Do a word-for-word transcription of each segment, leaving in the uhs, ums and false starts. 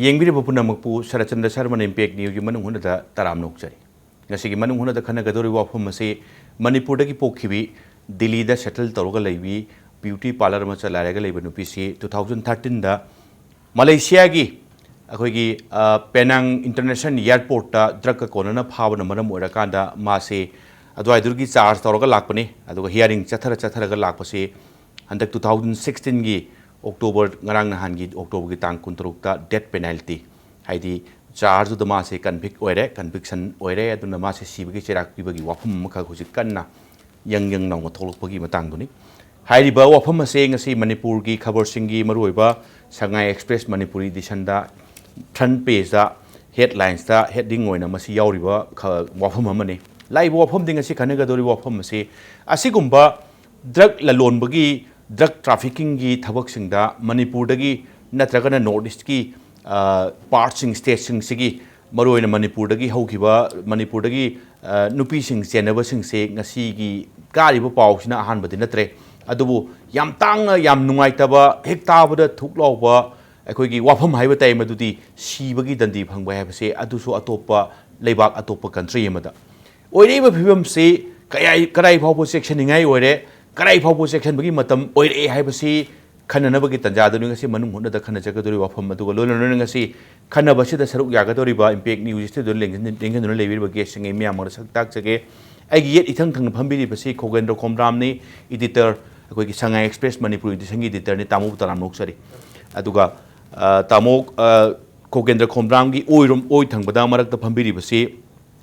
ꯌꯦꯡꯕꯤꯔꯤꯕ ꯄꯨꯝꯅꯃꯛꯄꯨ ꯁꯔꯠꯆꯟꯗ꯭ꯔ ꯁꯔꯃꯅ ꯏꯝꯄꯦꯛ ꯅ꯭ꯌꯨꯒꯤ ꯃꯅꯨꯡ ꯍꯨꯠꯅꯗ ꯇꯔꯥꯝꯅ ꯑꯣꯛꯆꯔꯤ꯫ ꯉꯁꯤꯒꯤ ꯃꯅꯨꯡ ꯍꯨꯠꯅꯗ ꯈꯟꯅꯒꯗꯧꯔꯤꯕ ꯋꯥꯐꯝ ꯑꯁꯤ ꯃꯅꯤꯄꯨꯔꯗꯒꯤ ꯄꯣꯛꯈꯤꯕꯤ, ꯗꯤꯜꯂꯤꯗ ꯁꯦꯇꯜ ꯇꯧꯔꯒ ꯂꯩꯕꯤ, ꯕ꯭ꯌꯨꯇꯤ ꯄꯥꯔꯂꯔ ꯑꯃ ꯆꯂꯥꯏꯔꯒ ꯂꯩꯕ ꯅꯨꯄꯤꯁꯤ ꯇꯨ ꯊꯥꯎꯖꯟ ꯊꯥꯔꯇꯤꯟꯗ ꯃꯂꯦꯁꯤꯌꯥꯒꯤ ꯑꯩꯈꯣꯏꯒꯤ, ꯑ, ꯄꯦꯅꯥꯡ ꯏꯟꯇꯔꯅꯦꯁꯅꯦꯜ ꯏꯌꯥꯔꯄꯣꯔꯠꯇ ꯗ꯭ꯔꯒꯀ ꯀꯣꯟꯅꯅ ꯐꯥꯕꯅ ꯃꯔꯝ ꯑꯣꯏꯔꯀꯥꯟꯗ ꯃꯥꯁꯦ ꯑꯗꯨꯋꯥꯏꯗꯨꯒꯤ ꯆꯥꯔꯖ ꯇꯧꯔꯒ ꯂꯥꯛꯄꯅꯤ꯫ ꯑꯗꯨꯒ ꯍꯤꯌꯥꯔꯤꯡ ꯆꯠꯊꯔ ꯆꯠꯊꯔꯒ ꯂꯥꯛꯄꯁꯤ ꯍꯟꯗꯛ ꯇꯨ ꯊꯥꯎꯖꯟ ꯁꯤꯛꯁꯇꯤꯟꯒꯤ ꯑꯣꯛꯇꯣꯕꯔ, ꯉꯔꯥꯡ ꯅꯍꯥꯟꯒꯤ ꯑꯣꯛꯇꯣꯕꯔꯒꯤ ꯇꯥꯡ ꯀꯨꯟꯇꯔꯨꯛꯇ ꯗꯦꯠ ꯄꯦꯅꯥꯜꯇꯤ, ꯍꯥꯏꯗꯤ ꯆꯥꯔꯖꯇꯨꯗ ꯃꯥꯁꯦ ꯀꯟꯚꯤꯛ ꯑꯣꯏꯔꯦ, ꯀꯟꯚꯤꯛꯁꯟ ꯑꯣꯏꯔꯦ, ꯑꯗꯨꯅ ꯃꯥꯁꯦ ꯁꯤꯕꯒꯤ ꯆꯩꯔꯥꯛ ꯄꯤꯕꯒꯤ ꯋꯥꯐꯝ ꯑꯃꯈꯛ ꯍꯧꯖꯤꯛ ꯀꯟꯅ ꯌꯪ ꯌꯪ ꯂꯥꯎꯅ ꯊꯣꯛꯂꯛꯄꯒꯤ ꯃꯇꯥꯡꯗꯨꯅꯤ꯫ ꯍꯥꯏꯔꯤꯕ ꯋꯥꯐꯝ ꯑꯁꯦ ꯉꯁꯤ ꯃꯅꯤꯄꯨꯔꯒꯤ ꯈꯕꯔꯁꯤꯡꯒꯤ ꯃꯔꯨꯑꯣꯏꯕ ꯁꯉꯥꯏ ꯑꯦꯛꯁꯄ꯭ꯔꯦꯁ ꯃꯅꯤꯄꯨꯔꯤ ꯏꯗꯤꯁꯟꯗ ꯐ꯭ꯔꯟꯠ ꯄꯦꯖꯇ ꯍꯦꯗꯂꯥꯏꯟꯁꯇ ꯍꯦꯗꯤꯡ ꯑꯣꯏꯅ ꯃꯁꯤ ꯌꯥꯎꯔꯤꯕ ꯈ-, ꯋꯥꯐꯝ ꯑꯃꯅꯤ꯫ ꯂꯥꯛꯏꯕ ꯋꯥꯐꯝꯗꯤ ꯉꯁꯤ ꯈꯟꯅꯒꯗꯧꯔꯤꯕ ꯋꯥꯐꯝ ꯑꯁꯤ ꯑꯁꯤꯒꯨꯝꯕ ꯗ꯭ꯔꯒ ꯂꯂꯣꯟꯕꯒꯤ, ꯗ꯭ꯔꯒ ꯇ꯭ꯔꯥꯐꯤꯀꯤꯡꯒꯤ ꯊꯕꯛꯁꯤꯡꯗ ꯃꯅꯤꯄꯨꯔꯗꯒꯤ ꯅꯠꯇ꯭ꯔꯒꯅ ꯅꯣꯔꯠ ꯏꯁ꯭ꯠꯀꯤ, ꯑ, ꯄꯥꯔꯠꯁꯤꯡ, ꯁ꯭ꯇꯦꯠꯁꯤꯡꯁꯤꯒꯤ, ꯃꯔꯨꯑꯣꯏꯅ ꯃꯅꯤꯄꯨꯔꯗꯒꯤ ꯍꯧꯈꯤꯕ, ꯃꯅꯤꯄꯨꯔꯗꯒꯤ, ꯑ, ꯅꯨꯄꯤꯁꯤꯡ ꯆꯦꯟꯅꯕꯁꯤꯡꯁꯦ ꯉꯁꯤꯒꯤ ꯀꯥꯔꯤꯕ ꯄꯥꯎꯁꯤꯅ ꯑꯍꯥꯟꯕꯗꯤ ꯅꯠꯇ꯭ꯔꯦ꯫ ꯑꯗꯨꯕꯨ ꯌꯥꯝ ꯇꯥꯡꯅ, ꯌꯥꯝ ꯅꯨꯡꯉꯥꯏꯇꯕ, ꯍꯦꯛ ꯇꯥꯕꯗ ꯊꯨꯛ ꯂꯥꯎꯕ ꯑꯩꯈꯣꯏꯒꯤ ꯋꯥꯐꯝ ꯍꯥꯏꯕ ꯇꯥꯏ, ꯃꯗꯨꯗꯤ ꯁꯤꯕꯒꯤ ꯗꯟꯗꯤ ꯐꯪꯕ ꯍꯥꯏꯕꯁꯦ, ꯑꯗꯨꯁꯨ ꯑꯇꯣꯞꯄ ꯂꯩꯕꯥꯛ, ꯑꯇꯣꯞꯄ ꯀꯟꯇ꯭ꯔꯤ ꯑꯃꯗ꯫ ꯑꯣꯏꯔꯛꯏꯕ ꯐꯤꯕꯝꯁꯤ ꯀꯌꯥ-, ꯀꯗꯥꯏ ꯐꯥꯎꯕ ꯆꯦꯛꯁꯤꯟꯅꯤꯡꯉꯥꯏ ꯑꯣꯏꯔꯦ, ꯀꯗꯥꯏ ꯐꯥꯎꯕ ꯆꯦꯛꯁꯤꯟꯕꯒꯤ ꯃꯇꯝ ꯑꯣꯏꯔꯛꯑꯦ ꯍꯥꯏꯕꯁꯤ ꯈꯟꯅꯅꯕꯒꯤ ꯇꯥꯟꯖꯥꯗꯨꯅꯤ ꯉꯁꯤ ꯃꯅꯨꯡ ꯍꯨꯠꯅꯗ ꯈꯟꯅꯖꯒꯗꯧꯔꯤꯕ ꯋꯥꯐꯝ꯫ ꯑꯗꯨꯒ ꯂꯣꯏꯅ ꯂꯣꯏꯅꯅ ꯉꯁꯤ ꯈꯟꯅꯕꯁꯤꯗ ꯁꯔꯨꯛ ꯌꯥꯒꯗꯧꯔꯤꯕ ꯏꯝꯄꯦꯛ ꯅ꯭ꯌꯨꯁ ꯁ꯭ꯇꯨꯗꯤꯑꯣꯗ ꯂꯦꯡꯁꯤꯟ-, ꯂꯦꯡꯁꯤꯟꯗꯨꯅ ꯂꯩꯕꯤꯔꯤꯕ ꯒꯦꯁꯁꯤꯡ ꯑꯩ ꯃꯌꯥꯝ ꯃꯥꯡꯗ ꯁꯛ ꯇꯥꯛꯆꯒꯦ꯫ ꯑꯩꯒꯤ ꯌꯦꯠ ꯏꯊꯪ ꯊꯪꯅ ꯐꯝꯕꯤꯔꯤꯕꯁꯤ ꯈꯣꯒꯦꯟꯗ꯭ꯔ ꯈꯣꯝꯗ꯭ꯔꯥꯝꯅꯤ, ꯏꯗꯤꯇꯔ, ꯑꯩꯈꯣꯏꯒꯤ ꯁꯉꯥꯏ ꯑꯦꯛꯁꯄ꯭ꯔꯦꯁ ꯃꯅꯤꯄꯨꯔ ꯏꯗꯤꯁꯟꯒꯤ ꯏꯗꯤꯇꯔꯅꯤ꯫ ꯇꯥꯃꯣꯕꯨ ꯇꯔꯥꯝꯅ ꯑꯣꯛꯆꯔꯤ꯫ ꯑꯗꯨꯒ, ꯑ, ꯇꯥꯃꯣ, ꯑ, ꯈꯣꯒꯦꯟꯗ꯭ꯔ ꯈꯣꯝꯗ꯭ꯔꯥꯝꯒꯤ ꯑꯣꯏꯔꯣꯝ, ꯑꯣꯏ ꯊꯪꯕꯗ ꯃꯔꯛꯇ ꯐꯝꯕꯤꯔꯤꯕꯁꯤ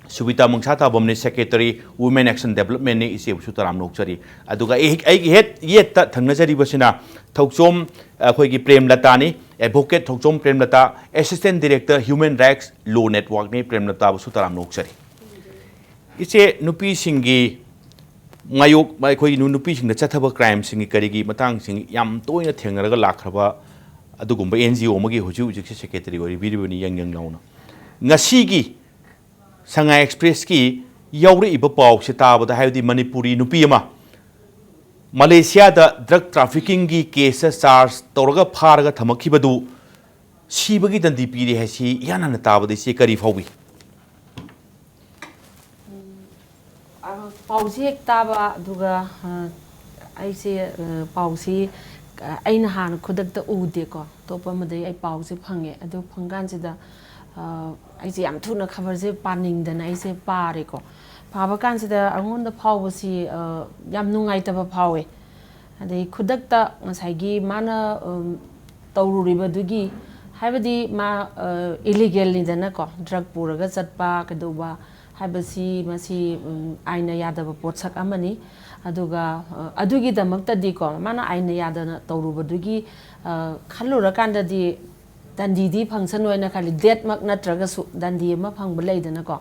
ꯁꯨꯕꯤꯇꯥ ꯃꯪꯁꯥꯊꯥꯕꯝꯅꯤ, ꯁꯦꯀ꯭ꯔꯦꯇꯔꯤ, ꯋꯨꯃꯦꯟ ꯑꯦꯛꯁꯟ ꯗꯦꯕꯂꯞꯃꯦꯟꯅꯤ꯫ ꯏꯆꯦꯕꯨꯁꯨ ꯇꯔꯥꯝꯅ ꯑꯣꯛꯆꯔꯤ꯫ ꯑꯗꯨꯒ ꯑꯩ, ꯑꯩꯒꯤ ꯍꯦꯠ ꯌꯦꯠꯇ ꯊꯪꯅꯖꯔꯤꯕꯁꯤꯅ ꯊꯧꯆꯣꯝ, ꯑꯩꯈꯣꯏꯒꯤ ꯄ꯭ꯔꯦꯝꯂꯇꯥꯅꯤ, advocate Thouchom Premlata, assistant director, human rights law ꯅꯦꯠꯋꯥꯔꯛꯅꯤ꯫ ꯄ꯭ꯔꯦꯝꯂꯇꯥꯕꯨꯁꯨ ꯇꯔꯥꯝꯅ ꯑꯣꯛꯆꯔꯤ꯫ ꯏꯆꯦ, ꯅꯨꯄꯤꯁꯤꯡꯒꯤ ꯃꯥꯌꯣꯛ, ꯑꯩꯈꯣꯏꯒꯤ ꯅꯨ-, ꯅꯨꯄꯤꯁꯤꯡꯗ ꯆꯠꯊꯕ ꯀ꯭ꯔꯥꯏꯝꯁꯤꯡꯒꯤ ꯀꯔꯤꯒꯤ ꯃꯇꯥꯡꯁꯤꯡ ꯌꯥꯝ ꯇꯣꯏꯅ ꯊꯦꯡꯅꯔꯒ ꯂꯥꯛꯈ꯭ꯔꯕ ꯑꯗꯨꯒꯨꯝꯕ ꯑꯦꯟ ꯖꯤ ꯑꯣ ꯑꯃꯒꯤ ꯍꯧꯖꯤꯛ ꯍꯧꯖꯤꯛꯁꯦ ꯁꯦꯀ꯭ꯔꯦꯇꯔꯤ ꯑꯣꯏꯔꯤꯕꯤꯔꯤꯕꯅꯤ, ꯌꯪ ꯌꯪ ꯂꯥꯎꯅ꯫ ꯉꯁꯤꯒꯤ ꯁꯉꯥꯏ ꯑꯦꯛꯁꯄ꯭ꯔꯦꯁꯀꯤ ꯌꯥꯎꯔꯛꯏꯕ ꯄꯥꯎꯁꯦ ꯇꯥꯕꯗ, ꯍꯥꯏꯕꯗꯤ ꯃꯅꯤꯄꯨꯔꯤ ꯅꯨꯄꯤ ꯑꯃ ꯃꯂꯦꯁꯤꯌꯥꯗ ꯗ꯭ꯔꯒ ꯇ꯭ꯔꯥꯐꯤꯀꯤꯡꯒꯤ ꯀꯦꯁꯇ ꯆꯥꯔꯖ ꯇꯧꯔꯒ ꯐꯥꯔꯒ ꯊꯝꯃꯛꯈꯤꯕꯗꯨ ꯁꯤꯕꯒꯤ ꯗꯟꯗꯤ ꯄꯤꯔꯦ ꯍꯥꯏꯁꯤ ꯏꯍꯥꯟ ꯍꯥꯟꯅ ꯇꯥꯕꯗ ꯏꯆꯦ ꯀꯔꯤ ꯐꯥꯎꯏ? ꯑ, ꯄꯥꯎꯁꯦ ꯍꯦꯛ ꯇꯥꯕ, ꯑꯗꯨꯒ, ꯑ, ꯑꯩꯁꯦ, ꯑ, ꯄꯥꯎꯁꯤ, ꯑ, ꯑꯩꯅ ꯍꯥꯟꯅ ꯈꯨꯗꯛꯇ ꯎꯗꯦꯀꯣ, ꯑꯇꯣꯞꯄ ꯑꯃꯗꯒꯤ ꯑꯩ ꯄꯥꯎꯁꯦ ꯐꯪꯉꯦ꯫ ꯑꯗꯨ ꯐꯪꯀꯥꯟꯁꯤꯗ, ꯑ, ꯑꯩꯁꯦ ꯌꯥꯝ ꯊꯨꯅ ꯈꯕꯔꯁꯦ ꯄꯥꯅꯤꯡꯗꯅ ꯑꯩꯁꯦ ꯄꯥꯔꯦꯀꯣ꯫ ꯄꯥꯕ ꯀꯥꯟꯁꯤꯗ ꯑꯩꯉꯣꯟꯗ ꯐꯥꯎꯕꯁꯤ, ꯑ, ꯌꯥꯝ ꯅꯨꯡꯉꯥꯏꯇꯕ ꯐꯥꯎꯋꯦ꯫ ꯑꯗꯩ ꯈꯨꯗꯛꯇ ꯉꯁꯥꯏꯒꯤ ꯃꯥꯅ, ꯎꯝ, ꯇꯧꯔꯨꯔꯤꯕꯗꯨꯒꯤ, ꯍꯥꯏꯕꯗꯤ ꯃꯥ, ꯑ, ꯏꯂꯤꯒꯦꯜꯅꯤꯗꯅꯀꯣ, ꯗ꯭ꯔꯒ ꯄꯨꯔꯒ ꯆꯠꯄ ꯀꯩꯗꯧꯕ ꯍꯥꯏꯕꯁꯤ, ꯃꯁꯤ, ꯎꯝ, ꯑꯥꯏꯟꯅ ꯌꯥꯗꯕ ꯄꯣꯠꯁꯛ ꯑꯃꯅꯤ꯫ ꯑꯗꯨꯒ, ꯑ, ꯑꯗꯨꯒꯤꯗꯃꯛꯇꯗꯤꯀꯣ, ꯃꯥꯅ ꯑꯥꯏꯟꯅ ꯌꯥꯗꯅ ꯇꯧꯔꯨꯕꯗꯨꯒꯤ, ꯑ, ꯈꯜꯂꯨꯔꯀꯥꯟꯗꯗꯤ ꯗꯟꯗꯤꯗꯤ ꯐꯪꯁꯅꯨ ꯍꯥꯏꯅ ꯈꯜꯂꯤ, ꯗꯦꯠꯃꯛ ꯅꯠꯇ꯭ꯔꯒꯁꯨ ꯗꯟꯗꯤ ꯑꯃ ꯐꯪꯕ ꯂꯩꯗꯅꯀꯣ꯫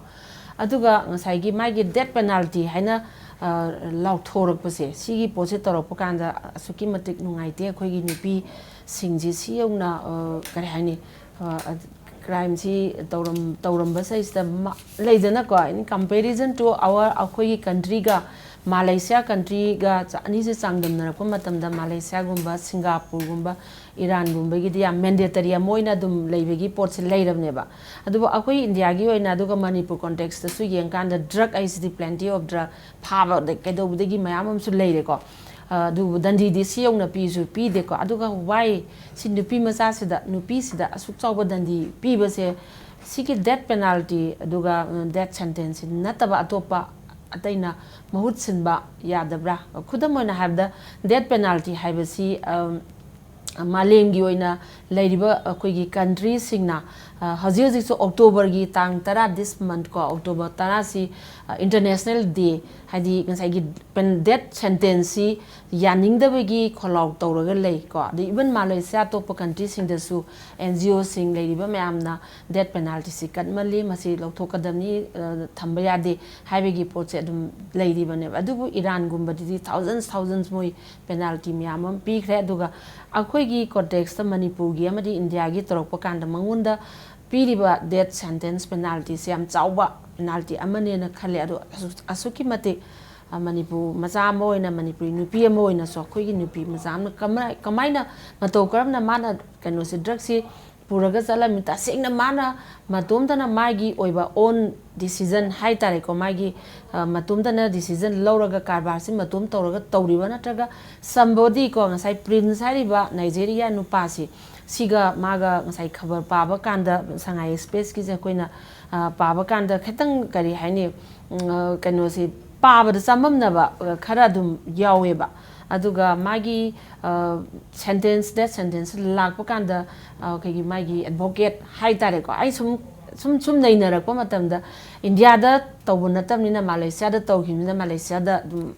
ꯑꯗꯨꯒ ꯉꯁꯥꯏꯒꯤ ꯃꯥꯒꯤ ꯗꯦꯠ ꯄꯦꯅꯥꯜꯇꯤ ꯍꯥꯏꯅ, ꯑ, ꯂꯥꯎꯊꯣꯔꯛꯄꯁꯦ, ꯁꯤꯒꯤ ꯄꯣꯠꯁꯦ ꯇꯧꯔꯛꯄ ꯀꯥꯟꯗ ꯑꯁꯨꯛꯀꯤ ꯃꯇꯤꯛ ꯅꯨꯡꯉꯥꯏꯇꯦ꯫ ꯑꯩꯈꯣꯏꯒꯤ ꯅꯨꯄꯤꯁꯤꯡꯁꯤ ꯁꯤ ꯌꯧꯅ, ꯑ, ꯀꯔꯤ ꯍꯥꯏꯅꯤ, ꯑ, ꯀ꯭ꯔꯥꯏꯝꯁꯤ ꯇꯧꯔꯝ-, ꯇꯧꯔꯝꯕꯁꯤꯗꯩꯁꯤꯗ ꯃ-, ꯂꯩꯗꯅꯀꯣ, in comparison to our, ꯑꯩꯈꯣꯏꯒꯤ ꯀꯟꯇ꯭ꯔꯤꯒ, ꯃꯥꯂꯦꯁꯤꯌꯥ ꯀꯟꯇ꯭ꯔꯤꯒ ꯆ-, ꯑꯅꯤꯁꯦ ꯆꯥꯡꯗꯝꯅꯔꯛꯄ ꯃꯇꯝꯗ, ꯃꯥꯂꯦꯁꯤꯌꯥꯒꯨꯝꯕ, ꯁꯤꯡꯒꯥꯄꯨꯔꯒꯨꯝꯕ, ꯏꯔꯥꯟꯒꯨꯝꯕꯒꯤꯗꯤ ꯌꯥꯝ ꯃꯦꯟꯗꯦꯇꯔꯤ ꯑꯃ ꯑꯣꯏꯅ ꯑꯗꯨꯝ ꯂꯩꯕꯒꯤ ꯄꯣꯠꯁꯦ ꯂꯩꯔꯕꯅꯦꯕ꯫ ꯑꯗꯨꯕꯨ ꯑꯩꯈꯣꯏ ꯏꯟꯗꯤꯌꯥꯒꯤ ꯑꯣꯏꯅ, ꯑꯗꯨꯒ ꯃꯅꯤꯄꯨꯔ ꯀꯣꯟꯇꯦꯛꯁꯇꯁꯨ ꯌꯦꯡꯀꯥꯟꯗ, ꯗ꯭ꯔꯒ ꯍꯥꯏꯁꯤꯗꯤ plenty of drug, ꯐꯥꯕ ꯑꯗꯩ ꯀꯩꯗꯧꯕꯗꯒꯤ ꯃꯌꯥꯝ ꯑꯃꯁꯨ ꯂꯩꯔꯦꯀꯣ꯫ ꯑ, ꯑꯗꯨꯕꯨ ꯗꯟꯗꯤꯗꯤ ꯁꯤ ꯌꯧꯅ ꯄꯤꯁꯨ ꯄꯤꯗꯦꯀꯣ꯫ ꯑꯗꯨꯒ why ꯁꯤ ꯅꯨꯄꯤ ꯃꯆꯥꯁꯤꯗ, ꯅꯨꯄꯤꯁꯤꯗ ꯑꯁꯨꯛ ꯆꯥꯎꯕ ꯗꯟꯗꯤ ꯄꯤꯕꯁꯦ, ꯁꯤꯒꯤ ꯗꯦꯠ ꯄꯦꯅꯥꯜꯇꯤ ꯑꯗꯨꯒ, ꯑ, ꯗꯦꯠ ꯁꯦꯟꯇꯦꯟꯁꯁꯤ ꯅꯠꯇꯕ ꯑꯇꯣꯞꯄ ꯑꯇꯩꯅ ꯃꯍꯨꯠ ꯁꯤꯟꯕ ꯌꯥꯗꯕ꯭ꯔꯥ? ꯈꯨꯗꯝ ꯑꯣꯏꯅ ꯍꯥꯏꯔꯕꯗ, ꯗꯦꯠ ꯄꯦꯅꯥꯜꯇꯤ ꯍꯥꯏꯕꯁꯤ, ꯑꯝ, ꯃꯥꯂꯦꯝꯒꯤ ꯑꯣꯏꯅ ꯂꯩꯔꯤꯕ ꯑꯩꯈꯣꯏꯒꯤ ꯀꯟꯇ꯭ꯔꯤꯁꯤꯡꯅ, ꯑ, ꯍꯧꯖꯤꯛ ꯍꯧꯖꯤꯛꯁꯨ ꯑꯣꯛꯇꯣꯕꯔꯒꯤ ꯇꯥꯡ ꯇꯔꯥ, this month ꯀꯣ, ꯑꯣꯛꯇꯣꯕꯔ ꯇꯔꯥꯁꯤ, ꯑ, ꯏꯟꯇꯔꯅꯦꯁꯅꯦꯜ ꯗꯦ, ꯍꯥꯏꯗꯤ ꯉꯁꯥꯏꯒꯤ ꯄꯦꯟ-, ꯗꯦꯠ ꯁꯦꯟꯇꯦꯟꯁꯁꯤ ꯌꯥꯅꯤꯡꯗꯕꯒꯤ ꯈꯣꯜꯂꯥꯎ ꯇꯧꯔꯒ ꯂꯩ ꯀꯣ꯫ ꯑꯗꯩ even ꯃꯥꯂꯦꯁꯤꯌꯥ ꯑꯇꯣꯞꯄ ꯀꯟꯇ꯭ꯔꯤꯁꯤꯡꯗꯁꯨ ꯑꯦꯟ ꯖꯤ ꯑꯣꯁꯤꯡ ꯂꯩꯔꯤꯕ ꯃꯌꯥꯝꯅ ꯗꯦꯠ ꯄꯦꯅꯥꯜꯇꯤꯁꯤ ꯀꯟꯃꯜꯂꯤ, ꯃꯁꯤ ꯂꯧꯊꯣꯛꯀꯗꯕꯅꯤ, ꯑ, ꯊꯝꯕ ꯌꯥꯗꯦ ꯍꯥꯏꯕꯒꯤ ꯄꯣꯠꯁꯦ ꯑꯗꯨꯝ ꯂꯩꯔꯤꯕꯅꯦꯕ꯫ ꯑꯗꯨꯕꯨ ꯏꯔꯥꯟꯒꯨꯝꯕꯗꯗꯤ thousands, thousands ꯃꯣꯏ ꯄꯦꯅꯥꯜꯇꯤ ꯃꯌꯥꯝ ꯑꯃ ꯄꯤꯈ꯭ꯔꯦ꯫ ꯑꯗꯨꯒ ꯑꯩꯈꯣꯏꯒꯤ ꯀꯣꯟꯇꯦꯛꯁꯇ ꯃꯅꯤꯄꯨꯔꯒꯤ ꯑꯃꯗꯤ ꯏꯟꯗꯤꯌꯥꯒꯤ ꯇꯧꯔꯛꯄ ꯀꯥꯟꯗ ꯃꯉꯣꯟꯗ ꯄꯤꯔꯤꯕ ꯗꯦꯠ ꯁꯦꯟꯇꯦꯟꯁ ꯄꯦꯅꯥꯜꯇꯤꯁꯦ ꯌꯥꯝ ꯆꯥꯎꯕ ꯄꯦꯅꯥꯜꯇꯤ ꯑꯃꯅꯦꯅ ꯈꯜꯂꯦ꯫ ꯑꯗꯣ ꯑꯁꯨꯛ-, ꯑꯁꯨꯛꯀꯤ ꯃꯇꯤꯛ, ꯑ, ꯃꯅꯤꯄꯨꯔ ꯃꯆꯥ ꯑꯃ ꯑꯣꯏꯅ, ꯃꯅꯤꯄꯨꯔꯤ ꯅꯨꯄꯤ ꯑꯃ ꯑꯣꯏꯅꯁꯨ, ꯑꯩꯈꯣꯏꯒꯤ ꯅꯨꯄꯤ ꯃꯆꯥ ꯑꯃꯅ ꯀꯃꯥꯏ-, ꯀꯃꯥꯏꯅ, ꯃꯇꯧ ꯀꯔꯝꯅ ꯃꯥꯅ ꯀꯩꯅꯣꯁꯦ, ꯗ꯭ꯔꯒꯁꯤ ꯄꯨꯔꯒ ꯆꯠꯂꯝꯃꯤ꯫ ꯇꯁꯦꯡꯅ ꯃꯥꯅ ꯃꯇꯣꯝꯇꯅ ꯃꯥꯒꯤ ꯑꯣꯏꯕ own decision ꯍꯥꯏ ꯇꯥꯔꯦꯀꯣ, ꯃꯥꯒꯤ, ꯑ, ꯃꯇꯣꯝꯇꯅ decision ꯂꯧꯔꯒ ꯀꯔꯕꯥꯔꯁꯤ ꯃꯇꯣꯝ ꯇꯧꯔꯒ ꯇꯧꯔꯤꯕ, ꯅꯠꯇ꯭ꯔꯒ somebody ꯀꯣ, ꯉꯁꯥꯏ Prince ꯍꯥꯏꯔꯤꯕ Nigeria ꯅꯨꯄꯥꯁꯤ, ꯁꯤꯒ ꯃꯥꯒ ꯉꯁꯥꯏ ꯈꯕꯔ ꯄꯥꯕ ꯀꯥꯟꯗ, ꯁꯉꯥꯏ ꯑꯦꯛꯁꯄ꯭ꯔꯦꯁꯀꯤꯁꯦ ꯑꯩꯈꯣꯏꯅ, ꯑ, ꯄꯥꯕ ꯀꯥꯟꯗ ꯈꯤꯇꯪ, ꯀꯔꯤ ꯍꯥꯏꯅꯤ, ꯎꯝ, ꯑ, ꯀꯩꯅꯣꯁꯤ ꯄꯥꯕꯗ ꯆꯃꯝꯅꯕ, ꯑ, ꯈꯔ ꯑꯗꯨꯝ ꯌꯥꯎꯋꯦꯕ꯫ ꯑꯗꯨꯒ ꯃꯥꯒꯤ, ꯑ, sentence, death sentence ꯂꯥꯛꯄ ꯀꯥꯟꯗ, ꯑ, ꯑꯩꯈꯣꯏꯒꯤ ꯃꯥꯒꯤ ꯑꯦꯗꯚꯣꯀꯦꯠ ꯍꯥꯏ ꯇꯥꯔꯦꯀꯣ, ꯑꯩ ꯁꯨꯝ, ꯁꯨꯝ, ꯁꯨꯝ ꯅꯩꯅꯔꯛꯄ ꯃꯇꯝꯗ, ꯏꯟꯗꯤꯌꯥꯗ ꯇꯧꯕ ꯅꯠꯇꯕꯅꯤꯅ ꯃꯥꯂꯦꯁꯤꯌꯥꯗ ꯇꯧꯈꯤꯕꯅꯤꯅ ꯃꯥꯂꯦꯁꯤꯌꯥꯗ ꯑꯗꯨꯝ,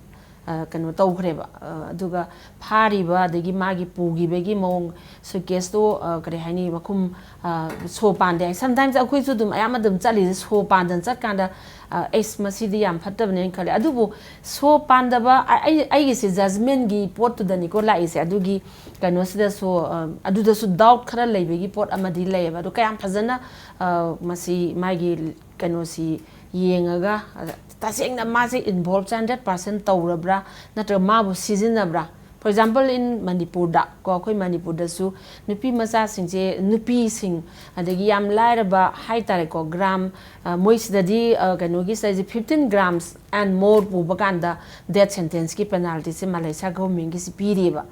ꯑ, ꯀꯩꯅꯣ ꯇꯧꯈ꯭ꯔꯦꯕ꯫ ꯑ, ꯑꯗꯨꯒ ꯐꯥꯔꯤꯕ, ꯑꯗꯒꯤ ꯃꯥꯒꯤ ꯄꯨꯈꯤꯕꯒꯤ ꯃꯑꯣꯡ, ꯁꯨꯠꯀꯦꯁꯇꯣ, ꯑ, ꯀꯔꯤ ꯍꯥꯏꯅꯤ, ꯃꯈꯨꯝ, ꯑ, ꯁꯣ ꯄꯥꯟꯗꯦ ꯍꯥꯏ꯫ Sometimes ꯑꯩꯈꯣꯏꯁꯨ ꯑꯗꯨꯝ ꯑꯌꯥꯝꯕ ꯑꯗꯨꯝ ꯆꯠꯂꯤꯁꯦ, ꯁꯣ ꯄꯥꯟꯗꯅ ꯆꯠꯀꯥꯟꯗ, ꯑ, ꯑꯩꯁ, ꯃꯁꯤꯗꯤ ꯌꯥꯝ ꯐꯠꯇꯕꯅꯦꯅ ꯈꯜꯂꯦ꯫ ꯑꯗꯨꯕꯨ ꯁꯣ ꯄꯥꯟꯗꯕ, ꯑ-, ꯑꯩ, ꯑꯩꯒꯤꯁꯦ ꯖꯖꯃꯦꯟꯒꯤ ꯄꯣꯠꯇꯨꯗꯅꯤꯀꯣ ꯂꯥꯛꯏꯁꯦ꯫ ꯑꯗꯨꯒꯤ ꯀꯩꯅꯣꯁꯤꯗꯁꯨ, ꯑ, ꯑꯗꯨꯗꯁꯨ ꯗꯥꯎꯠ ꯈꯔ ꯂꯩꯕꯒꯤ ꯄꯣꯠ ꯑꯃꯗꯤ ꯂꯩꯌꯦꯕ꯫ ꯑꯗꯣ ꯀꯌꯥꯝ ꯐꯖꯅ, ꯑ, ꯃꯁꯤ ꯃꯥꯒꯤ ꯀꯩꯅꯣꯁꯤ ꯌꯦꯡꯉꯒ, ꯑ, ꯇꯁꯦꯡꯅ ꯃꯥꯁꯦ ꯏꯟꯚꯣꯜꯕꯁꯦ ꯍꯟꯗ꯭ꯔꯦꯠ ꯄꯥꯔꯁꯦꯟ ꯇꯧꯔꯕ꯭ꯔꯥ, ꯅꯠꯇ꯭ꯔꯒ ꯃꯥꯕꯨ ꯁꯤꯖꯤꯟꯅꯕ꯭ꯔꯥ? For example, in ꯃꯅꯤꯄꯨꯔꯗ ꯀꯣ, ꯑꯩꯈꯣꯏ ꯃꯅꯤꯄꯨꯔꯗꯁꯨ ꯅꯨꯄꯤ ꯃꯆꯥꯁꯤꯡꯁꯦ, ꯅꯨꯄꯤꯁꯤꯡ, ꯑꯗꯒꯤ ꯌꯥꯝ ꯂꯥꯏꯔꯕ ꯍꯥꯏ ꯇꯥꯔꯦꯀꯣ, ꯒ꯭ꯔꯥꯝ, ꯑ, ꯃꯣꯏꯁꯤꯗꯗꯤ, ꯑ, ꯀꯩꯅꯣꯒꯤ ꯁꯤꯗꯩꯁꯤ fifteen grams and more ꯄꯨꯕ ꯀꯥꯟꯗ death sentenceꯀꯤ penaltyꯁꯦ ꯃꯥꯂꯦꯁꯤꯌꯥ ꯒꯣꯚꯔꯟꯃꯦꯟꯒꯤꯁꯤ ꯄꯤꯔꯤꯑꯕ꯫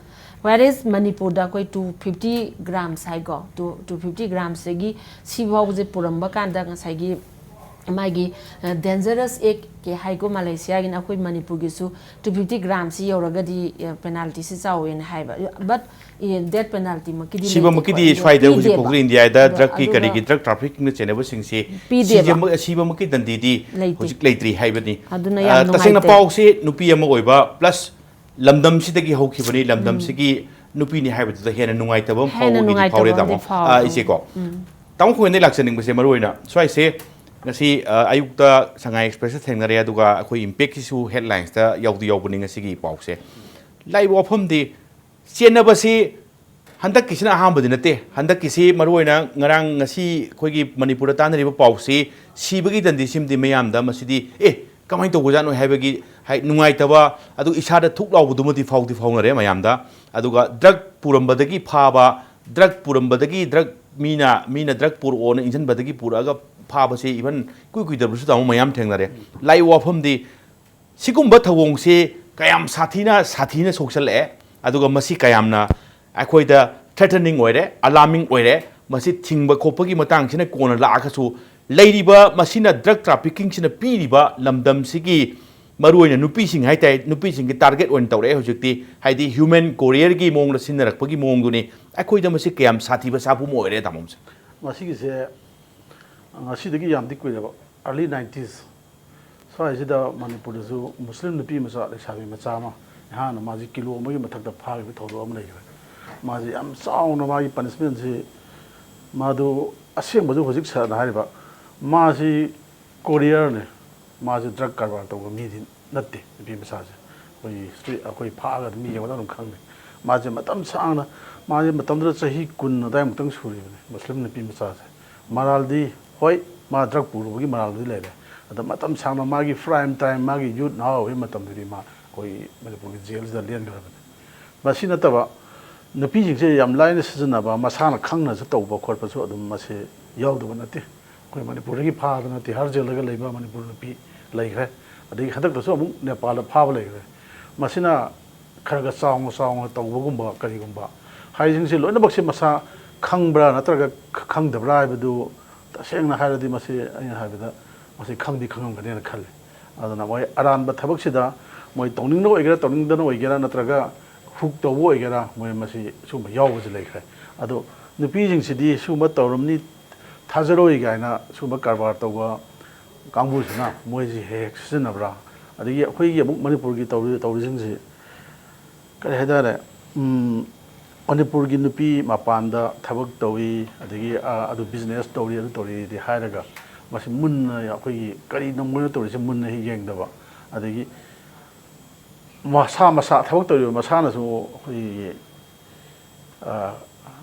Whereas ꯃꯅꯤꯄꯨꯔꯗ ꯑꯩꯈꯣꯏ two fifty grams ꯍꯥꯏꯀꯣ, two, two fifty gramsꯇꯒꯤ ꯁꯤ ꯐꯥꯎꯕꯁꯦ ꯄꯨꯔꯝꯕ ꯀꯥꯟꯗ ꯉꯁꯥꯏꯒꯤ ꯃꯥꯒꯤ, ꯑ, dangerous act ꯍꯥꯏꯀꯣ ꯃꯥꯂꯦꯁꯤꯌꯥꯒꯤꯅ, ꯑꯩꯈꯣꯏ ꯃꯅꯤꯄꯨꯔꯒꯤꯁꯨ two fifty gramsꯁꯤ ꯌꯧꯔꯒꯗꯤ, ꯑ, penaltyꯁꯤ ꯆꯥꯎꯋꯦꯅ ꯍꯥꯏꯕ꯫ But, ꯑꯦ, death penaltyꯃꯛꯀꯤꯗꯤ ꯁꯤꯕꯃꯛꯀꯤꯗꯤ ꯂꯩꯇꯦꯀꯣ, ꯁ꯭ꯋꯥꯏꯗ ꯍꯧꯖꯤꯛ ꯄꯤꯗꯦꯕ꯫ ꯐꯥꯎꯒꯤ ꯏꯟꯗꯤꯌꯥꯗ ꯑꯗꯣ, drugꯀꯤ ꯑꯗꯨꯒ ꯀꯔꯤꯒꯤ drug traffickingꯅ ꯆꯦꯟꯅꯕꯁꯤꯡꯁꯤ ꯄꯤꯗꯦꯕ꯫ ꯁꯤꯖꯃꯛ-, ꯁꯤꯕꯃꯛꯀꯤ ꯗꯟꯗꯤꯗꯤ ꯂꯩꯇꯦ꯫ ꯍꯧꯖꯤꯛ ꯂꯩꯇ꯭ꯔꯤ ꯍꯥꯏꯕꯅꯤ꯫ ꯑꯗꯨꯅ ꯑ, ꯌꯥꯝ ꯇꯁꯦꯡꯅ ꯅꯨꯡꯉꯥꯏꯇꯦ꯫ ꯄꯥꯎꯁꯦ ꯅꯨꯄꯤ ꯑꯃ ꯑꯣꯏꯕ plus ꯂꯝꯗꯝꯁꯤꯗꯒꯤ ꯍꯧꯈꯤꯕꯅꯤ, ꯂꯝꯗꯝꯁꯤꯒꯤ ꯅꯨꯄꯤꯅꯤ ꯍꯥꯏꯕꯗꯨꯗ ꯍꯦꯟꯅ ꯅꯨꯡꯉꯥꯏꯇꯕ ꯑꯃ ꯍꯦꯟꯅ ꯐꯥꯎꯕꯒꯤꯗꯤ ꯅꯨꯡꯉꯥꯏꯇꯕ ꯐꯥꯎꯔꯦ, ꯑꯃꯗꯤ ꯇꯥꯃꯣ꯫ ꯐꯥꯎꯔꯦ꯫ ꯑ, ꯏꯆꯦꯀꯣ, ꯎꯝ꯫ ꯇꯥꯃꯣ ꯈꯣꯏꯗ ꯂꯥꯛꯆꯅꯤꯡꯕꯁꯦ ꯃꯔꯨ ꯑꯣꯏꯅ ꯁ꯭ꯋꯥꯏꯁꯦ ꯉꯁꯤ, ꯑ, ꯑꯌꯨꯛꯇ ꯁꯉꯥꯏ ꯑꯦꯛꯁꯄ꯭ꯔꯦꯁꯇ ꯊꯦꯡꯅꯔꯦ, ꯑꯗꯨꯒ ꯑꯩꯈꯣꯏ ꯏꯝꯄꯦꯛꯀꯤꯁꯨ headlinesꯇ ꯌꯥꯎꯗꯤ ꯌꯥꯎꯕꯅꯤ ꯉꯁꯤꯒꯤ ꯄꯥꯎꯁꯦ꯫ ꯂꯥꯛꯏꯕ ꯋꯥꯐꯝꯗꯤ ꯆꯦꯟꯅꯕꯁꯤ ꯍꯟꯗꯛꯀꯤꯁꯤꯅ ꯑꯍꯥꯟꯕꯗꯤ ꯅꯠꯇꯦ꯫ ꯍꯟꯗꯛꯀꯤꯁꯤ ꯃꯔꯨ ꯑꯣꯏꯅ ꯉꯔꯥꯡ ꯉꯁꯤ ꯑꯩꯈꯣꯏꯒꯤ ꯃꯅꯤꯄꯨꯔꯗ ꯇꯥꯟꯅꯔꯤꯕ ꯄꯥꯎꯁꯤ ꯁꯤꯕꯒꯤ ꯗꯟꯗꯤꯁꯤꯃꯗꯤ ꯃꯌꯥꯝꯗ ꯃꯁꯤꯗꯤ, "ꯑꯦ, ꯀꯃꯥꯏꯅ ꯇꯧꯕꯖꯥꯠꯅꯣ?" ꯍꯥꯏꯕꯒꯤ ꯍꯥꯏ, ꯅꯨꯡꯉꯥꯏꯇꯕ, ꯑꯗꯨ ꯏꯁꯥꯗ ꯊꯨꯛ ꯂꯥꯎꯕꯗꯨꯃꯗꯤ ꯐꯥꯎꯗꯤ ꯐꯥꯎꯅꯔꯦ ꯃꯌꯥꯝꯗ꯫ ꯑꯗꯨꯒ drug ꯄꯨꯔꯝꯕꯗꯒꯤ ꯐꯥꯕ, drug ꯄꯨꯔꯝꯕꯗꯒꯤ drug ꯃꯤꯅ ꯃꯤꯅ ꯗ꯭ꯔꯒ ꯄꯨꯔꯛꯑꯣꯅ ꯏꯟꯁꯤꯟꯕꯗꯒꯤ ꯄꯨꯔꯛꯑꯒ ꯐꯥꯕꯁꯦ ꯏꯚꯟ ꯏꯀꯨꯏ ꯀꯨꯏꯗꯕꯁꯨ ꯇꯥꯃꯣ ꯃꯌꯥꯝ ꯊꯦꯡꯅꯔꯦ꯫ ꯂꯥꯛꯏ ꯋꯥꯐꯝꯗꯤ ꯁꯤꯒꯨꯝꯕ ꯊꯧꯑꯣꯡꯁꯦ ꯀꯌꯥꯝ ꯁꯥꯊꯤꯅ ꯁꯥꯊꯤꯅ ꯁꯣꯛꯆꯜꯂꯛꯑꯦ, ꯑꯗꯨꯒ ꯃꯁꯤ ꯀꯌꯥꯝꯅ ꯑꯩꯈꯣꯏꯗ ꯊ꯭ꯔꯦꯇꯅꯤꯡ ꯑꯣꯏꯔꯦ, ꯑꯂꯥꯔꯃꯤꯡ ꯑꯣꯏꯔꯦ꯫ ꯃꯁꯤ ꯊꯤꯡꯕ ꯈꯣꯠꯄꯒꯤ ꯃꯇꯥꯡꯁꯤꯅ ꯀꯣꯟꯅ ꯂꯥꯛꯑꯒꯁꯨ, ꯂꯩꯔꯤꯕ ꯃꯁꯤꯅ ꯗ꯭ꯔꯒ ꯇ꯭ꯔꯥꯐꯤꯀꯤꯡꯁꯤꯅ ꯄꯤꯔꯤꯕ ꯂꯝꯗꯝꯁꯤꯒꯤ ꯃꯔꯨꯑꯣꯏꯅ ꯅꯨꯄꯤꯁꯤꯡ ꯍꯥꯏꯇꯥꯔꯦ, ꯅꯨꯄꯤꯁꯤꯡꯒꯤ ꯇꯥꯔꯒꯦꯠ ꯑꯣꯏꯅ ꯇꯧꯔꯛꯑꯦ ꯍꯧꯖꯤꯛꯇꯤ, ꯍꯥꯏꯗꯤ ꯍ꯭ꯌꯨꯃꯦꯟ ꯀꯣꯔꯤꯌꯔꯒꯤ ꯃꯑꯣꯡꯗ ꯁꯤꯖꯤꯟꯅꯔꯛꯄꯒꯤ ꯃꯑꯣꯡꯗꯨꯅꯤ꯫ ꯑꯩꯈꯣꯏꯗ ꯃꯁꯤ ꯀꯌꯥꯝ ꯁꯥꯊꯤꯕ ꯁꯥꯐꯨ ꯑꯃ ꯑꯣꯏꯔꯦ ꯇꯥꯃꯣ ꯃꯁꯦ꯫ ꯃꯁꯤꯒꯤꯁꯦ ꯉꯁꯤꯗꯒꯤ ꯌꯥꯝꯗꯤ ꯀꯨꯏꯔꯕ, ꯑꯥꯔꯂꯤ ꯅꯥꯏꯟꯇꯤꯁ ꯁ꯭ꯋꯥꯏꯁꯤꯗ ꯃꯅꯤꯄꯨꯔꯗꯁꯨ ꯃꯨꯁꯂꯤꯝ ꯅꯨꯄꯤ ꯃꯆꯥ, ꯂꯩꯁꯥꯕꯤ ꯃꯆꯥ ꯑꯃ, ꯏꯍꯥꯟꯅ ꯃꯥꯁꯤ ꯀꯤꯂꯣ ꯑꯃꯒꯤ ꯃꯊꯛꯇ ꯐꯥꯈꯤꯕ ꯊꯧꯗꯣꯛ ꯑꯃ ꯂꯩꯈ꯭ꯔꯦ꯫ ꯃꯥꯁꯤ ꯌꯥꯝ ꯆꯥꯎꯅ ꯃꯥꯒꯤ ꯄꯅꯤꯁꯃꯦꯟꯁꯤ, ꯃꯥꯗꯨ ꯑꯁꯦꯡꯕꯁꯨ ꯍꯧꯖꯤꯛ ꯁꯥꯔꯅ ꯍꯥꯏꯔꯤꯕ, ꯃꯥꯁꯤ ꯀꯣꯔꯤꯌꯔꯅꯦ, ꯃꯥꯁꯦ ꯗ꯭ꯔꯒ ꯀꯔꯕꯥꯔ ꯇꯧꯕ ꯃꯤꯗꯤ ꯅꯠꯇꯦ꯫ ꯅꯨꯄꯤ ꯃꯆꯥꯁꯦ ꯑꯩꯈꯣꯏ ꯁ꯭ꯇ꯭ꯔꯤꯠ, ꯑꯩꯈꯣꯏ ꯐꯥꯔꯒ ꯑꯗꯨꯝ ꯌꯦꯡꯕꯗ ꯑꯗꯨꯝ ꯈꯪꯅꯤ꯫ ꯃꯥꯁꯦ ꯃꯇꯝ ꯁꯥꯡꯅ, ꯃꯥꯁꯦ ꯃꯇꯝꯗꯨꯗ ꯆꯍꯤ ꯀꯨꯟ ꯑꯗꯨꯋꯥꯏꯃꯨꯛꯇꯪ ꯁꯨꯔꯤꯕꯅꯤ, ꯃꯨꯁꯂꯤꯝ ꯅꯨꯄꯤ ꯃꯆꯥꯁꯦ꯫ ꯃꯔꯥꯜꯗꯤ, ꯍꯣꯏ, ꯃꯥ ꯗ꯭ꯔꯒ ꯄꯨꯔꯨꯕꯒꯤ ꯃꯔꯥꯜꯗꯤ ꯂꯩꯔꯦ, ꯑꯗꯣ ꯃꯇꯝ ꯁꯥꯡꯅ ꯃꯥꯒꯤ ꯄ꯭ꯔꯥꯏꯝ ꯇꯥꯏꯝ, ꯃꯥꯒꯤ ꯌꯨꯠ ꯅꯍꯥ ꯑꯣꯏꯕꯒꯤ ꯃꯇꯝꯗꯨꯗꯤ ꯃꯥ ꯑꯩꯈꯣꯏ ꯃꯅꯤꯄꯨꯔꯒꯤ ꯖꯦꯜꯁꯤꯗ ꯂꯦꯟꯈ꯭ꯔꯕꯅꯤ꯫ ꯃꯁꯤ ꯅꯠꯇꯕ ꯅꯨꯄꯤꯁꯤꯡꯁꯦ ꯌꯥꯝ ꯂꯥꯏꯅ ꯁꯤꯖꯤꯟꯅꯕ, ꯃꯁꯥꯅ ꯈꯪꯅꯁꯨ ꯇꯧꯕ ꯈꯣꯠꯄꯁꯨ ꯑꯗꯨꯝ ꯃꯁꯤ ꯌꯥꯎꯗꯕ ꯅꯠꯇꯦ꯫ ꯑꯩꯈꯣꯏ ꯃꯅꯤꯄꯨꯔꯗꯒꯤ ꯐꯥꯗꯅ ꯇꯤꯍꯥꯔ ꯖꯦꯜꯗꯒ ꯂꯩꯕ ꯃꯅꯤꯄꯨꯔ ꯅꯨꯄꯤ ꯂꯩꯈ꯭ꯔꯦ꯫ ꯑꯗꯒꯤ ꯍꯟꯗꯛꯇꯁꯨ ꯑꯃꯨꯛ ꯅꯦꯄꯥꯜꯗ ꯐꯥꯕ ꯂꯩꯈ꯭ꯔꯦ꯫ ꯃꯁꯤꯅ ꯈꯔ ꯈꯔ ꯆꯥꯎꯅ ꯆꯥꯎꯅ ꯇꯧꯕꯒꯨꯝꯕ ꯀꯔꯤꯒꯨꯝꯕ ꯍꯥꯏꯁꯤꯡꯁꯦ ꯂꯣꯏꯅꯃꯛꯁꯦ ꯃꯁꯥ ꯈꯪꯕ꯭ꯔꯥ ꯅꯠꯇ꯭ꯔꯒ ꯈ-, ꯈꯪꯗꯕ꯭ꯔꯥ ꯍꯥꯏꯕꯗꯨ ꯇꯁꯦꯡꯅ ꯍꯥꯏꯔꯗꯤ ꯃꯁꯤ ꯑꯩꯅ ꯍꯥꯏꯕꯗ ꯃꯁꯤ ꯈꯪꯗꯤ ꯈꯪꯉꯝꯒꯅꯦꯅ ꯈꯜꯂꯤ꯫ ꯑꯗꯨꯅ ꯃꯣꯏ ꯑꯔꯥꯟꯕ ꯊꯕꯛꯁꯤꯗ ꯃꯣꯏ ꯇꯧꯅꯤꯡꯅ ꯑꯣꯏꯒꯦꯔꯥ, ꯇꯧꯅꯤꯡꯗꯅ ꯑꯣꯏꯒꯦꯔꯥ, ꯅꯠꯇ꯭ꯔꯒ ꯍꯨꯛ ꯇꯧꯕ ꯑꯣꯏꯒꯦꯔꯥ, ꯃꯣꯏ ꯃꯁꯤ ꯁꯤꯒꯨꯝꯕ ꯌꯥꯎꯕꯁꯤ ꯂꯩꯈ꯭ꯔꯦ꯫ ꯑꯗꯣ ꯅꯨꯄꯤꯁꯤꯡꯁꯤꯗꯤ ꯁꯤꯒꯨꯝꯕ ꯇꯧꯔꯝꯅꯤ, ꯊꯥꯖꯔꯣꯏ ꯀꯥꯏꯅ ꯁꯤꯒꯨꯝꯕ ꯀꯔꯕꯥꯔ ꯇꯧꯕ ꯀꯥꯡꯕꯨꯁꯤꯅ ꯃꯣꯏꯁꯤ ꯍꯦꯛ ꯍꯦꯛ ꯁꯤꯖꯤꯟꯅꯕ꯭ꯔꯥ? ꯑꯗꯒꯤ ꯑꯩꯈꯣꯏꯒꯤ ꯑꯃꯨꯛ ꯃꯅꯤꯄꯨꯔꯒꯤ ꯇꯧꯔꯤ-, ꯇꯧꯔꯤꯁꯤꯡꯁꯤ ꯀꯔꯤ ꯍꯥꯏꯇꯥꯔꯦ, ꯎꯝ, ꯃꯅꯤꯄꯨꯔꯒꯤ ꯅꯨꯄꯤ ꯃꯄꯥꯟꯗ ꯊꯕꯛ ꯇꯧꯏ, ꯑꯗꯒꯤ, ꯑ, ꯑꯗꯨ ꯕꯤꯖꯤꯅꯦꯁ ꯇꯧꯔꯤ, ꯑꯗꯨ ꯇꯧꯔꯤꯗꯤ ꯍꯥꯏꯔꯒ ꯃꯁꯤ ꯃꯨꯟꯅ ꯑꯩꯈꯣꯏꯒꯤ ꯀꯔꯤꯅꯣ ꯃꯣꯏꯅ ꯇꯧꯔꯤꯁꯦ ꯃꯨꯟꯅ ꯍꯦꯛ ꯌꯦꯡꯗꯕ, ꯑꯗꯒꯤ ꯃꯁꯥ ꯃꯁꯥ ꯊꯕꯛ ꯇꯧꯔꯤꯕ ꯃꯁꯥꯅꯁꯨ ꯑꯩꯈꯣꯏꯒꯤ, ꯑ,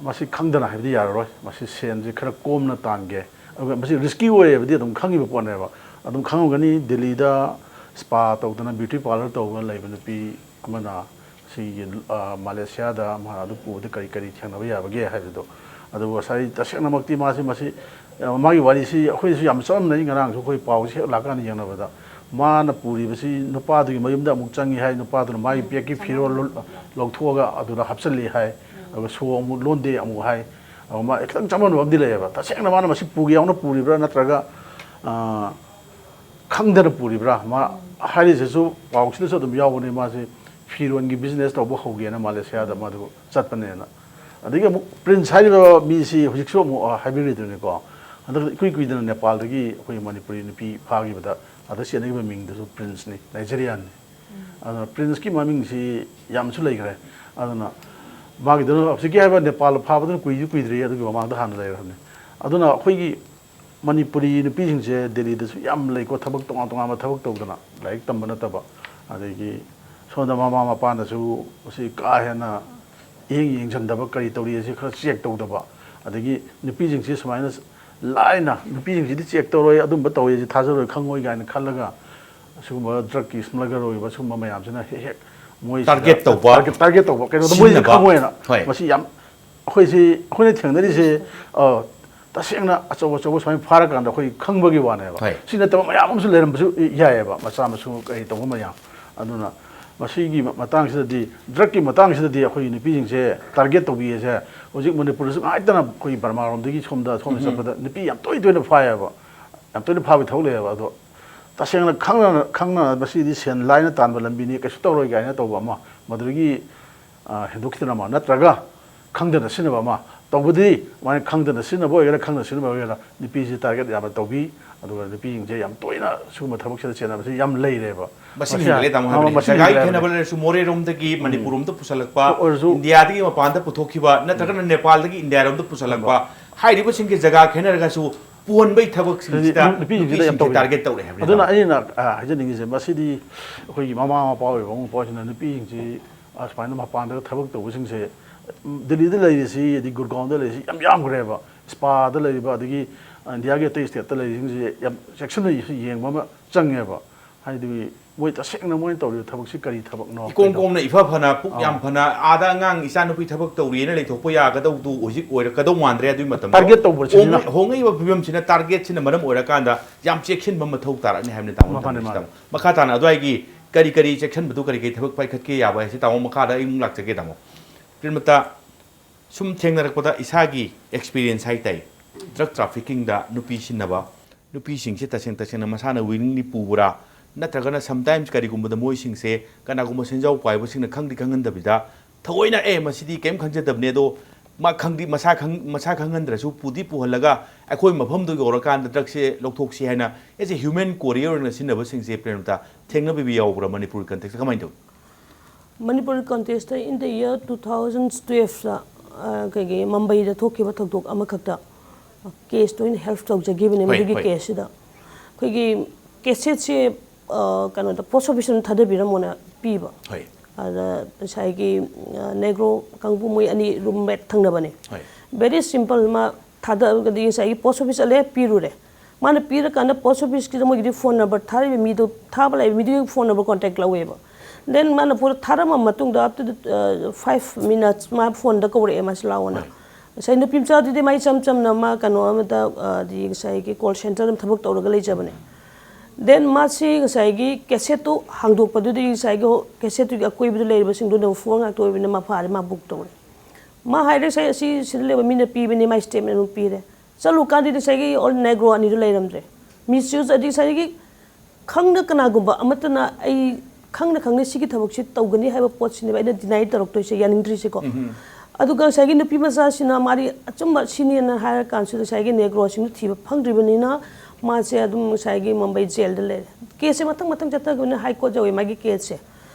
ꯃꯁꯤ ꯈꯪꯗꯅ ꯍꯥꯏꯕꯗꯤ ꯌꯥꯔꯔꯣꯏ꯫ ꯃꯁꯤ ꯁꯦꯟꯁꯦ ꯈꯔ ꯀꯣꯝꯅ ꯇꯥꯟꯒꯦ, ꯑꯗꯨꯒ ꯃꯁꯤ ꯔꯤꯁꯀꯤ ꯑꯣꯏꯌꯦꯕꯗꯤ ꯑꯗꯨꯝ ꯈꯪꯉꯤꯕ ꯄꯣꯠꯅꯦꯕ꯫ ꯑꯗꯨꯝ ꯈꯪꯉꯝꯒꯅꯤ, ꯗꯦꯜꯂꯤꯗ ꯁ꯭ꯄꯥ ꯇꯧꯗꯅ ꯕ꯭ꯌꯨꯇꯤ ꯄꯥꯔꯂꯔ ꯇꯧꯕ ꯂꯩꯕ ꯅꯨꯄꯤ ꯑꯃꯅ ꯁꯤꯒꯤ, ꯑ, ꯃꯥꯂꯦꯁꯤꯌꯥꯗ ꯃꯥ ꯑꯗꯨ ꯄꯨꯕꯗ ꯀꯔꯤ ꯀꯔꯤ ꯊꯦꯡꯅꯕ ꯌꯥꯕꯒꯦ ꯍꯥꯏꯕꯗꯣ꯫ ꯑꯗꯨꯕꯨ ꯉꯁꯥꯏ ꯇꯁꯦꯡꯅꯃꯛꯇꯤ ꯃꯥꯁꯤ ꯃꯁꯤ, ꯑ, ꯃꯥꯒꯤ ꯋꯥꯔꯤꯁꯤ ꯑꯩꯈꯣꯏꯁꯨ ꯌꯥꯝ ꯆꯃꯝꯅꯩ꯫ ꯉꯔꯥꯡꯁꯨ ꯑꯩꯈꯣꯏ ꯄꯥꯎꯁꯤ ꯍꯦꯛ ꯂꯥꯛꯀꯥꯟꯗ ꯌꯦꯡꯅꯕꯗ, ꯃꯥꯅ ꯄꯨꯔꯤꯕꯁꯤ ꯅꯨꯄꯥꯗꯨꯒꯤ ꯃꯌꯨꯝꯗ ꯑꯃꯨꯛ ꯆꯪꯉꯤ ꯍꯥꯏ, ꯅꯨꯄꯥꯗꯨꯅ ꯃꯥꯒꯤ ꯕꯦꯒꯀꯤ ꯐꯤꯔꯣꯜ ꯂꯧ-, ꯂꯧꯊꯣꯛꯑꯒ ꯑꯗꯨꯗ ꯍꯥꯞꯆꯤꯜꯂꯤ ꯍꯥꯏ, ꯑꯗꯨꯒ ꯁꯣ ꯑꯃꯨꯛ ꯂꯣꯟꯗꯦ ꯑꯃꯨꯛ ꯍꯥꯏ꯫ ꯑꯗꯨꯒ ꯃꯥ ꯈꯤꯇꯪ ꯆꯃꯝꯅꯕ ꯑꯃꯗꯤ ꯂꯩꯌꯦꯕ, ꯇꯁꯦꯡꯅ ꯃꯥꯅ ꯃꯁꯤ ꯄꯨꯒꯦ ꯌꯥꯎꯅ ꯄꯨꯔꯤꯕ꯭ꯔꯥ ꯅꯠꯇ꯭ꯔꯒ, ꯑ, ꯈꯪꯗꯅ ꯄꯨꯔꯤꯕ꯭ꯔꯥ? ꯃꯥ ꯍꯥꯏꯔꯤꯁꯤꯁꯨ ꯄꯥꯎꯁꯤꯗꯁꯨ ꯑꯗꯨꯝ ꯌꯥꯎꯕꯅꯤ, ꯃꯥꯁꯤ ꯐꯤꯔꯣꯟꯒꯤ ꯕꯤꯖꯤꯅꯦꯁ ꯇꯧꯕ ꯍꯧꯒꯦꯅ ꯃꯥꯂꯦꯁꯤꯌꯥꯗ ꯃꯥꯗꯨ ꯆꯠꯄꯅꯦꯅ꯫ ꯑꯗꯒꯤ ꯑꯃꯨꯛ ꯄ꯭ꯔꯤꯟꯁ ꯍꯥꯏꯔꯤꯕ ꯃꯤꯁꯤ ꯍꯧꯖꯤꯛꯁꯨ ꯑꯃꯨꯛ, ꯑ, ꯍꯥꯏꯕꯤꯔꯤꯗꯨꯅꯤꯀꯣ, ꯍꯟꯗꯛ ꯏꯀꯨꯏ ꯀꯨꯏꯗꯅ ꯅꯦꯄꯥꯜꯗꯒꯤ ꯑꯩꯈꯣꯏ ꯃꯅꯤꯄꯨꯔꯤ ꯅꯨꯄꯤ ꯐꯥꯈꯤꯕꯗ ꯑꯗ ꯆꯦꯟꯅꯈꯤꯕ ꯃꯤꯡꯗꯨꯁꯨ ꯄ꯭ꯔꯤꯟꯁꯅꯤ, ꯅꯥꯏꯖꯦꯔꯤꯌꯥꯟꯅꯤ꯫ ꯑꯗꯨꯅ ꯄ꯭ꯔꯤꯟꯁꯀꯤ ꯃꯃꯤꯡꯁꯤ ꯌꯥꯝꯁꯨ ꯂꯩꯈ꯭ꯔꯦ꯫ ꯑꯗꯨꯅ ꯃꯥꯒꯤꯗꯨꯅ ꯍꯧꯖꯤꯛꯀꯤ ꯍꯥꯏꯕ ꯅꯦꯄꯥꯜ ꯐꯥꯕꯗꯨꯅ ꯀꯨꯏꯗꯤ ꯀꯨꯏꯗ꯭ꯔꯤ, ꯑꯗꯨꯒꯤ ꯃꯃꯥꯡꯗ ꯍꯥꯟꯅ ꯂꯩꯔꯕꯅꯤ꯫ ꯑꯗꯨꯅ ꯑꯩꯈꯣꯏꯒꯤ ꯃꯅꯤꯄꯨꯔꯤ ꯅꯨꯄꯤꯁꯤꯡꯁꯦ ꯗꯦꯜꯂꯤꯗꯁꯨ ꯌꯥꯝ ꯂꯩꯀꯣ, ꯊꯕꯛ ꯇꯣꯉꯥꯟ ꯇꯣꯉꯥꯟꯕ ꯊꯕꯛ ꯇꯧꯗꯅ, ꯂꯥꯏꯔꯤꯛ ꯇꯝꯕ ꯅꯠꯇꯕ, ꯑꯗꯒꯤ ꯁꯣꯝꯗ ꯃꯃꯥ ꯃꯄꯥꯅꯁꯨ ꯃꯁꯤ ꯀꯥ ꯍꯦꯟꯅ ꯃꯤꯠꯌꯦꯡ ꯌꯦꯡꯁꯤꯟꯗꯕ, ꯀꯔꯤ ꯇꯧꯔꯤ ꯑꯁꯤ ꯈꯔ ꯆꯦꯛ ꯇꯧꯗꯕ, ꯑꯗꯒꯤ ꯅꯨꯄꯤꯁꯤꯡꯁꯤ ꯁꯨꯃꯥꯏꯅ ꯂꯥꯏꯅ ꯅꯨꯄꯤꯁꯤꯡꯁꯤꯗꯤ ꯆꯦꯛ ꯇꯧꯔꯣꯏ, ꯑꯗꯨꯝꯕ ꯇꯧꯋꯤ, ꯑꯁꯤ ꯊꯥꯖꯔꯣꯏ, ꯈꯪꯉꯣꯏ ꯀꯥꯏꯅ ꯈꯜꯂꯒ ꯁꯤꯒꯨꯝꯕ ꯗ꯭ꯔꯛꯀꯤ ꯁ꯭ꯃꯒꯂꯔ ꯑꯣꯏꯕ ꯁꯤꯒꯨꯝꯕ ꯃꯌꯥꯝꯁꯤꯅ ꯍꯦꯛ ꯍꯦꯛ ꯃꯣꯏ ꯇꯥꯔꯒꯦꯠ ꯇꯧꯕ, ꯇꯥꯔꯒꯦꯠ ꯇꯧꯕ ꯀꯩꯅꯣꯗꯣ ꯃꯣꯏꯗꯤ ꯁꯤꯖꯤꯟꯅꯕ꯫ ꯈꯪꯉꯣꯏꯅ꯫ ꯍꯣꯏ꯫ ꯃꯁꯤ ꯌꯥꯝ ꯑꯩꯈꯣꯏꯁꯤ, ꯑꯩꯈꯣꯏꯅ ꯊꯦꯡꯅꯔꯤꯁꯦ, ꯑ, ꯇꯁꯦꯡꯅ ꯑꯆꯧ ꯑꯆꯧꯕ ꯁꯨꯃꯥꯏꯅ ꯐꯥꯔꯀꯥꯟꯗ ꯑꯩꯈꯣꯏ ꯈꯪꯕꯒꯤ ꯋꯥꯅꯦꯕ꯫ ꯍꯣꯏ꯫ ꯁꯤ ꯅꯠꯇꯕ ꯃꯌꯥꯝ ꯑꯃꯁꯨ ꯂꯩꯔꯝꯕꯁꯨ ꯌꯥꯏꯑꯕ, ꯃꯆꯥ ꯃꯁꯨ ꯀꯔꯤ ꯇꯧꯕ ꯃꯌꯥꯝ꯫ ꯑꯗꯨꯅ ꯃꯁꯤꯒꯤ ꯃꯇꯥꯡꯁꯤꯗꯗꯤ, ꯗ꯭ꯔꯛꯀꯤ ꯃꯇꯥꯡꯁꯤꯗꯗꯤ ꯑꯩꯈꯣꯏꯒꯤ ꯅꯨꯄꯤꯁꯤꯡꯁꯦ ꯇꯥꯔꯒꯦꯠ ꯇꯧꯕꯤꯌꯦꯁꯦ ꯍꯧꯖꯤꯛ ꯃꯅꯤꯄꯨꯔꯗꯁꯨ ꯉꯥꯏꯇꯅ ꯑꯩꯈꯣꯏ ꯕꯔꯃꯥꯔꯣꯝꯗꯒꯤ ꯁꯣꯝꯗ, ꯁꯣꯝꯗ ꯎꯝ꯫ ꯆꯠꯄꯗ ꯅꯨꯄꯤ ꯌꯥꯝ ꯇꯣꯏ ꯇꯣꯏꯅ ꯐꯥꯏꯌꯦꯕ꯫ ꯌꯥꯝ ꯇꯣꯏꯅ ꯐꯥꯕꯒꯤ ꯊꯕꯛ ꯂꯩꯌꯦꯕ꯫ ꯑꯗꯣ ꯇꯁꯦꯡꯅ ꯈꯪꯅ, ꯈꯪꯅ ꯃꯁꯤꯗꯤ ꯁꯦꯟ ꯂꯥꯏꯅ ꯇꯥꯟꯕ ꯂꯝꯕꯤꯅꯤ, ꯀꯩꯁꯨ ꯇꯧꯔꯣꯏ ꯀꯥꯏꯅ ꯇꯧꯕ ꯑꯃ, ꯃꯗꯨꯗꯒꯤ, ꯑ, ꯍꯦꯟꯗꯣꯛꯈꯤꯗꯅ ꯑꯃ, ꯅꯠꯇ꯭ꯔꯒ ꯈꯪꯗꯅ ꯁꯤꯖꯤꯟꯅꯕ ꯑꯃ꯫ ꯇꯧꯕꯗꯤ ꯑꯗꯨꯃꯥꯏꯅ ꯈꯪꯗꯅ ꯁꯤꯖꯤꯟꯅꯕ ꯑꯣꯏꯒꯦꯔꯥ, ꯈꯪꯗꯅ ꯁꯤꯖꯤꯟꯅꯕ ꯑꯣꯏꯒꯦꯔꯥ, ꯅꯨꯄꯤꯁꯤ ꯇꯥꯔꯒꯦꯠ ꯌꯥꯝꯅ ꯇꯧꯕꯤ꯫ ꯑꯗꯨꯒ ꯅꯨꯄꯤꯁꯤꯡꯁꯦ ꯌꯥꯝ ꯇꯣꯏꯅ ꯁꯤꯒꯨꯝꯕ ꯊꯕꯛꯁꯤꯗ ꯆꯦꯟꯅꯕꯁꯤ ꯌꯥꯝ ꯂꯩꯔꯦꯕ꯫ ꯃꯁꯤꯡ ꯃꯁꯤ ꯍꯦꯟꯒꯠꯂꯦ, ꯇꯥꯃꯣ, ꯑ, ꯍꯥꯏꯕꯅꯤ꯫ ꯃꯁꯤꯡ ꯖꯒꯥꯒꯤ ꯍꯦꯟꯒꯠꯂꯦ ꯈꯦꯠꯅꯕ ꯍꯥꯏꯕꯅꯤ꯫ ꯂꯩꯔꯁꯨ ꯃꯣꯔꯦꯔꯣꯝꯗꯒꯤ ꯎꯝ꯫ ꯃꯅꯤꯄꯨꯔꯔꯣꯝꯗ ꯄꯨꯁꯜꯂꯛꯄ, ꯑꯣꯏꯔꯁꯨ ꯏꯟꯗꯤꯌꯥꯗꯒꯤ ꯃꯄꯥꯟꯗ ꯄꯨꯊꯣꯛꯈꯤꯕ ꯅꯠꯇ꯭ꯔꯒꯅ ꯎꯝ꯫ ꯅꯦꯄꯥꯜꯗꯒꯤ ꯏꯟꯗꯤꯌꯥꯔꯣꯝꯗ ꯄꯨꯁꯜꯂꯛꯄ, ꯍꯥꯏꯔꯤꯕꯁꯤꯡꯒꯤ ꯖꯒꯥ ꯈꯦꯠꯅꯔꯒꯁꯨ ꯄꯨꯍꯟꯕꯒꯤ ꯊꯕꯛꯁꯤꯡꯁꯤꯗ ꯍꯥꯏꯗꯤ ꯅꯨ-, ꯅꯨꯄꯤꯁꯤꯡꯁꯤꯗ ꯌꯥꯝ ꯅꯨꯄꯤꯁꯤꯡꯁꯤ ꯇꯧꯋꯤ꯫ ꯇꯥꯔꯒꯦꯠ ꯇꯧꯔꯦ ꯍꯥꯏꯕꯅꯤ, ꯑꯗꯨꯅ ꯇꯥꯃꯣ꯫ ꯑꯩꯅ, ꯑ, ꯍꯥꯏꯖꯅꯤꯡꯉꯤꯁꯦ, ꯃꯁꯤꯗꯤ ꯑꯩꯈꯣꯏꯒꯤ ꯃꯃꯥ ꯃꯄꯥ ꯑꯣꯏꯕ ꯃꯄꯥꯁꯤꯡꯅ ꯅꯨꯄꯤꯁꯤꯡꯁꯤ ꯑꯁꯨꯃꯥꯏꯅ ꯃꯄꯥꯟꯗ ꯊꯕꯛ ꯇꯧꯕꯁꯤꯡꯁꯦ, ꯎꯝ, ꯗꯤꯜꯂꯤꯗ ꯂꯩꯔꯤꯁꯤ, ꯑꯗꯩ ꯒꯨꯔꯒꯥꯎꯟꯗ ꯂꯩꯔꯤꯁꯤ ꯌꯥꯝ ꯌꯥꯝꯈ꯭ꯔꯦꯕ꯫ ꯏꯁꯄꯥꯗ ꯂꯩꯔꯤꯕ, ꯑꯗꯒꯤ ꯏꯟꯗꯤꯌꯥꯒꯤ ꯑꯇꯩ ꯁ꯭ꯇꯦꯠꯇ ꯂꯩꯔꯤꯁꯤꯡꯁꯦ ꯌꯥꯝ ꯆꯦꯛꯁꯤꯟꯅ ꯌꯦꯡꯕ ꯑꯃ ꯆꯪꯉꯦꯕ꯫ ꯍꯥꯏꯗꯤ ꯃꯣꯏ ꯇꯁꯦꯡꯅ ꯃꯣꯏꯅ ꯇꯧꯔꯤꯕ ꯊꯕꯛꯁꯤ ꯀꯔꯤ ꯊꯕꯛꯅꯣ? ꯏꯀꯣꯝ ꯀꯣꯝꯅ ꯏꯐ ꯐꯅ ꯄꯨꯛ ꯌꯥꯝ ꯐꯅ ꯑꯥꯗ ꯑꯉꯥꯡ ꯏꯆꯥꯅꯨꯄꯤ ꯊꯕꯛ ꯇꯧꯔꯤꯅ ꯂꯩꯊꯣꯛꯄ ꯌꯥꯒꯗꯧꯗꯨ ꯍꯧꯖꯤꯛ ꯑꯣꯏꯔꯛꯀꯗꯧ ꯃꯥꯟꯗ꯭ꯔꯦ꯫ ꯑꯗꯨꯒꯤ ꯃꯇꯝꯗ target ꯇꯧꯕꯁꯤꯅ ꯍꯣꯡꯉꯛꯏ-, ꯍꯣꯡꯉꯛꯏꯕ ꯐꯤꯕꯝꯁꯤꯅ target ꯁꯤꯅ ꯃꯔꯝ ꯑꯣꯏꯔꯀꯥꯟꯗ ꯌꯥꯝ ꯆꯦꯛꯁꯤꯟꯕ ꯃꯊꯧ ꯇꯥꯔꯛꯅꯤ ꯍꯥꯏꯕꯅꯤ ꯇꯥꯃꯣ꯫ ꯃꯥꯅꯦ, ꯇꯥꯃꯣ꯫ ꯃꯥꯅꯦ꯫ ꯃꯈꯥ ꯇꯥꯅ ꯑꯗꯨꯋꯥꯏꯒꯤ ꯀꯔꯤ ꯀꯔꯤ ꯆꯦꯛꯁꯤꯟꯕꯗꯨ ꯀꯔꯤ ꯀꯔꯤ ꯊꯕꯛ ꯄꯥꯏꯈꯠꯀꯦ ꯌꯥꯕ ꯍꯥꯏꯁꯦ ꯇꯥꯃꯣ ꯃꯈꯥꯗ ꯑꯩ ꯑꯃꯨꯛ ꯂꯥꯛꯆꯒꯦ ꯇꯥꯃꯣ꯫ ꯄ꯭ꯔꯦꯃꯂꯇꯥ, ꯁꯨꯝ ꯊꯦꯡꯅꯔꯛꯄꯗ ꯏꯁꯥꯒꯤ experience ꯍꯥꯏ ꯇꯥꯏ, drug trafficking ꯗ ꯅꯨꯄꯤ ꯁꯤꯟꯅꯕ, ꯅꯨꯄꯤꯁꯤꯡꯁꯦ ꯇꯁꯦꯡ ꯇꯁꯦꯡꯅ ꯃꯁꯥꯅ willingly ꯄꯨꯕ꯭ꯔꯥ, ꯅꯠꯇ꯭ꯔꯒꯅ sometimes ꯀꯔꯤꯒꯨꯝꯕꯗ ꯃꯣꯏꯁꯤꯡꯁꯦ ꯀꯅꯥꯒꯨꯝꯕ ꯁꯦꯟꯖꯥꯎ ꯄꯥꯏꯕꯁꯤꯡꯅ ꯈꯪꯗꯤ ꯈꯪꯍꯟꯗꯕꯤꯗ ꯊꯑꯣꯏꯅ "ꯑꯦ, ꯃꯁꯤꯗꯤ ꯀꯩꯝ ꯈꯪꯖꯗꯕꯅꯦ", ꯑꯗꯣ ꯃꯥ ꯈꯪꯗꯤ ꯃꯁꯥ ꯈꯪ-, ꯃꯁꯥ ꯈꯪꯍꯟꯗ꯭ꯔꯁꯨ ꯄꯨꯗꯤ ꯄꯨꯍꯜꯂꯒ ꯑꯩꯈꯣꯏ ꯃꯐꯝꯗꯨ ꯌꯧꯔꯀꯥꯟꯗ drug ꯁꯦ ꯂꯧꯊꯣꯛꯁꯤ ꯍꯥꯏꯅ as a human courier ꯑꯣꯏꯅ ꯁꯤꯖꯤꯟꯅꯕꯁꯤꯡꯁꯦ ꯄ꯭ꯔꯦꯃꯂꯇꯥ ꯊꯦꯡꯅꯕꯤꯕ ꯌꯥꯎꯕ꯭ꯔꯥ ꯃꯅꯤꯄꯨꯔꯒꯤ context ꯇ? ꯀꯃꯥꯏꯅ ꯇꯧꯏ? ꯃꯅꯤꯄꯨꯔꯒꯤ context ꯇ in the year two thousand twelve ꯇ, ꯑ, ꯑꯩꯈꯣꯏꯒꯤ ꯃꯝꯕꯩꯗ ꯊꯣꯛꯈꯤꯕ ꯊꯧꯗꯣꯛ ꯑꯃꯈꯛꯇ case ꯇ ꯑꯣꯏꯅ help ꯇꯧꯖꯈꯤꯕꯅꯦ꯫ ꯍꯣꯏ, ꯃꯗꯨꯒꯤ ꯍꯣꯏ꯫ Case ꯁꯤꯗ ꯑꯩꯈꯣꯏꯒꯤ cassette ꯁꯦ, ꯑ, ꯀꯩꯅꯣꯗ post office ꯇ ꯊꯥꯗꯕꯤꯔꯝꯃꯣꯅ ꯄꯤꯕ꯫ ꯍꯣꯏ꯫ ꯑꯗ ꯉꯁꯥꯏꯒꯤ, ꯑ, Negro ꯀꯥꯡꯕꯨ ꯃꯣꯏ ꯑꯅꯤ roommate ꯊꯪꯅꯕꯅꯦ꯫ ꯍꯣꯏ꯫ Very simple, ꯃꯥ ꯊꯥꯗꯕꯗꯤ ꯉꯁꯥꯏꯒꯤ post office ꯆꯠꯂꯦ, ꯄꯤꯔꯨꯔꯦ꯫ ꯃꯥꯅ ꯄꯤꯔꯀꯥꯟꯗ post office ꯀꯤꯗ ꯃꯣꯏꯒꯤꯗꯤ phone number ꯊꯥꯔꯤꯕ ꯃꯤꯗꯣ, ꯊꯥꯕ ꯂꯥꯛꯏꯕ ꯃꯤꯗꯨꯒꯤ phone number contact ꯂꯧꯋꯦꯕ꯫ Then ꯃꯥꯅ ꯄꯨꯔ ꯊꯥꯔꯝꯃ ꯃꯇꯨꯡꯗ up to the, uh, five minutes ꯃꯥ phone ꯗ ꯀꯧꯔꯛꯑꯦ, "ꯃꯥꯁꯤ ꯂꯥꯛꯑꯣꯅ"꯫ ꯉꯁꯥꯏ ꯅꯨꯄꯤ ꯃꯆꯥꯗꯨꯗꯤ ꯃꯥ ꯏꯆꯝ ꯆꯝꯅ ꯃꯥ ꯀꯩꯅꯣ ꯑꯃꯗ, ꯑ, ꯗꯤ ꯉꯁꯥꯏꯒꯤ call center ꯑꯃ ꯊꯕꯛ ꯇꯧꯔꯒ ꯂꯩꯖꯕꯅꯦ꯫ Then ꯃꯥꯁꯤ ꯉꯁꯥꯏꯒꯤ cassette ꯇꯨ ꯍꯥꯡꯗꯣꯛꯄꯗꯨꯗꯤ ꯉꯁꯥꯏꯒꯤ ꯍꯣ-, cassette ꯇꯨꯒꯤ ꯑꯀꯣꯏꯕꯗ ꯂꯩꯔꯤꯕꯁꯤꯡꯗꯨꯅ phone ꯉꯥꯛꯇ ꯑꯣꯏꯕꯅꯤꯅ ꯃꯥ ꯐꯥꯔꯦ, ꯃꯥ book ꯇꯧꯔꯦ꯫ ꯃꯥ ꯍꯥꯏꯔꯦ, "ꯁꯦ, ꯑꯁꯤ ꯁꯤꯗ ꯂꯩꯕ ꯃꯤꯅ ꯄꯤꯕꯅꯤ", ꯃꯥꯏ statement ꯑꯃ ꯄꯤꯔꯦ꯫ ꯆꯠꯂꯨꯀꯥꯟꯗꯗꯤ ꯉꯁꯥꯏꯒꯤ all Negro ꯑꯅꯤꯗꯨ ꯂꯩꯔꯝꯗ꯭ꯔꯦ꯫ Misuse ꯑꯗꯤ ꯉꯁꯥꯏꯒꯤ ꯈꯪꯅ ꯀꯅꯥꯒꯨꯝꯕ ꯑꯃꯠꯇꯅ ꯑꯩ ꯈꯪꯅ ꯈꯪꯅ ꯁꯤꯒꯤ ꯊꯕꯛꯁꯤ ꯇꯧꯒꯅꯤ ꯍꯥꯏꯕ ꯄꯣꯠꯁꯤꯅꯦꯕ ꯑꯩꯅ deny ꯇꯧꯔꯛꯇꯣꯏꯁꯦ, ꯌꯥꯅꯤꯡꯗ꯭ꯔꯤꯁꯦꯀꯣ꯫ ꯑꯗꯨꯒ ꯉꯁꯥꯏꯒꯤ ꯅꯨꯄꯤ ꯃꯆꯥꯁꯤꯅ ꯃꯥꯗꯤ ꯑꯆꯨꯝꯕ ꯁꯤꯅꯦꯅ ꯍꯥꯏꯔ ꯀꯥꯟꯁꯤꯗ ꯉꯁꯥꯏꯒꯤ Negro ꯁꯤꯡꯗꯨ ꯊꯤꯕ ꯐꯪꯗ꯭ꯔꯤꯕꯅꯤꯅ ꯃꯥꯁꯦ ꯑꯗꯨꯝ ꯉꯁꯥꯏꯒꯤ ꯃꯨꯝꯕꯩ jail ꯗ ꯂꯩꯔꯦ꯫ Case ꯁꯦ ꯃꯊꯪ ꯃꯊꯪ ꯆꯠꯊꯈꯤꯕꯅ High Court ꯌꯧꯋꯦ ꯃꯥꯒꯤ case ꯁꯦ꯫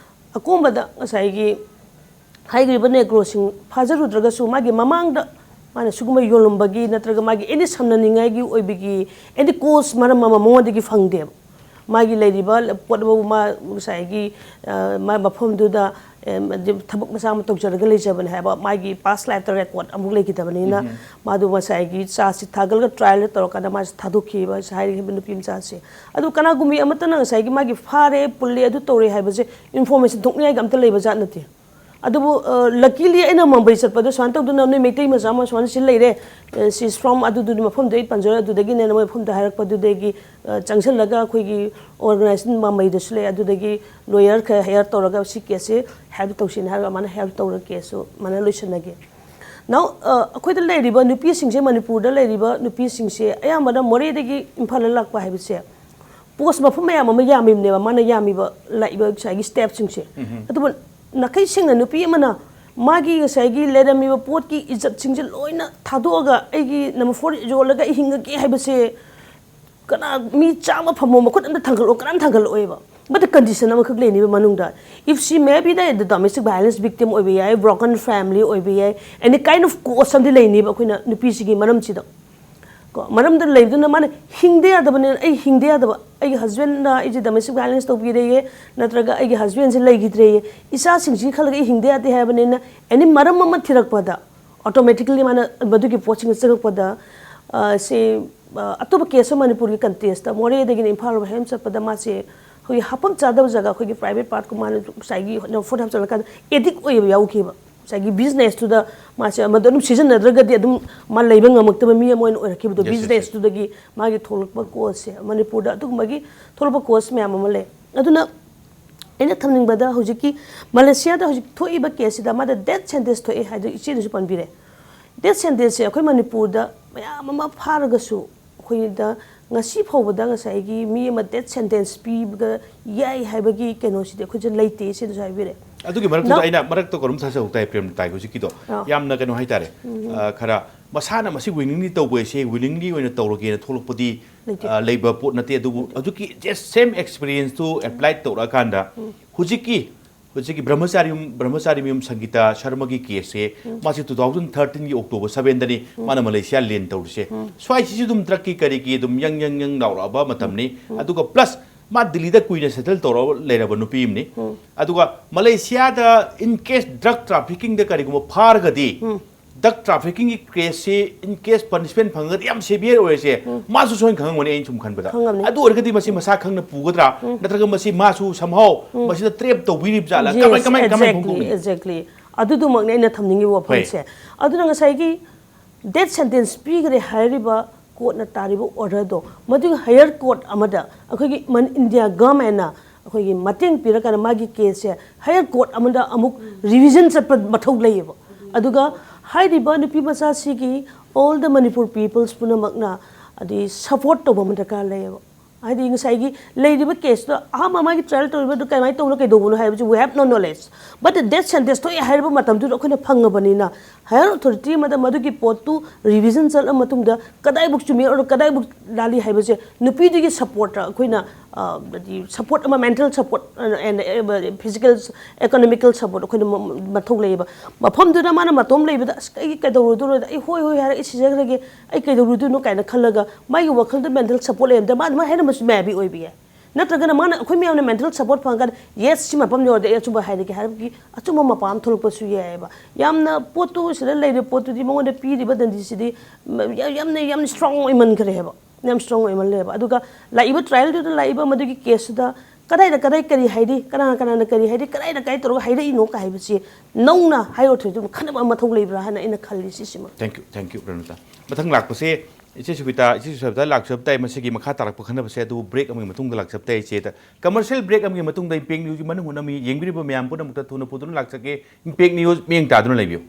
ꯑꯀꯣꯟꯕꯗ ꯉꯁꯥꯏꯒꯤ ꯍꯥꯏꯔꯤꯕ Negro ꯁꯤꯡ ꯐꯥꯖꯔꯨꯗ꯭ꯔꯒꯁꯨ ꯃꯥꯒꯤ ꯃꯃꯥꯡꯗ ꯃꯥꯅ ꯁꯤꯒꯨꯝꯕ ꯌꯣꯜꯂꯝꯕꯒꯤ ꯅꯠꯇ꯭ꯔꯒ ꯃꯥꯒꯤ any ꯁꯝꯅꯅꯤꯡꯉꯥꯏꯒꯤ ꯑꯣꯏꯕꯒꯤ any cause ꯃꯔꯝ ꯑꯃ ꯃꯉꯣꯟꯗꯒꯤ ꯐꯪꯗꯦꯕ꯫ ꯃꯥꯒꯤ ꯂꯩꯔꯤꯕ ꯄꯣꯠ ꯑꯃꯕꯨ ꯃꯥ ꯉꯁꯥꯏꯒꯤ, ꯑ, ꯃꯥ ꯃꯐꯝꯗꯨꯗ ꯊꯕꯛ ꯃꯆꯥ ꯑꯃ ꯇꯧꯖꯔꯒ ꯂꯩꯖꯕꯅꯦ ꯍꯥꯏꯕ, ꯃꯥꯒꯤ ꯄꯥꯁ ꯂꯥꯏꯐꯇ ꯔꯦꯀꯣꯔꯗ ꯑꯃꯨꯛ ꯂꯩꯈꯤꯗꯕꯅꯤꯅ, ꯃꯥꯗꯣ ꯉꯁꯥꯏꯒꯤ ꯆꯥꯁꯤ ꯊꯥꯒꯠꯂꯒ ꯇ꯭ꯔꯥꯏꯌꯦꯜ ꯇꯧꯔꯀꯥꯟꯗ ꯃꯥꯁꯤ ꯊꯥꯗꯣꯛꯈꯤꯕ, ꯍꯥꯏꯔꯤꯕ ꯅꯨꯄꯤ ꯃꯆꯥꯁꯦ꯫ ꯑꯗꯨ ꯀꯅꯥꯒꯨꯝꯕꯤ ꯑꯃꯠꯇꯅ ꯉꯁꯥꯏꯒꯤ ꯃꯥꯒꯤ ꯐꯥꯔꯦ, ꯄꯨꯜꯂꯦ, ꯑꯗꯨ ꯇꯧꯔꯦ ꯍꯥꯏꯕꯁꯦ ꯏꯟꯐꯣꯔꯃꯦꯁꯟ ꯊꯣꯛꯅꯤꯡꯉꯥꯏꯒ ꯑꯝꯇ ꯂꯩꯕ ꯖꯥꯠ ꯅꯠꯇꯦ꯫ ꯑꯗꯨꯕꯨ ꯂꯀꯤꯂꯤ ꯑꯩꯅ ꯃꯨꯝꯕꯩ ꯆꯠꯄꯗ ꯁꯨꯃꯥꯏꯅ ꯇꯧꯗꯅ ꯅꯣꯏ ꯃꯩꯇꯩ ꯃꯆꯥ ꯑꯃ ꯁꯨꯃꯥꯏꯅ ꯁꯤ ꯂꯩꯔꯦ, ꯁꯤ ꯏꯁ ꯐ꯭ꯔꯣꯝ ꯑꯗꯨꯗꯨꯅꯤ, ꯃꯐꯝꯗꯨ ꯑꯩ ꯄꯟꯖꯔꯣꯏ, ꯑꯗꯨꯗꯒꯤꯅꯦ ꯃꯣꯏ ꯃꯐꯝꯗ ꯍꯥꯏꯔꯛꯄꯗꯨꯗꯒꯤ ꯆꯪꯁꯤꯜꯂꯒ ꯑꯩꯈꯣꯏꯒꯤ ꯑꯣꯔꯒꯅꯥꯏꯖꯦꯁꯟ ꯃꯨꯝꯕꯩꯗꯁꯨ ꯂꯩ, ꯑꯗꯨꯗꯒꯤ ꯂꯣꯌꯔ ꯈꯔ ꯍꯥꯏꯌꯔ ꯇꯧꯔꯒ ꯁꯤ ꯀꯦꯁꯁꯦ ꯍꯦꯜꯞ ꯇꯧꯁꯤꯅ ꯍꯥꯏꯔꯒ ꯃꯥꯅ ꯍꯦꯜꯞ ꯇꯧꯔꯒ ꯀꯦꯁꯁꯨ ꯃꯥꯅ ꯂꯣꯏꯁꯤꯟꯅꯒꯦ꯫ ꯅꯥꯎ ꯑꯩꯈꯣꯏꯗ ꯂꯩꯔꯤꯕ ꯅꯨꯄꯤꯁꯤꯡꯁꯦ, ꯃꯅꯤꯄꯨꯔꯗ ꯂꯩꯔꯤꯕ ꯅꯨꯄꯤꯁꯤꯡꯁꯦ ꯑꯌꯥꯝꯕꯅ ꯃꯣꯔꯦꯗꯒꯤ ꯏꯝꯐꯥꯜꯗ ꯂꯥꯛꯄ ꯍꯥꯏꯕꯁꯦ ꯄꯣꯁ ꯃꯐꯝ ꯃꯌꯥꯝ ꯑꯃ ꯌꯥꯝꯃꯤꯕꯅꯦꯕ, ꯃꯥꯅ ꯌꯥꯝꯃꯤꯕ ꯂꯥꯛꯏꯕ ꯉꯁꯥꯏꯒꯤ ꯁ꯭ꯇꯦꯞꯁꯤꯡꯁꯦ꯫ ꯑꯗꯨꯕꯨ ꯅꯥꯈꯩ ꯁꯦꯡꯅ ꯅꯨꯄꯤ ꯑꯃꯅ ꯃꯥꯒꯤ ꯉꯁꯥꯏꯒꯤ ꯂꯩꯔꯝꯃꯤꯕ ꯄꯣꯠꯀꯤ ꯏꯖꯠꯁꯤꯡꯁꯦ ꯂꯣꯏꯅ ꯊꯥꯗꯣꯛꯑꯒ ꯑꯩꯒꯤ ꯅꯝꯕꯔ ꯐꯣꯔ ꯌꯣꯜꯂꯒ ꯑꯩ ꯍꯤꯡꯉꯒꯦ ꯍꯥꯏꯕꯁꯦ ꯀꯅꯥ, ꯃꯤ ꯆꯥꯝꯃ ꯐꯝꯃꯣ, ꯃꯈꯨꯠ ꯑꯝꯇ ꯊꯥꯡꯒꯠꯂꯛꯑꯣ, ꯀꯅꯥꯝ ꯊꯥꯡꯒꯠꯂꯛꯑꯣꯏꯕ꯫ But the condition ꯑꯃꯈꯛ ꯂꯩꯅꯤꯕ ꯃꯅꯨꯡꯗ, if she may be the domestic violence victim ꯑꯣꯏꯕ ꯌꯥꯏ, broken family ꯑꯣꯏꯕ ꯌꯥꯏ, any kind of cause ꯑꯃꯗꯤ ꯂꯩꯅꯤꯕ ꯑꯩꯈꯣꯏꯅ ꯅꯨꯄꯤꯁꯤꯒꯤ ꯃꯔꯝꯁꯤꯗ꯫ ꯀꯣ, ꯃꯔꯝꯗ ꯂꯩꯕꯗꯨꯅ ꯃꯥꯅ ꯍꯤꯡꯗ ꯌꯥꯗꯕꯅꯤꯅ, ꯑꯩ ꯍꯤꯡꯗ ꯌꯥꯗꯕ, ꯑꯩꯒꯤ ꯍꯁꯕꯦꯟꯅ ꯑꯩꯁꯦ ꯗꯣꯃꯦꯁꯇꯤꯛ ꯚꯥꯏꯂꯦꯟꯁ ꯇꯧꯕꯤꯔꯦꯌꯦ, ꯅꯠꯇ꯭ꯔꯒ ꯑꯩꯒꯤ ꯍꯁꯕꯦꯟꯁꯦ ꯂꯩꯈꯤꯗ꯭ꯔꯦꯌꯦ, ꯏꯆꯥꯁꯤꯡꯁꯤꯒꯤ ꯈꯜꯂꯒ ꯑꯩ ꯍꯤꯡꯗ ꯌꯥꯗꯦ ꯍꯥꯏꯕꯅꯤꯅ, ꯑꯦꯅꯤ ꯃꯔꯝ ꯑꯃ ꯊꯤꯔꯛꯄꯗ ꯑꯣꯇꯣꯃꯦꯇꯤꯀꯦꯜꯂꯤ ꯃꯥꯅ ꯃꯗꯨꯒꯤ ꯄꯣꯠꯁꯤꯡꯗ ꯆꯪꯉꯛꯄꯗ, ꯑ, ꯁꯤ, ꯑ, ꯑꯇꯣꯞꯄ ꯀꯦꯁ ꯑꯃ ꯃꯅꯤꯄꯨꯔꯒꯤ ꯀꯟꯇꯦꯛꯁꯇ ꯃꯣꯔꯦꯗꯒꯤꯅ ꯏꯝꯐꯥꯜ ꯍꯦꯟ ꯆꯠꯄꯗ ꯃꯥꯁꯦ ꯑꯩꯈꯣꯏꯒꯤ ꯍꯥꯐꯝ ꯆꯥꯗꯕ ꯖꯒꯥ, ꯑꯩꯈꯣꯏꯒꯤ ꯄ꯭ꯔꯥꯏꯚꯦꯠ ꯄꯥꯔꯠꯀꯨꯝꯕ ꯃꯥꯅ ꯉꯁꯥꯏꯒꯤ ꯐꯨꯗ ꯍꯥꯞꯆꯜꯂꯀꯥꯟꯗ ꯑꯦꯗꯤꯛ ꯑꯣꯏꯕ ꯌꯥꯎꯈꯤꯕ꯫ ꯉꯁꯥꯏꯒꯤ ꯕꯤꯖꯤꯅꯦꯁꯇꯨꯗ ꯃꯥꯁꯦ ꯃꯗꯨ ꯑꯗꯨꯝ ꯁꯤꯖꯤꯟꯅꯗ꯭ꯔꯒꯗꯤ ꯑꯗꯨꯝ ꯃꯥ ꯂꯩꯕ ꯉꯝꯃꯛꯇꯕ ꯃꯤ ꯑꯃ ꯑꯣꯏꯅ ꯑꯣꯏꯔꯛꯈꯤꯕꯗꯣ꯫ Yes, yes, yes. ꯕꯤꯖꯤꯅꯦꯁꯇꯨꯗꯒꯤ ꯃꯥꯒꯤ ꯊꯣꯛꯂꯛꯄ ꯀꯣꯁꯁꯦ ꯃꯅꯤꯄꯨꯔꯗ ꯑꯗꯨꯒꯨꯝꯕꯒꯤ ꯊꯣꯛꯂꯛꯄ ꯀꯣꯁ ꯃꯌꯥꯝ ꯑꯃ ꯂꯩ꯫ ꯑꯗꯨꯅ ꯑꯩꯅ ꯊꯝꯅꯤꯡꯕꯗ ꯍꯧꯖꯤꯛꯀꯤ ꯃꯂꯦꯁꯤꯌꯥꯗ ꯍꯧꯖꯤꯛ ꯊꯣꯛꯏꯕ ꯀꯦꯁꯁꯤꯗ ꯃꯥꯗ ꯗꯦꯠ ꯁꯦꯟꯇꯦꯟꯁ ꯊꯣꯛꯑꯦ ꯍꯥꯏꯗꯣ ꯏꯆꯦꯅꯁꯨ ꯄꯟꯕꯤꯔꯦ꯫ ꯗꯦꯠ ꯁꯦꯟꯇꯦꯟꯁꯁꯦ ꯑꯩꯈꯣꯏ ꯃꯅꯤꯄꯨꯔꯗ ꯃꯌꯥꯝ ꯑꯃ ꯐꯥꯔꯒꯁꯨ ꯑꯩꯈꯣꯏꯗ ꯉꯁꯤ ꯐꯥꯎꯕꯗ ꯉꯁꯥꯏꯒꯤ ꯃꯤ ꯑꯃ ꯗꯦꯠ ꯁꯦꯟꯇꯦꯟꯁ ꯄꯤꯕ ꯌꯥꯏ ꯍꯥꯏꯕꯒꯤ ꯀꯩꯅꯣꯁꯤꯗꯤ ꯑꯩꯈꯣꯏꯁꯦ ꯂꯩꯇꯦ ꯁꯤꯅꯁꯨ ꯍꯥꯏꯕꯤꯔꯦ꯫ ꯑꯗꯨꯒꯤ ꯃꯔꯛꯇꯨꯗ ꯅꯣ꯫ ꯑꯩꯅ ꯃꯔꯛꯇ ꯀꯩꯅꯣꯝ ꯊꯥꯖꯍꯧ ꯇꯥꯏ, ꯄ꯭ꯔꯦꯝ ꯇꯥꯏ ꯍꯧꯖꯤꯛꯀꯤꯗꯣ꯫ ꯑꯥ꯫ ꯌꯥꯝꯅ ꯀꯩꯅꯣ ꯍꯥꯏꯇꯥꯔꯦ꯫ ꯎꯝ꯫ ꯑ, ꯈꯔ ꯃꯁꯥꯅ ꯃꯁꯤ ꯋꯤꯂꯤꯡꯂꯤ ꯇꯧꯕ ꯍꯥꯏꯁꯦ ꯋꯤꯂꯤꯡꯂꯤ ꯑꯣꯏꯅ ꯇꯧꯔꯒꯦꯅ ꯊꯣꯛꯂꯛꯄꯗꯤ, ꯂꯩꯇꯦ꯫ ꯑ, ꯂꯩꯕ ꯄꯣꯠ ꯅꯠꯇꯦ꯫ ꯑꯗꯨꯕꯨ ꯎꯝ꯫ ꯑꯗꯨꯒꯤ just same experience two apply ꯇꯧꯔꯛꯑꯀꯥꯟꯗ ꯎꯝ꯫ ꯍꯧꯖꯤꯛꯀꯤ, ꯍꯧꯖꯤꯛꯀꯤ ꯕ꯭ꯔꯍ꯭ꯃꯆꯥꯔꯤ ꯌꯨꯝ, ꯕ꯭ꯔꯍ꯭ꯃꯆꯥꯔꯤ ꯃꯌꯨꯝ ꯁꯪꯒꯤꯇꯥ ꯁꯔꯃꯒꯤ ꯀꯦꯁꯁꯦ ꯎꯝ꯫ ꯃꯥꯁꯦ two thousand thirteen ꯒꯤ October seven ꯗꯅꯤ ꯎꯝ꯫ ꯃꯥꯅ ꯃꯂꯦꯁꯤꯌꯥ ꯂꯦꯟ ꯇꯧꯔꯤꯁꯦ꯫ ꯎꯝ꯫ ꯁ꯭ꯋꯥꯏꯁꯤꯁꯨ ꯑꯗꯨꯝ ꯗ꯭ꯔꯛꯀꯤ ꯀꯔꯤꯒꯤ ꯑꯗꯨꯝ ꯌꯪ ꯌꯪ ꯌꯪ ꯂꯥꯎꯔꯛꯑꯕ ꯃꯇꯝꯅꯤ꯫ ꯎꯝ꯫ ꯑꯗꯨꯒ plus ꯃꯥ ꯗꯤꯜꯂꯤꯗ ꯀꯨꯏꯅ ꯁꯦꯇꯜ ꯇꯧꯔ ꯂꯩꯔꯕ ꯅꯨꯄꯤ ꯑꯃꯅꯤ꯫ ꯑꯗꯨꯒ ꯃꯂꯦꯁꯤꯌꯥꯗ in case drug trafficking ꯗ ꯀꯔꯤꯒꯨꯝꯕ ꯐꯥꯔꯒꯗꯤ, drug trafficking ꯒꯤ ꯀꯦꯁꯁꯤ in case punishment ꯐꯪꯉꯒꯗꯤ ꯌꯥꯝ severe ꯑꯣꯏꯔꯁꯦ, ꯃꯥꯁꯨ ꯁꯣꯏꯅ ꯈꯪꯉꯝꯒꯅꯤ ꯑꯩꯅ ꯁꯨꯝ ꯈꯟꯕꯗ꯫ ꯈꯪꯉꯝꯅꯤ꯫ ꯑꯗꯨ ꯑꯣꯏꯔꯒꯗꯤ ꯃꯁꯤ ꯃꯁꯥ ꯈꯪꯅ ꯄꯨꯒꯗ꯭ꯔꯥ, ꯅꯠꯇ꯭ꯔꯒ ꯃꯁꯤ ꯃꯥꯁꯨ somehow ꯃꯁꯤꯗ trap ꯇꯧꯕꯤꯔꯤꯕ ꯖꯥꯠꯂ? ꯀꯃꯥꯏ Yes, ꯀꯃꯥꯏ ꯀꯃꯥꯏ exactly, ꯐꯣꯡꯗꯣꯛꯅꯤꯡꯉꯤ? Exactly. ꯑꯗꯨꯗꯨꯃꯛꯅꯦ ꯑꯩꯅ ꯊꯝꯅꯤꯡꯉꯤꯕ ꯋꯥꯐꯝꯁꯦ꯫ ꯑꯗꯨꯅ ꯉꯁꯥꯏꯒꯤ death sentence ꯄꯤꯈ꯭ꯔꯦ ꯍꯥꯏꯔꯤꯕ court ꯅ ꯇꯥꯔꯤꯕ order ꯗꯣ, ꯃꯗꯨꯒꯤ higher court ꯑꯃꯗ ꯑꯩꯈꯣꯏꯒꯤ ꯃꯟ-, ꯏꯟꯗꯤꯌꯥ government ꯅ ꯑꯩꯈꯣꯏꯒꯤ ꯃꯇꯦꯡ ꯄꯤꯔꯀꯥꯟꯗ ꯃꯥꯒꯤ case ꯁꯦ higher court ꯑꯃꯗ ꯑꯃꯨꯛ revision ꯆꯠꯄ ꯃꯊꯧ ꯂꯩꯌꯦꯕ꯫ ꯑꯗꯨꯒ ꯍꯥꯏꯔꯤꯕ ꯅꯨꯄꯤ ꯃꯆꯥꯁꯤꯒꯤ all the Manipur peoples ꯄꯨꯝꯅꯃꯛꯅ ꯑꯗꯤ support ꯇꯧꯕ ꯑꯃ ꯗꯔꯀꯥꯔ ꯂꯩꯌꯦꯕ꯫ ꯍꯥꯏꯗꯤ ꯉꯁꯥꯏꯒꯤ ꯂꯩꯔꯤꯕ case ꯇꯣ ꯑꯍꯥꯟꯕ ꯃꯥꯒꯤ trial ꯇꯧꯔꯤꯕꯗꯣ ꯀꯃꯥꯏꯅ ꯇꯧꯕꯅꯣ ꯀꯩꯗꯧꯕꯅꯣ ꯍꯥꯏꯕꯁꯤ we have no knowledge, but the death sentence ꯊꯣꯛꯑꯦ ꯍꯥꯏꯔꯤꯕ ꯃꯇꯝꯗꯨꯗ ꯑꯩꯈꯣꯏꯅ ꯐꯪꯉꯕꯅꯤꯅ, higher authority ꯑꯃꯗ ꯃꯗꯨꯒꯤ ꯄꯣꯠꯇꯨ revision ꯆꯠꯂ ꯃꯇꯨꯡꯗ ꯀꯗꯥꯏꯕꯨꯛ ꯆꯨꯝꯃꯤ ꯑꯣꯔ ꯀꯗꯥꯏꯕꯨꯛ ꯂꯥꯜꯂꯤ ꯍꯥꯏꯕꯁꯦ ꯅꯨꯄꯤꯗꯨꯒꯤ support ꯇ ꯑꯩꯈꯣꯏꯅ, ꯑ, ꯍꯥꯏꯗꯤ support ꯑꯃ, mental support and physical economical support ꯑꯩꯈꯣꯏꯅ ꯃ-, ꯃꯊꯧ ꯂꯩꯌꯦꯕ꯫ ꯃꯐꯝꯗꯨꯗ ꯃꯥꯅ ꯃꯇꯣꯝ ꯂꯩꯕꯗ, "ꯑꯁ, ꯑꯩ ꯀꯩꯗꯧꯔꯨꯗꯣꯏꯅꯣ? ꯑꯩ ꯍꯣꯏ ꯍꯣꯏ ꯍꯥꯏꯔꯒ ꯑꯩ ꯁꯤꯖꯈ꯭ꯔꯒꯦ, ꯑꯩ ꯀꯩꯗꯧꯔꯨꯗꯣꯏꯅꯣ?" ꯀꯥꯏꯅ ꯈꯜꯂꯒ ꯃꯥꯒꯤ ꯋꯥꯈꯜꯗ mental support ꯂꯩꯔꯝꯗ ꯃꯥ ꯑꯗꯨꯃꯥꯏꯅ ꯍꯥꯏꯔꯝꯕꯁꯨ maybe ꯑꯣꯏꯕ ꯌꯥꯏ꯫ ꯅꯠꯇ꯭ꯔꯒꯅ ꯃꯥꯅ, ꯑꯩꯈꯣꯏ ꯃꯌꯥꯝꯅ mental support ꯐꯪꯉꯀꯥꯟꯗ, "Yes, ꯁꯤ ꯃꯐꯝ ꯌꯧꯔꯗꯤ ꯑꯩ ꯑꯆꯨꯝꯕ ꯍꯥꯏꯔꯒꯦ" ꯍꯥꯏꯕꯒꯤ ꯑꯆꯨꯝꯕ ꯃꯄꯥ ꯑꯃ ꯊꯣꯛꯂꯛꯄꯁꯨ ꯌꯥꯏꯑꯕ꯫ ꯌꯥꯝꯅ ꯄꯣꯠꯇꯨ, ꯁꯤꯗ ꯂꯩꯔꯤꯕ ꯄꯣꯠꯇꯨꯗꯤ, ꯃꯉꯣꯟꯗ ꯄꯤꯔꯤꯕ ꯗꯟꯗꯤꯁꯤꯗꯤ ꯌꯥꯝ-, ꯌꯥꯝꯅ, ꯌꯥꯝꯅ strong ꯑꯣꯏꯃꯟꯈ꯭ꯔꯦꯕ꯫ ꯌꯥꯝ strong ꯑꯣꯏꯃꯜꯂꯦꯕ꯫ ꯑꯗꯨꯒ ꯂꯥꯛꯏꯕ trial ꯗꯨꯗ ꯂꯥꯛꯏꯕ ꯃꯗꯨꯒꯤ case ꯇꯨꯗ ꯀꯗꯥꯏꯗ ꯀꯗꯥꯏ ꯀꯔꯤ ꯍꯥꯏꯔꯤ, ꯀꯅꯥ ꯀꯅꯥꯅ ꯀꯔꯤ ꯍꯥꯏꯔꯤ, ꯀꯗꯥꯏꯗ ꯀꯗꯥꯏ ꯇꯧꯔꯒ ꯍꯥꯏꯔꯛꯏꯅꯣ ꯀ ꯍꯥꯏꯕꯁꯤ ꯅꯧꯅ higher authority ꯗꯨꯅ ꯈꯟꯅꯕ ꯑꯃ ꯃꯊꯧ ꯂꯩꯕ꯭ꯔꯥ ꯍꯥꯏꯅ ꯑꯩꯅ ꯈꯜꯂꯤ ꯁꯤꯁꯤꯃ꯫ Thank you, thank you, Renuka. ꯃꯊꯪ ꯂꯥꯛꯄꯁꯦ ꯏꯆꯦ ꯁꯨꯕꯤꯇꯥ, ꯏꯆꯦ ꯁꯨꯕꯤꯇꯥ ꯂꯥꯛꯆꯕ ꯇꯥꯏ꯫ ꯃꯁꯤꯒꯤ ꯃꯈꯥ ꯇꯥꯔꯛꯄ ꯈꯟꯅꯕꯁꯦ ꯑꯗꯨꯕꯨ break ꯑꯃꯒꯤ ꯃꯇꯨꯡꯗ ꯂꯥꯛꯆꯕ ꯇꯥꯏ ꯏꯆꯦꯗ꯫ Commercial break ꯑꯃꯒꯤ ꯃꯇꯨꯡꯗ ꯏꯝꯄꯦꯛ ꯅ꯭ꯌꯨꯁꯀꯤ ꯃꯅꯨꯡ ꯍꯨꯠꯅ ꯃꯤ ꯌꯦꯡꯕꯤꯔꯤꯕ ꯃꯌꯥꯝ ꯄꯨꯝꯅꯃꯛꯇ ꯊꯨꯅ ꯄꯨꯗꯨꯅ ꯂꯥꯛꯆꯒꯦ꯫ ꯏꯝꯄꯦꯛ ꯅ꯭ꯌꯨꯁ ꯃꯤꯠꯌꯦꯡ ꯇꯥꯗꯨꯅ ꯂꯩꯕꯤꯌꯨ꯫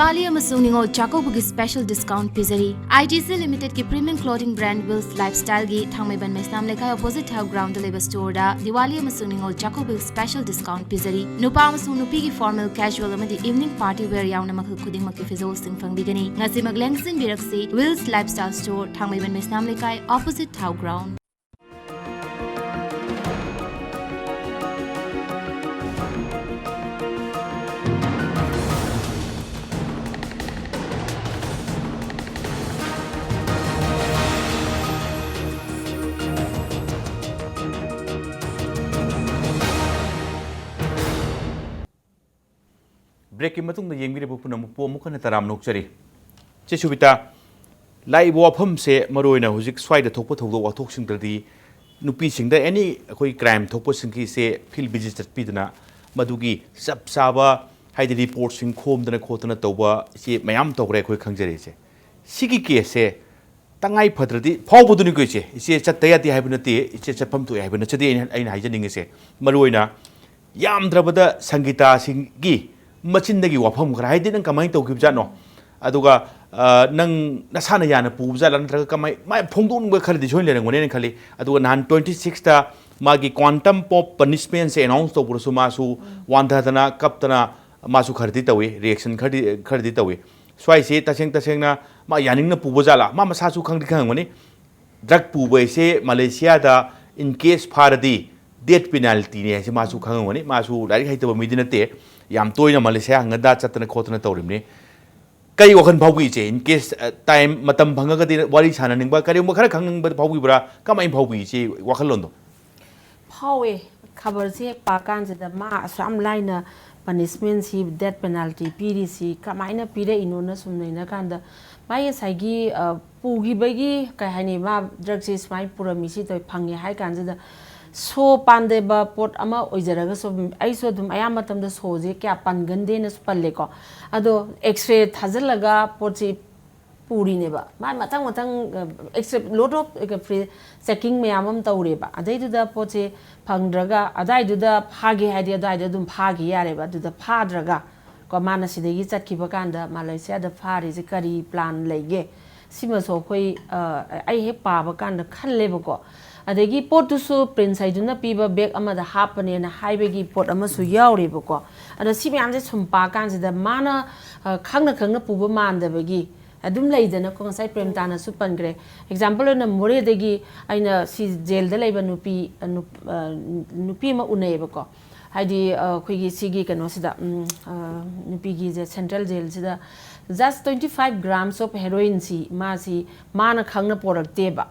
ꯗꯤꯋꯥꯂꯤ ꯑꯃꯁꯨꯡ ꯅꯤꯉꯣꯜ ꯆꯥꯛꯀꯧꯕꯒꯤ special discount ꯄꯤꯖꯔꯤ꯫ ITC Limited ꯀꯤ premium clothing brand Wills Lifestyle ꯒꯤ ꯊꯥꯡꯃꯩꯕꯟ ꯃꯩꯁꯅꯥꯝ ꯂꯩꯀꯥꯏ opposite ꯊꯥꯎ ground ꯗ ꯂꯩꯕ store ꯗ ꯗꯤꯋꯥꯂꯤ ꯑꯃꯁꯨꯡ ꯅꯤꯉꯣꯜ ꯆꯥꯛꯀꯧꯕꯒꯤ special discount ꯄꯤꯖꯔꯤ꯫ ꯅꯨꯄꯥ ꯑꯃꯁꯨꯡ ꯅꯨꯄꯤꯒꯤ formal, casual ꯑꯃꯗꯤ evening party wear ꯌꯥꯎꯅ ꯃꯈꯜ ꯈꯨꯗꯤꯡꯃꯛꯀꯤ ꯐꯤꯖꯣꯜꯁꯤꯡ ꯐꯪꯕꯤꯒꯅꯤ꯫ ꯉꯁꯤꯃꯛ ꯂꯦꯡꯁꯤꯟꯕꯤꯔꯛꯁꯤ, Wills Lifestyle Store, ꯊꯥꯡꯃꯩꯕꯟ ꯃꯩꯁꯅꯥꯝ ꯂꯩꯀꯥꯏ, opposite ꯊꯥꯎ ground꯫ Break ꯀꯤ ꯃꯇꯨꯡꯗ ꯌꯦꯡꯕꯤꯔꯤꯕ ꯄꯨꯝꯅꯃꯛꯄꯨ ꯑꯃꯨꯛ ꯍꯟꯅ ꯇꯔꯥꯝꯅ ꯑꯣꯛꯆꯔꯤ꯫ ꯆꯦ ꯁꯨꯕꯤꯇꯥ, ꯂꯥꯛꯏꯕ ꯋꯥꯐꯝꯁꯦ ꯃꯔꯨꯑꯣꯏꯅ ꯍꯧꯖꯤꯛ ꯁ꯭ꯋꯥꯏꯗ ꯊꯣꯛꯄ ꯊꯧꯗꯣꯛ ꯋꯥꯊꯣꯛꯁꯤꯡꯗꯗꯤ ꯅꯨꯄꯤꯁꯤꯡꯗ any ꯑꯩꯈꯣꯏ crime ꯊꯣꯛꯄꯁꯤꯡꯒꯤꯁꯦ field visit ꯆꯠꯄꯤꯗꯅ ꯃꯗꯨꯒꯤ ꯆꯞ ꯆꯥꯕ ꯍꯥꯏꯗꯤ report ꯁꯤꯡ ꯈꯣꯝꯗꯅ ꯈꯣꯠꯇꯅ ꯇꯧꯕ ꯏꯆꯦ ꯃꯌꯥꯝ ꯇꯧꯈ꯭ꯔꯦ ꯑꯩꯈꯣꯏ ꯈꯪꯖꯔꯤꯁꯦ꯫ ꯁꯤꯒꯤ case ꯁꯦ ꯇꯉꯥꯏ ꯐꯗ꯭ꯔꯗꯤ ꯐꯥꯎꯕꯗꯨꯅꯤꯀꯣ ꯏꯆꯦ꯫ ꯏꯆꯦ ꯆꯠꯇ ꯌꯥꯗꯦ ꯍꯥꯏꯕ ꯅꯠꯇꯦ, ꯏꯆꯦ ꯆꯠꯐꯝ ꯊꯣꯛꯑꯦ ꯍꯥꯏꯕ ꯅꯠꯆꯗꯦ꯫ ꯑꯩꯅ, ꯑꯩꯅ ꯍꯥꯏꯖꯅꯤꯡꯉꯤꯁꯦ ꯃꯔꯨꯑꯣꯏꯅ ꯌꯥꯝꯗ꯭ꯔꯕꯗ ꯁꯪꯒꯤꯇꯥꯁꯤꯡꯒꯤ ꯃꯆꯤꯟꯗꯒꯤ ꯋꯥꯐꯝ ꯈꯔ, ꯍꯥꯏꯗꯤ ꯅꯪ ꯀꯃꯥꯏꯅ ꯇꯧꯈꯤꯕꯖꯥꯠꯅꯣ, ꯑꯗꯨꯒ, ꯑ, ꯅꯪ ꯅꯁꯥꯅ ꯌꯥꯅ ꯄꯨꯕꯖꯥꯠꯂꯥ, ꯅꯠꯇ꯭ꯔꯒ ꯀꯃꯥꯏ-, ꯃꯥꯏ ꯐꯣꯡꯗꯣꯛꯅꯤꯡꯕ ꯈꯔꯗꯤ ꯁꯣꯏꯅ ꯂꯩꯔꯝꯒꯅꯦꯅ ꯈꯜꯂꯤ꯫ ꯑꯗꯨꯒ ꯅꯍꯥꯟ twenty six ꯇ ꯃꯥꯒꯤ quantum of punishment say announce ꯇꯧꯕꯗꯁꯨ ꯃꯥꯁꯨ ꯋꯥꯟꯊꯗꯅ ꯀꯞꯇꯅ ꯃꯥꯁꯨ ꯈꯔꯗꯤ ꯇꯧꯏ, reaction ꯈꯔꯗꯤ, ꯈꯔꯗꯤ ꯇꯧꯏ꯫ ꯁ꯭ꯋꯥꯏꯁꯤ ꯇꯁꯦꯡ ꯇꯁꯦꯡꯅ ꯃꯥ ꯌꯥꯅꯤꯡꯅ ꯄꯨꯕ ꯖꯥꯠꯂꯥ? ꯃꯥ ꯃꯁꯥꯁꯨ ꯈꯪꯗꯤ ꯈꯪꯉꯝꯒꯅꯤ꯫ Drug ꯄꯨꯕ ꯍꯥꯏꯁꯦ ꯃꯂꯦꯁꯤꯌꯥꯗ in case ꯐꯥꯔꯗꯤ death penalty ꯅꯤ ꯍꯥꯏꯁꯦ ꯃꯥꯁꯨ ꯈꯪꯉꯝꯒꯅꯤ꯫ ꯃꯥꯁꯨ ꯂꯥꯏꯔꯤꯛ ꯍꯩꯇꯕ ꯃꯤꯗꯤ ꯅꯠꯇꯦ꯫ ꯌꯥꯝ ꯇꯣꯏꯅ ꯃꯂꯦꯁꯤꯌꯥ ꯍꯪꯒꯟꯗ ꯆꯠꯇꯅ ꯈꯣꯠꯇꯅ ꯇꯧꯔꯤꯕꯅꯤ꯫ ꯀꯔꯤ ꯋꯥꯈꯜ ꯐꯥꯎꯕꯤ ꯏꯆꯦ? In case, ꯑ, time, ꯃꯇꯝ ꯐꯪꯉꯒꯗꯤ ꯋꯥꯔꯤ ꯁꯥꯟꯅꯅꯤꯡꯕ, ꯀꯔꯤꯒꯨꯝꯕ ꯈꯔ ꯈꯪꯅꯤꯡꯕ ꯐꯥꯎꯕꯤꯕ꯭ꯔꯥ? ꯀꯃꯥꯏꯅ ꯐꯥꯎꯕꯤ ꯏꯆꯦ ꯋꯥꯈꯜꯂꯣꯟꯗꯣ? ꯐꯥꯎꯋꯦ꯫ ꯈꯕꯔꯁꯦ ꯍꯦꯛ ꯄꯥꯀꯥꯟꯁꯤꯗ ꯃꯥ ꯑꯁꯨꯛ ꯌꯥꯝ ꯂꯥꯏꯅ punishment ꯁꯤ, death penalty ꯄꯤꯔꯤꯁꯤ ꯀꯃꯥꯏꯅ ꯄꯤꯔꯛꯏꯅꯣꯅ ꯁꯨꯝ ꯅꯩꯅꯀꯥꯟꯗ, ꯃꯥꯒꯤ ꯉꯁꯥꯏꯒꯤ, ꯑ, ꯄꯨꯈꯤꯕꯒꯤ, ꯀꯩ ꯍꯥꯏꯅꯤ, ꯃꯥ drug ꯁꯦ ꯁꯨꯃꯥꯏꯅ ꯄꯨꯔꯝꯃꯤ, ꯁꯤ ꯇꯧꯏ, ꯐꯪꯉꯦ ꯍꯥꯏ ꯀꯥꯟꯁꯤꯗ, ꯁꯣ ꯄꯥꯟꯗꯕ ꯄꯣꯠ ꯑꯃ ꯑꯣꯏꯖꯔꯒꯁꯨ, ꯑꯩꯁꯨ ꯑꯗꯨꯝ ꯑꯌꯥꯝꯕ ꯃꯇꯝꯗ ꯁꯣꯁꯦ ꯀꯌꯥ ꯄꯟꯒꯟꯗꯦꯅꯁꯨ ꯄꯜꯂꯦꯀꯣ꯫ ꯑꯗꯣ X-ray ꯊꯥꯖꯤꯜꯂꯒ ꯄꯣꯠꯁꯤ ꯄꯨꯔꯤꯅꯦꯕ꯫ ꯃꯥ ꯃꯊꯪ ꯃꯊꯪ, ꯑ, X-ray, lot of, ꯑ, pre-, checking ꯃꯌꯥꯝ ꯑꯃ ꯇꯧꯔꯦꯕ꯫ ꯑꯗꯩꯗꯨꯗ ꯄꯣꯠꯁꯦ ꯐꯪꯗ꯭ꯔꯒ, ꯑꯗꯥꯏꯗꯨꯗ ꯐꯥꯒꯦ ꯍꯥꯏꯗꯤ ꯑꯗꯥꯏꯗ ꯑꯗꯨꯝ ꯐꯥꯒꯤ ꯌꯥꯔꯦꯕ꯫ ꯑꯗꯨꯗ ꯐꯥꯗ꯭ꯔꯒ ꯀꯣ, ꯃꯥꯅ ꯁꯤꯗꯒꯤ ꯆꯠꯈꯤꯕ ꯀꯥꯟꯗ ꯃꯥꯂꯦꯁꯤꯌꯥꯗ ꯐꯥꯔꯤꯁꯦ ꯀꯔꯤ ꯄ꯭ꯂꯥꯟ ꯂꯩꯒꯦ? ꯁꯤꯃꯁꯨ ꯑꯩꯈꯣꯏ, ꯑ, ꯑꯩ ꯍꯦꯛ ꯄꯥꯕ ꯀꯥꯟꯗ ꯈꯜꯂꯦꯕꯀꯣ꯫ ꯑꯗꯒꯤ ꯄꯣꯠꯇꯨꯁꯨ ꯄ꯭ꯔꯤꯟꯁ ꯍꯩꯗꯨꯅ ꯄꯤꯕ ꯕꯦꯒ ꯑꯃꯗ ꯍꯥꯞꯄꯅꯦꯅ ꯍꯥꯏꯕꯒꯤ ꯄꯣꯠ ꯑꯃꯁꯨ ꯌꯥꯎꯔꯤꯕꯀꯣ꯫ ꯑꯗꯣ ꯁꯤ ꯃꯌꯥꯝꯁꯦ ꯁꯨꯝ ꯄꯥꯀꯥꯟꯁꯤꯗ ꯃꯥꯅ, ꯑ, ꯈꯪꯅ ꯈꯪꯅ ꯄꯨꯕ ꯃꯥꯟꯗꯕꯒꯤ ꯑꯗꯨꯝ ꯂꯩꯗꯅꯀꯣ, ꯉꯁꯥꯏ ꯄ꯭ꯔꯦꯝꯇꯥꯅꯁꯨ ꯄꯟꯈ꯭ꯔꯦ꯫ ꯑꯦꯛꯖꯥꯝꯄꯜ ꯑꯣꯏꯅ ꯃꯣꯔꯦꯗꯒꯤ ꯑꯩꯅ ꯁꯤ ꯖꯦꯜꯗ ꯂꯩꯕ ꯅꯨꯄꯤ, ꯑ, ꯅꯨꯞ-, ꯑ, ꯅꯨꯄꯤ ꯑꯃ ꯎꯅꯩꯌꯦꯕꯀꯣ꯫ ꯍꯥꯏꯗꯤ, ꯑ, ꯑꯩꯈꯣꯏꯒꯤ ꯁꯤꯒꯤ ꯀꯩꯅꯣꯁꯤꯗ, ꯎꯝ, ꯑ, ꯅꯨꯄꯤꯒꯤꯁꯦ ꯁꯦꯟꯇ꯭ꯔꯦꯜ ꯖꯦꯜꯁꯤꯗ just twenty five grams of heroinꯁꯤ ꯃꯥꯁꯤ ꯃꯥꯅ ꯈꯪꯅ ꯄꯣꯔꯛꯇꯦꯕ꯫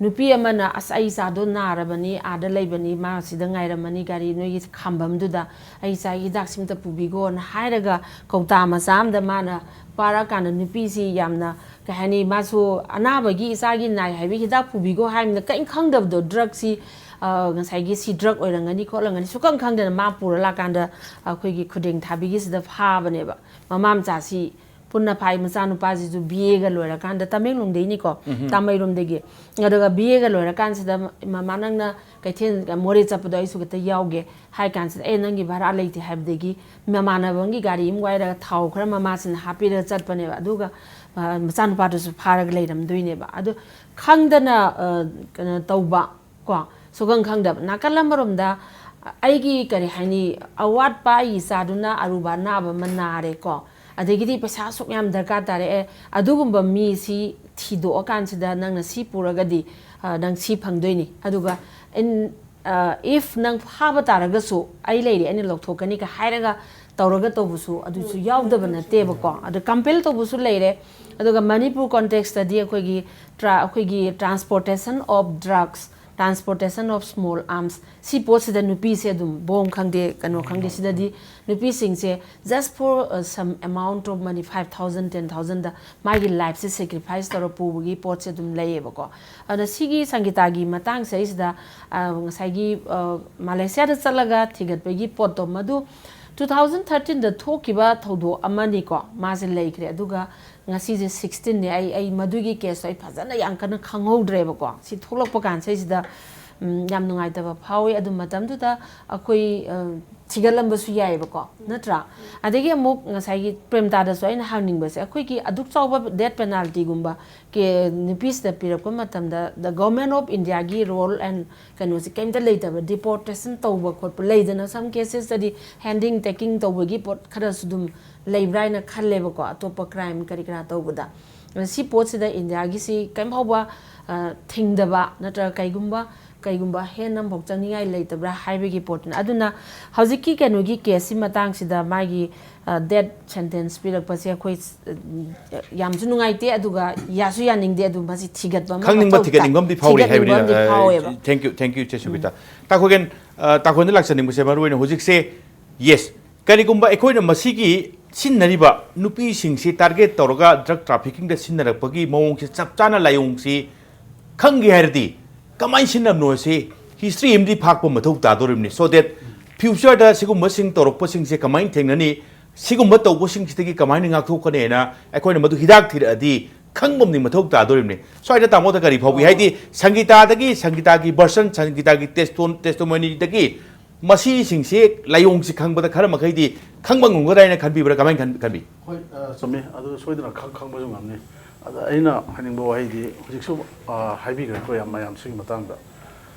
ꯅꯨꯄꯤ ꯑꯃꯅ, "ꯑꯁ, ꯑꯩ ꯏꯆꯥꯗꯣ ꯅꯥꯔꯕꯅꯤ, ꯑꯥꯗ ꯂꯩꯕꯅꯤ, ꯃꯥ ꯁꯤꯗ ꯉꯥꯏꯔꯝꯃꯅꯤ ꯒꯥꯔꯤ ꯅꯣꯏꯒꯤ ꯈꯥꯝꯕꯝꯗꯨꯗ, ꯑꯩ ꯏꯆꯥꯒꯤ ꯍꯤꯗꯥꯛꯁꯤ ꯑꯝꯇ ꯄꯨꯕꯤꯈꯣꯅ" ꯍꯥꯏꯔꯒ ꯀꯧꯇꯥ ꯃꯆꯥ ꯑꯃꯗ ꯃꯥꯅ ꯄꯥꯔꯛꯑꯀꯥꯟꯗ ꯅꯨꯄꯤꯁꯤ ꯌꯥꯝꯅ, ꯀꯩ ꯍꯥꯏꯅꯤ, ꯃꯥꯁꯨ ꯑꯅꯥꯕꯒꯤ ꯏꯆꯥꯒꯤ ꯅꯥꯏ ꯍꯥꯏꯕꯒꯤ ꯍꯤꯗꯥꯛ ꯄꯨꯕꯤꯈꯣ ꯍꯥꯏꯕꯅꯤꯅ ꯀꯔꯤꯝ ꯈꯪꯗꯕꯗꯣ, ꯗ꯭ꯔꯛꯁꯤ, ꯑ, ꯉꯁꯥꯏꯒꯤ ꯁꯤ ꯗ꯭ꯔꯛ ꯑꯣꯏꯔꯝꯒꯅꯤ ꯈꯣꯠꯂꯝꯒꯅꯤ ꯁꯨꯈꯪ ꯈꯪꯗꯅ ꯃꯥ ꯄꯨꯔ ꯂꯥꯛꯀꯥꯟꯗ ꯑꯩꯈꯣꯏꯒꯤ ꯈꯨꯗꯦꯡ ꯊꯥꯕꯤꯒꯤꯁꯤꯗ ꯐꯥꯕꯅꯦꯕ꯫ ꯃꯃꯥ ꯃꯆꯥꯁꯤ ꯄꯨꯟꯅ ꯐꯥꯏ꯫ ꯃꯆꯥꯅꯨꯄꯥꯁꯤꯁꯨ ꯕꯤ ꯑꯦꯒ ꯂꯣꯏꯔꯀꯥꯟꯗ, ꯇꯃꯦꯡꯂꯣꯡꯗꯩꯅꯤꯀꯣ, ꯎꯝꯍꯨꯝ꯫ ꯇꯥꯃꯩꯔꯣꯝꯗꯒꯤ꯫ ꯑꯗꯨꯒ ꯕꯤ ꯑꯦꯒ ꯂꯣꯏꯔꯀꯥꯟꯁꯤꯗ, "ꯃꯃꯥ, ꯅꯪꯅ ꯀꯩꯊꯦꯜ ꯃꯣꯔꯦ ꯆꯠꯄꯗꯣ ꯑꯩꯁꯨ ꯈꯤꯇ ꯌꯥꯎꯒꯦ" ꯍꯥꯏ ꯀꯥꯟꯁꯤꯗ, "ꯑꯦ, ꯅꯪꯒꯤ ꯚꯔꯥ ꯂꯩꯇꯦ" ꯍꯥꯏꯕꯗꯒꯤ ꯃꯃꯥꯟꯅꯕ ꯑꯃꯒꯤ ꯒꯥꯔꯤ ꯑꯃ ꯋꯥꯏꯔꯒ ꯊꯥꯎ ꯈꯔ ꯃꯃꯥꯁꯤꯅ ꯍꯥꯞꯄꯤꯔꯒ ꯆꯠꯄꯅꯦꯕ꯫ ꯑꯗꯨꯒ, ꯑ, ꯃꯆꯥꯅꯨꯄꯥꯗꯨꯁꯨ ꯐꯥꯔꯒ ꯂꯩꯔꯝꯗꯣꯏꯅꯦꯕ꯫ ꯑꯗꯨ ꯈꯪꯗꯅ, ꯑ, ꯀꯩꯅꯣ ꯇꯧꯕ, ꯀꯣ, ꯁꯨꯈꯪ ꯈꯪꯗꯕ꯫ ꯅꯥꯀꯜ ꯑꯃꯔꯣꯝꯗ ꯑꯩꯒꯤ, ꯀꯔꯤ ꯍꯥꯏꯅꯤ, ꯑꯋꯥꯠꯄ ꯑꯩꯒꯤ ꯏꯆꯥꯗꯨꯅ ꯑꯔꯨꯕ ꯑꯅꯥꯕ ꯑꯃ ꯅꯥꯔꯦ ꯀꯣ, ꯑꯗꯒꯤꯗꯤ ꯄꯩꯁꯥ ꯑꯁꯨꯛ ꯌꯥꯝ ꯗꯔꯀꯥꯔ ꯇꯥꯔꯛꯑꯦ, ꯑꯗꯨꯒꯨꯝꯕ ꯃꯤꯁꯤ ꯊꯤꯗꯣꯛꯑꯀꯥꯟꯁꯤꯗ ꯅꯪꯅ ꯁꯤ ꯄꯨꯔꯒꯗꯤ, ꯑ, ꯅꯪ ꯁꯤ ꯐꯪꯗꯣꯏꯅꯤ꯫ ꯑꯗꯨꯒ in, ꯑ, if ꯅꯪ ꯐꯥꯕ ꯇꯥꯔꯒꯁꯨ ꯑꯩ ꯂꯩꯔꯤ, ꯑꯩꯅ ꯂꯧꯊꯣꯛꯀꯅꯤꯒ ꯍꯥꯏꯔꯒ ꯇꯧꯔꯒ ꯇꯧꯕꯁꯨ ꯑꯗꯨꯁꯨ ꯌꯥꯎꯗꯕ ꯅꯠꯇꯦꯕꯀꯣ꯫ ꯑꯗ ꯀꯝꯄꯦꯜ ꯇꯧꯕꯁꯨ ꯂꯩꯔꯦ꯫ ꯑꯗꯨꯒ ꯃꯅꯤꯄꯨꯔ ꯀꯣꯟꯇꯦꯛꯁꯇꯗꯤ ꯑꯩꯈꯣꯏꯒꯤ ꯇ꯭ꯔꯥ-, ꯑꯩꯈꯣꯏꯒꯤ transportation of drugs, transportation of small arms, ꯁꯤ ꯄꯣꯠꯁꯤꯗ ꯅꯨꯄꯤꯁꯦ ꯑꯗꯨꯝ ꯕꯣꯝ ꯈꯪꯗꯦ, ꯀꯩꯅꯣ ꯈꯪꯗꯦ, ꯁꯤꯗꯗꯤ ꯅꯨꯄꯤꯁꯤꯡꯁꯦ just for, uh, some amount of money, five thousand, ten thousandꯗ ꯃꯥꯒꯤ ꯂꯥꯏꯐꯁꯦ ꯁꯦꯀ꯭ꯔꯤꯐꯥꯏꯁ ꯇꯧꯔ ꯄꯨꯕꯒꯤ ꯄꯣꯠꯁꯦ ꯑꯗꯨꯝ ꯂꯩꯌꯦꯕꯀꯣ꯫ ꯑꯗꯨꯅ ꯁꯤꯒꯤ ꯁꯪꯒꯤꯇꯥꯒꯤ ꯃꯇꯥꯡꯁꯤꯗꯩꯁꯤꯗ, ꯑ, ꯉꯁꯥꯏꯒꯤ, ꯑ, ꯃꯥꯂꯦꯁꯤꯌꯥꯗ ꯆꯠꯂꯒ ꯊꯤꯒꯠꯄꯒꯤ ꯄꯣꯠꯇꯣ, ꯃꯗꯨ two thousand thirteenꯗ ꯊꯣꯛꯈꯤꯕ ꯊꯧꯗꯣꯛ ꯑꯃꯅꯤꯀꯣ, ꯃꯥꯁꯦ ꯂꯩꯈ꯭ꯔꯦ꯫ ꯑꯗꯨꯒ ꯉꯁꯤꯁꯦ sixteenꯅꯦ꯫ ꯑꯩ, ꯑꯩ ꯃꯗꯨꯒꯤ ꯀꯦꯁꯇꯣ ꯑꯩ ꯐꯖꯅ ꯌꯥꯝ ꯀꯟꯅ ꯈꯪꯍꯧꯗ꯭ꯔꯦꯕꯀꯣ꯫ ꯁꯤ ꯊꯣꯛꯂꯛꯄ ꯀꯥꯟꯁꯤꯗꯩꯁꯤꯗ ꯎꯝ, ꯌꯥꯝ ꯅꯨꯡꯉꯥꯏꯇꯕ ꯐꯥꯎꯋꯤ꯫ ꯑꯗꯨ ꯃꯇꯝꯗꯨꯗ ꯑꯩꯈꯣꯏ, ꯑ, ꯊꯤꯒꯠꯂꯝꯕꯁꯨ ꯌꯥꯏꯑꯕꯀꯣ, ꯅꯠꯇ꯭ꯔꯥ? ꯑꯗꯒꯤ ꯑꯃꯨꯛ ꯉꯁꯥꯏꯒꯤ ꯄ꯭ꯔꯦꯝꯇꯥꯗꯁꯨ ꯑꯩꯅ ꯍꯪꯅꯤꯡꯕꯁꯦ, ꯑꯩꯈꯣꯏꯒꯤ ꯑꯗꯨꯛ ꯆꯥꯎꯕ death penaltyꯒꯨꯝꯕ ꯀꯦ-, ꯅꯨꯄꯤꯁꯤꯗ ꯄꯤꯔꯛꯄ ꯃꯇꯝꯗ the government of Indiaꯒꯤ role and ꯀꯩꯅꯣꯁꯦ ꯀꯩꯝꯇ ꯂꯩꯇꯕ, deportation ꯇꯧꯕ ꯈꯣꯠꯄ ꯂꯩꯗꯅ, some casesꯇꯗꯤ handing taking ꯇꯧꯕꯒꯤ ꯄꯣꯠ ꯈꯔꯁꯨ ꯑꯗꯨꯝ ꯂꯩꯕ꯭ꯔꯥ ꯍꯥꯏꯅ ꯈꯜꯂꯦꯕꯀꯣ, ꯑꯇꯣꯞꯄ crime ꯀꯔꯤ ꯀꯔꯥ ꯇꯧꯕꯗ꯫ ꯑꯗ ꯁꯤ ꯄꯣꯠꯁꯤꯗ ꯏꯟꯗꯤꯌꯥꯒꯤꯁꯤ ꯀꯔꯤꯝ ꯐꯥꯎꯕ, ꯑ, ꯊꯤꯡꯗꯕ ꯅꯠꯇ꯭ꯔꯒ ꯀꯩꯒꯨꯝꯕ, ꯀꯩꯒꯨꯝꯕ ꯍꯦꯟꯅ ꯑꯃꯐꯥꯎ ꯆꯪꯅꯤꯡꯉꯥꯏ ꯂꯩꯇꯕ꯭ꯔꯥ ꯍꯥꯏꯕꯒꯤ ꯄꯣꯠꯇꯨꯅ꯫ ꯑꯗꯨꯅ ꯍꯧꯖꯤꯛꯀꯤ ꯀꯩꯅꯣꯒꯤ caseꯁꯤ ꯃꯇꯥꯡꯁꯤꯗ ꯃꯥꯒꯤ, ꯑ, death sentence ꯄꯤꯔꯛꯄꯁꯦ ꯑꯩꯈꯣꯏ, ꯑ, ꯌꯥꯝꯁꯨ ꯅꯨꯡꯉꯥꯏꯇꯦ, ꯑꯗꯨꯒ ꯌꯥꯁꯨ ꯌꯥꯅꯤꯡꯗꯦ꯫ ꯑꯗꯨ ꯃꯁꯤ ꯊꯤꯒꯠꯄ ꯑꯃ ꯈꯪꯅꯤꯡꯕ, ꯃꯊꯧ ꯇꯥꯏ꯫ ꯊꯤꯒꯠꯅꯤꯡꯕ ꯑꯃꯗꯤ ꯐꯥꯎꯔꯤ ꯊꯤꯒꯠꯅꯤꯡꯕ ꯍꯥꯏꯕꯅꯤꯅ꯫ ꯑꯃꯗꯤ ꯑ, ꯐꯥꯎꯋꯦꯕ꯫ Thank you, thank you, ꯏꯆꯦ ꯁꯨꯕꯤꯇꯥ꯫ ꯇꯥꯈꯣꯏꯒꯦꯟ, ꯑ, ꯇꯥꯈꯣꯏꯅ ꯂꯥꯛꯆꯅꯤꯡꯕꯁꯦ ꯃꯔꯨ ꯑꯣꯏꯅ ꯍꯧꯖꯤꯛꯁꯦ, yes, ꯀꯔꯤꯒꯨꯝꯕ ꯑꯩꯈꯣꯏꯅ ꯃꯁꯤꯒꯤ ꯁꯤꯖꯤꯟꯅꯔꯤꯕ ꯅꯨꯄꯤꯁꯤꯡꯁꯤ target ꯇꯧꯔꯒ drug traffickingꯗ ꯁꯤꯖꯤꯟꯅꯔꯛꯄꯒꯤ ꯃꯑꯣꯡꯁꯤ, ꯆꯞ ꯆꯥꯅ ꯂꯥꯏꯑꯣꯡꯁꯤ ꯈꯪꯒꯦ ꯍꯥꯏꯔꯗꯤ ꯀꯃꯥꯏꯅ ꯁꯤꯖꯤꯟꯅꯕꯅꯣ ꯁꯤ history ꯑꯃꯗꯤ ꯐꯥꯛꯄ ꯃꯊꯧ ꯇꯥꯗꯣꯔꯤꯕꯅꯤ, so that futureꯗ ꯁꯤꯒꯨꯝꯕꯁꯤꯡ ꯇꯧꯔꯛꯄꯁꯤꯡꯁꯦ ꯀꯃꯥꯏꯅ ꯊꯦꯡꯅꯅꯤ, ꯁꯤꯒꯨꯝꯕ ꯇꯧꯕꯁꯤꯡꯁꯤꯗꯒꯤ ꯀꯃꯥꯏꯅ ꯉꯥꯛꯊꯣꯛꯀꯅꯤꯅ ꯑꯩꯈꯣꯏꯅ ꯃꯗꯨ ꯍꯤꯗꯥꯛ ꯊꯤꯔꯛꯑꯗꯤ ꯈꯪꯕ ꯑꯃꯗꯤ ꯃꯊꯧ ꯇꯥꯗꯣꯔꯤꯕꯅꯤ꯫ ꯁ꯭ꯋꯥꯏꯗ ꯇꯥꯃꯣꯗ ꯀꯔꯤ ꯐꯥꯎꯕꯤ? ꯍꯥꯏꯗꯤ ꯁꯪꯒꯤꯇꯥꯗꯒꯤ, ꯁꯪꯒꯤꯇꯥꯒꯤ version, ꯁꯪꯒꯤꯇꯥꯒꯤ testimon-, testimonyꯗꯒꯤ ꯃꯁꯤꯁꯤꯡꯁꯦ, ꯂꯥꯏꯑꯣꯡꯁꯤ ꯈꯪꯕꯗ ꯈꯔ ꯃꯈꯩꯗꯤ ꯈꯪꯕ ꯉꯝꯒꯗ꯭ꯔꯥ ꯍꯥꯏꯅ ꯈꯟꯕꯤꯕ꯭ꯔꯥ? ꯀꯃꯥꯏꯅ ꯈꯟ-, ꯈꯟꯕꯤ? ꯍꯣꯏ, ꯑ, ꯆꯨꯝꯃꯤ꯫ ꯑꯗꯨ ꯁꯣꯏꯗꯅ ꯈꯪ-, ꯈꯪꯕꯁꯨ ꯉꯝꯅꯤ꯫ ꯑꯗ ꯑꯩꯅ ꯍꯥꯏꯅꯤꯡꯕ ꯋꯥꯍꯩꯗꯤ, ꯍꯧꯖꯤꯛꯁꯨ, ꯑ, ꯍꯥꯏꯕꯤꯈ꯭ꯔꯦ ꯑꯩꯈꯣꯏ ꯃꯌꯥꯝ ꯁꯤꯒꯤ ꯃꯇꯥꯡꯗ꯫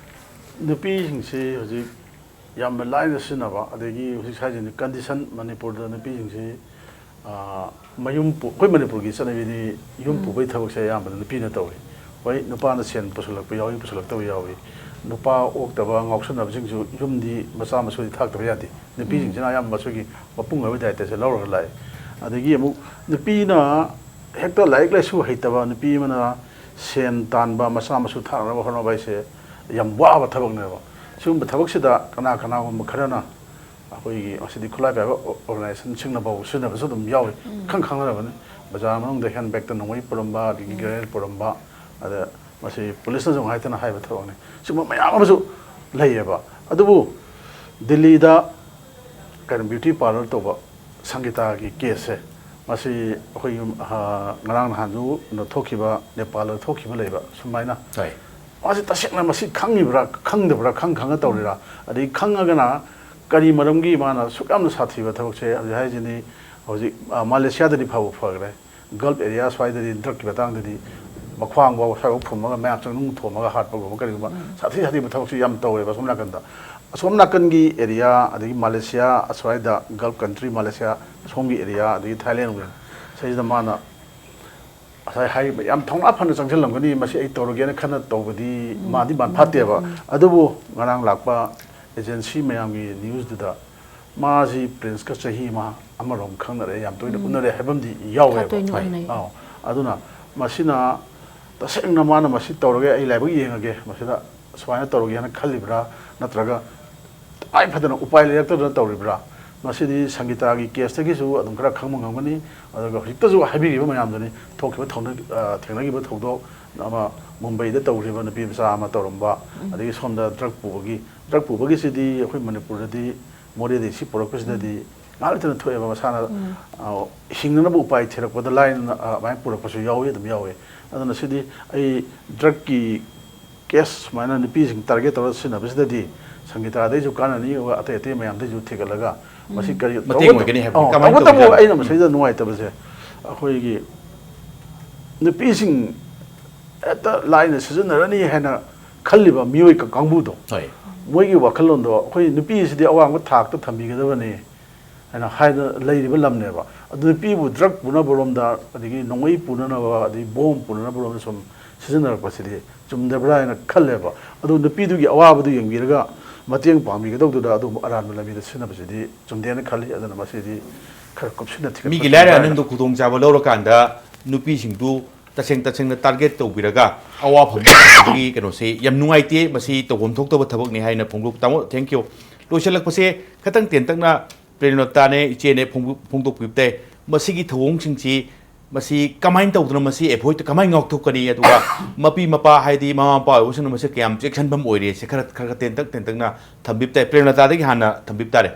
ꯅꯨꯄꯤꯁꯤꯡꯁꯤ ꯍꯧꯖꯤꯛ ꯌꯥꯝꯅ ꯂꯥꯏꯅ ꯁꯤꯖꯤꯟꯅꯕ, ꯑꯗꯒꯤ ꯍꯧꯖꯤꯛ ꯍꯥꯏꯁꯤꯅꯤ, condition ꯃꯅꯤꯄꯨꯔꯗ ꯅꯨꯄꯤꯁꯤꯡꯁꯤ, ꯑ, ꯃꯌꯨꯝ ꯄꯨ-, ꯑꯩꯈꯣꯏ ꯃꯅꯤꯄꯨꯔꯒꯤ ꯆꯠꯅꯕꯤꯗꯤ ꯌꯨꯝ ꯎꯝ꯫ ꯄꯨꯕꯒꯤ ꯊꯕꯛꯁꯦ ꯑꯌꯥꯝꯕꯅ ꯅꯨꯄꯤꯅ ꯇꯧꯏ꯫ ꯍꯣꯏ, ꯅꯨꯄꯥꯅ ꯁꯦꯟ ꯄꯨꯁꯜꯂꯛꯄ ꯌꯥꯎꯏ, ꯄꯨꯁꯜꯂꯛꯇꯕ ꯌꯥꯎꯏ꯫ ꯅꯨꯄꯥ ꯑꯣꯛꯇꯕ, ꯉꯥꯎꯁꯟꯅꯕꯁꯤꯡꯁꯨ ꯌꯨꯝꯗꯤ ꯃꯆꯥ ꯃꯁꯨꯗꯤ ꯊꯥꯛꯇꯕ ꯌꯥꯗꯦ꯫ ꯅꯨꯄꯤꯁꯤꯡꯁꯤꯅ ꯎꯝ꯫ ꯑꯌꯥꯝꯕ ꯃꯁꯤꯒꯤ ꯃꯄꯨꯡ ꯑꯣꯏꯕ ꯗꯥꯏꯇꯁꯦ ꯂꯧꯔꯒ ꯂꯥꯛꯑꯦ꯫ ꯑꯗꯒꯤ ꯑꯃꯨꯛ ꯅꯨꯄꯤꯅ ꯍꯦꯛꯇ ꯂꯥꯏꯔꯤꯛ ꯂꯥꯏꯁꯨ ꯍꯩꯇꯕ ꯅꯨꯄꯤ ꯑꯃꯅ ꯁꯦꯟ ꯇꯥꯟꯕ, ꯃꯆꯥ ꯃꯁꯨ ꯊꯥꯛꯅꯕ ꯍꯣꯠꯅꯕ ꯍꯥꯏꯁꯦ ꯌꯥꯝ ꯋꯥꯕ ꯊꯕꯛꯅꯦꯕ꯫ ꯁꯤꯒꯨꯝꯕ ꯊꯕꯛꯁꯤꯗ ꯀꯅꯥ ꯀꯅꯥꯒꯨꯝꯕ ꯈꯔꯅ ꯑꯩꯈꯣꯏꯒꯤ ꯉꯁꯤꯗꯤ ꯈꯨꯠꯂꯥꯏ ꯄꯥꯏꯕ ꯑꯣ-, organizationꯁꯤꯡꯅꯐꯥꯎ ꯁꯤꯖꯤꯟꯅꯕꯁꯨ ꯑꯗꯨꯝ ꯌꯥꯎꯏ꯫ ꯎꯝ꯫ ꯈꯪ ꯈꯪꯅꯔꯕꯅꯤ꯫ ꯕꯖꯥꯔ ꯃꯅꯨꯡꯗ handbagꯇ ꯅꯣꯡꯃꯩ ꯄꯨꯔꯝꯕ, ꯑꯗꯒꯤ ꯎꯝ꯫ Grenade ꯄꯨꯔꯝꯕ, ꯑꯗ ꯃꯁꯤ ꯄꯨꯂꯤꯁꯅꯁꯨ ꯍꯥꯏꯗꯅ ꯍꯥꯏꯕ ꯊꯕꯛꯅꯤ꯫ ꯁꯤꯒꯨꯝꯕ ꯃꯌꯥꯝ ꯑꯃꯁꯨ ꯂꯩꯌꯦꯕ꯫ ꯑꯗꯨꯕꯨ ꯗꯤꯜꯂꯤꯗ ꯀꯩꯅꯣ beauty parlour ꯇꯧꯕ ꯁꯪꯒꯤꯇꯥꯒꯤ caseꯁꯦ, ꯃꯁꯤ ꯑꯩꯈꯣꯏꯒꯤ, ꯑ, ꯉꯔꯥꯡ ꯅꯍꯥꯟꯁꯨ ꯀꯩꯅꯣ ꯊꯣꯛꯈꯤꯕ, ꯅꯦꯄꯥꯜꯗ ꯊꯣꯛꯈꯤꯕ ꯂꯩꯕ ꯁꯨꯃꯥꯏꯅ꯫ ꯍꯣꯏ꯫ ꯃꯥꯁꯤ ꯇꯁꯦꯡꯅ ꯃꯁꯤ ꯈꯪꯉꯤꯕ꯭ꯔꯥ, ꯈꯪꯗꯕ꯭ꯔꯥ, ꯈꯪ ꯈꯪꯉ ꯇꯧꯔꯤꯔꯥ? ꯑꯗꯒꯤ ꯈꯪꯉꯒꯅ ꯀꯔꯤ ꯃꯔꯝꯒꯤ ꯃꯥꯅ ꯁꯨꯛ ꯌꯥꯝꯅ ꯁꯥꯊꯤꯕ ꯊꯕꯛꯁꯦ ꯍꯧꯖꯤꯛ ꯍꯥꯏꯁꯤꯅꯤ? ꯍꯧꯖꯤꯛ, ꯑ, ꯃꯥꯂꯦꯁꯤꯌꯥꯗꯗꯤ ꯐꯕ ꯐꯈ꯭ꯔꯦ, ꯒꯜꯐ ꯑꯦꯔꯤꯌꯥ ꯁ꯭ꯋꯥꯏꯗꯗꯤ ꯗ꯭ꯔꯛꯀꯤ ꯃꯇꯥꯡꯗꯗꯤ ꯃꯈ꯭ꯋꯥꯡ ꯐꯥꯎꯕ ꯁ꯭ꯋꯥꯏꯐꯥꯎ ꯐꯨꯝꯃꯒ ꯃꯌꯥꯝ ꯆꯪ ꯅꯨꯡ ꯊꯣꯝꯃꯒ ꯍꯥꯠꯄꯒꯨꯝꯕ ꯀꯔꯤꯒꯨꯝꯕ ꯁꯥꯊꯤ ꯁꯥꯊꯤꯕ ꯊꯕꯛꯁꯤ ꯌꯥꯝ ꯇꯧꯋꯦꯕ ꯑꯁꯣꯝ ꯅꯥꯀꯟꯗ꯫ ꯑꯁꯣꯝ ꯅꯥꯀꯟꯒꯤ ꯑꯦꯔꯤꯌꯥ, ꯑꯗꯒꯤ ꯃꯥꯂꯦꯁꯤꯌꯥ ꯑꯁ꯭ꯋꯥꯏꯗ, ꯒꯜꯐ ꯀꯟꯇ꯭ꯔꯤ ꯃꯥꯂꯦꯁꯤꯌꯥ ꯑꯁꯣꯝꯒꯤ ꯑꯦꯔꯤꯌꯥ, ꯑꯗꯒꯤ ꯊꯥꯏꯂꯦꯟ ꯁꯤꯗꯩꯁꯤꯗ ꯃꯥꯅ ꯉꯁꯥꯏ ꯍꯥꯏꯔꯤꯕ ꯌꯥꯝ ꯊꯧꯅꯥ ꯐꯅ ꯆꯪꯁꯤꯜꯂꯝꯒꯅꯤ, ꯃꯁꯤ ꯑꯩ ꯇꯧꯔꯒꯦꯅ ꯈꯟꯅ ꯇꯧꯕꯗꯤ ꯃꯥꯗꯤ ꯃꯥꯟ ꯐꯠꯇꯦꯕ꯫ ꯑꯗꯨꯕꯨ ꯉꯔꯥꯡ ꯂꯥꯛꯄ ꯑꯦꯖꯦꯟꯁꯤ ꯃꯌꯥꯝꯒꯤ ꯅ꯭ꯌꯨꯁꯇꯨꯗ ꯃꯥꯁꯤ ꯄ꯭ꯔꯤꯟꯁꯀ ꯆꯍꯤ ꯑꯃ ꯑꯃꯔꯣꯝ ꯈꯪꯅꯔꯦ, ꯌꯥꯝ ꯇꯣꯏꯅ ꯎꯅꯔꯦ ꯍꯥꯏꯕ ꯑꯃꯗꯤ ꯌꯥꯎꯋꯦꯕ꯫ ꯊꯥ ꯇꯣꯏꯅ ꯍꯣꯏ꯫ ꯎꯅꯩ꯫ ꯑꯧ꯫ ꯑꯗꯨꯅ ꯃꯁꯤꯅ ꯇꯁꯦꯡꯅ ꯃꯥꯅ ꯃꯁꯤ ꯇꯧꯔꯒꯦ, ꯑꯩ ꯂꯥꯏꯕꯛ ꯌꯦꯡꯉꯒꯦ, ꯃꯁꯤꯗ ꯁꯨꯃꯥꯏꯅ ꯇꯧꯔꯒꯦ ꯍꯥꯏꯅ ꯈꯜꯂꯤꯕ꯭ꯔꯥ, ꯅꯠꯇ꯭ꯔꯒ ꯇꯉꯥꯏ ꯐꯗꯅ ꯎꯄꯥꯏ ꯂꯩꯔꯛꯇꯗꯅ ꯇꯧꯔꯤꯕ꯭ꯔꯥ? ꯃꯁꯤꯗꯤ ꯁꯪꯒꯤꯇꯥꯒꯤ ꯀꯦꯁꯇꯒꯤꯁꯨ ꯑꯗꯨꯝ ꯈꯔ ꯈꯪꯕ ꯉꯝꯒꯅꯤ꯫ ꯑꯗꯨꯒ ꯍꯧꯖꯤꯛꯇꯁꯨ ꯍꯥꯏꯕꯤꯔꯤꯕ ꯃꯌꯥꯝꯗꯨꯅꯤ, ꯊꯣꯛꯈꯤꯕ ꯊꯧꯅ-, ꯑ, ꯊꯦꯡꯅꯈꯤꯕ ꯊꯧꯗꯣꯛ ꯑꯃ, ꯃꯨꯝꯕꯩꯗ ꯇꯧꯈꯤꯕ ꯅꯨꯄꯤ ꯃꯆꯥ ꯑꯃ ꯇꯧꯔꯝꯕ, ꯑꯗꯒꯤ ꯁꯣꯝꯗ ꯗ꯭ꯔꯛ ꯄꯨꯕꯒꯤ, ꯗ꯭ꯔꯛ ꯄꯨꯕꯒꯤꯁꯤꯗꯤ ꯑꯩꯈꯣꯏ ꯃꯅꯤꯄꯨꯔꯗꯗꯤ ꯃꯣꯔꯦꯗꯒꯤ ꯁꯤ ꯄꯨꯔꯛꯄꯁꯤꯗꯗꯤ ꯉꯥꯏꯍꯥꯛ ꯂꯩꯇꯅ ꯊꯣꯛꯑꯦꯕ, ꯃꯁꯥꯅ, ꯑ, ꯍꯤꯡꯅꯅꯕ ꯎꯄꯥꯏ ꯊꯤꯔꯛꯄꯗ ꯂꯥꯏꯅ, ꯑ, ꯑꯗꯨꯃꯥꯏꯅ ꯄꯨꯔꯛꯄꯁꯨ ꯌꯥꯎꯋꯤ, ꯑꯗꯨꯝ ꯌꯥꯎꯋꯤ꯫ ꯑꯗꯨꯅ ꯁꯤꯗꯤ ꯑꯩ ꯗ꯭ꯔꯛꯀꯤ ꯀꯦꯁ ꯁꯨꯃꯥꯏꯅ ꯅꯨꯄꯤꯁꯤꯡ ꯇꯥꯔꯒꯦꯠ ꯇꯧꯔꯒ ꯁꯤꯖꯤꯟꯅꯕꯁꯤꯗꯗꯤ ꯁꯪꯒꯤꯇꯥꯗꯩꯁꯨ ꯀꯥꯟꯅꯅꯤ, ꯑꯗꯨꯒ ꯑꯇꯩ ꯑꯇꯩ ꯃꯌꯥꯝꯗꯩꯁꯨ ꯊꯤꯒꯠꯂꯒ ꯃꯁꯤ ꯀꯔꯤ ꯃꯇꯦꯡ ꯇꯧꯕꯇ-, ꯑꯣꯏꯒꯅꯤ ꯍꯥꯏꯕ, ꯑꯧ, ꯀꯃꯥꯏꯅ ꯇꯧꯕꯇꯕꯨ ꯇꯧꯒꯦ? ꯑꯩꯅ ꯃꯁꯤꯗ ꯅꯨꯡꯉꯥꯏꯇꯕꯁꯦ, ꯑꯩꯈꯣꯏꯒꯤ ꯅꯨꯄꯤꯁꯤꯡ ꯍꯦꯛꯇ ꯂꯥꯏꯅ ꯁꯤꯖꯤꯟꯅꯔꯅꯤ ꯍꯥꯏꯅ ꯈꯜꯂꯤꯕ ꯃꯤꯑꯣꯏ ꯀ-, ꯀꯥꯡꯕꯨꯗꯣ, ꯍꯣꯏ꯫ ꯃꯣꯏꯒꯤ ꯋꯥꯈꯜꯂꯣꯟꯗꯣ ꯑꯩꯈꯣꯏ ꯅꯨꯄꯤꯁꯤꯗꯤ ꯑꯋꯥꯡꯕ ꯊꯥꯛꯇ ꯊꯝꯕꯤꯒꯗꯕꯅꯤ ꯍꯥꯏꯅ ꯍꯥꯏꯗꯅ ꯂꯩꯔꯤꯕ ꯂꯝꯅꯦꯕ꯫ ꯑꯗꯨ ꯅꯨꯄꯤꯕꯨ ꯗ꯭ꯔꯛ ꯄꯨꯅꯕꯔꯣꯝꯗ, ꯑꯗꯒꯤ ꯅꯣꯡꯃꯩ ꯄꯨꯅꯅꯕ, ꯑꯗꯒꯤ ꯕꯣꯝ ꯄꯨꯅꯅꯕꯔꯣꯝꯗ ꯁꯨꯝ ꯁꯤꯖꯤꯟꯅꯔꯛꯄꯁꯤꯗꯤ ꯆꯨꯝꯗꯕ꯭ꯔꯥ ꯍꯥꯏꯅ ꯈꯜꯂꯦꯕ꯫ ꯑꯗꯨ ꯅꯨꯄꯤꯗꯨꯒꯤ ꯑꯋꯥꯕꯗꯨ ꯌꯦꯡꯕꯤꯔꯒ ꯃꯇꯦꯡ ꯄꯥꯡꯕꯤꯒꯗꯧꯗꯨꯗ ꯑꯗꯨꯝ ꯑꯔꯥꯟꯕ ꯂꯝꯕꯤꯗ ꯁꯤꯖꯤꯟꯅꯕꯁꯤꯗꯤ ꯆꯨꯝꯗꯦꯅ ꯈꯜꯂꯤ꯫ ꯑꯗꯨꯅ ꯃꯁꯤꯗꯤ ꯈꯔ ꯀꯨꯞꯁꯤꯟꯅ ꯊꯤꯒꯠꯄ ꯃꯤꯒꯤ ꯂꯥꯏꯔ ꯊꯝꯕ ꯍꯥꯏꯅ ꯑꯅꯪꯗꯣ ꯈꯨꯗꯣꯡꯆꯥꯕ ꯂꯧꯔꯀꯥꯟꯗ ꯅꯨꯄꯤꯁꯤꯡꯗꯨ ꯇꯁꯦꯡ ꯇꯁꯦꯡꯅ ꯇꯥꯔꯒꯦꯠ ꯇꯧꯕꯤꯔꯒ ꯑꯋꯥꯐꯝ ꯄꯤꯕꯒꯤ ꯀꯩꯅꯣꯁꯦ ꯌꯥꯝ ꯅꯨꯡꯉꯥꯏꯇꯦ꯫ ꯃꯁꯤ ꯇꯧꯐꯝ ꯊꯣꯛꯇꯕ ꯊꯕꯛꯅꯤ ꯍꯥꯏꯅ ꯐꯣꯡꯗꯣꯛ-, ꯇꯥꯃꯣ, thank you꯫ ꯂꯣꯏꯁꯤꯜꯂꯛꯄꯁꯦ ꯈꯇꯪ ꯇꯦꯟꯇꯛꯅ ꯄ꯭ꯔꯦꯝꯂꯇꯥꯅꯦ, ꯏꯆꯦꯅꯦ ꯐꯣꯡꯗꯣꯛ-, ꯐꯣꯡꯗꯣꯛꯄꯤꯕ ꯇꯥꯏ꯫ ꯃꯁꯤꯒꯤ ꯊꯧꯑꯣꯡꯁꯤꯡꯁꯤ ꯃꯁꯤ ꯀꯃꯥꯏꯅ ꯇꯧꯗꯅ ꯃꯁꯤ ꯑꯦꯚꯣꯏꯗ ꯀꯃꯥꯏꯅ ꯉꯥꯛꯊꯣꯛꯀꯅꯤ? ꯑꯗꯨꯒ ꯃꯄꯤ ꯃꯄꯥ ꯍꯥꯏꯗꯤ ꯃꯃꯥ ꯃꯄꯥ ꯑꯣꯏꯕꯁꯤꯡꯅ ꯃꯁꯤ ꯀꯌꯥꯝ ꯆꯦꯛꯁꯤꯟꯐꯝ ꯑꯣꯏꯔꯦ? ꯁꯤ ꯈꯔ, ꯈꯔ ꯈꯔ ꯇꯦꯟꯇꯛ ꯇꯦꯟꯇꯛꯅ ꯊꯝꯕꯤꯕ ꯇꯥꯏ꯫ ꯄ꯭ꯔꯦꯝꯂꯇꯥꯗꯒꯤ ꯍꯥꯟꯅ ꯊꯝꯕꯤꯕ ꯇꯥꯔꯦ꯫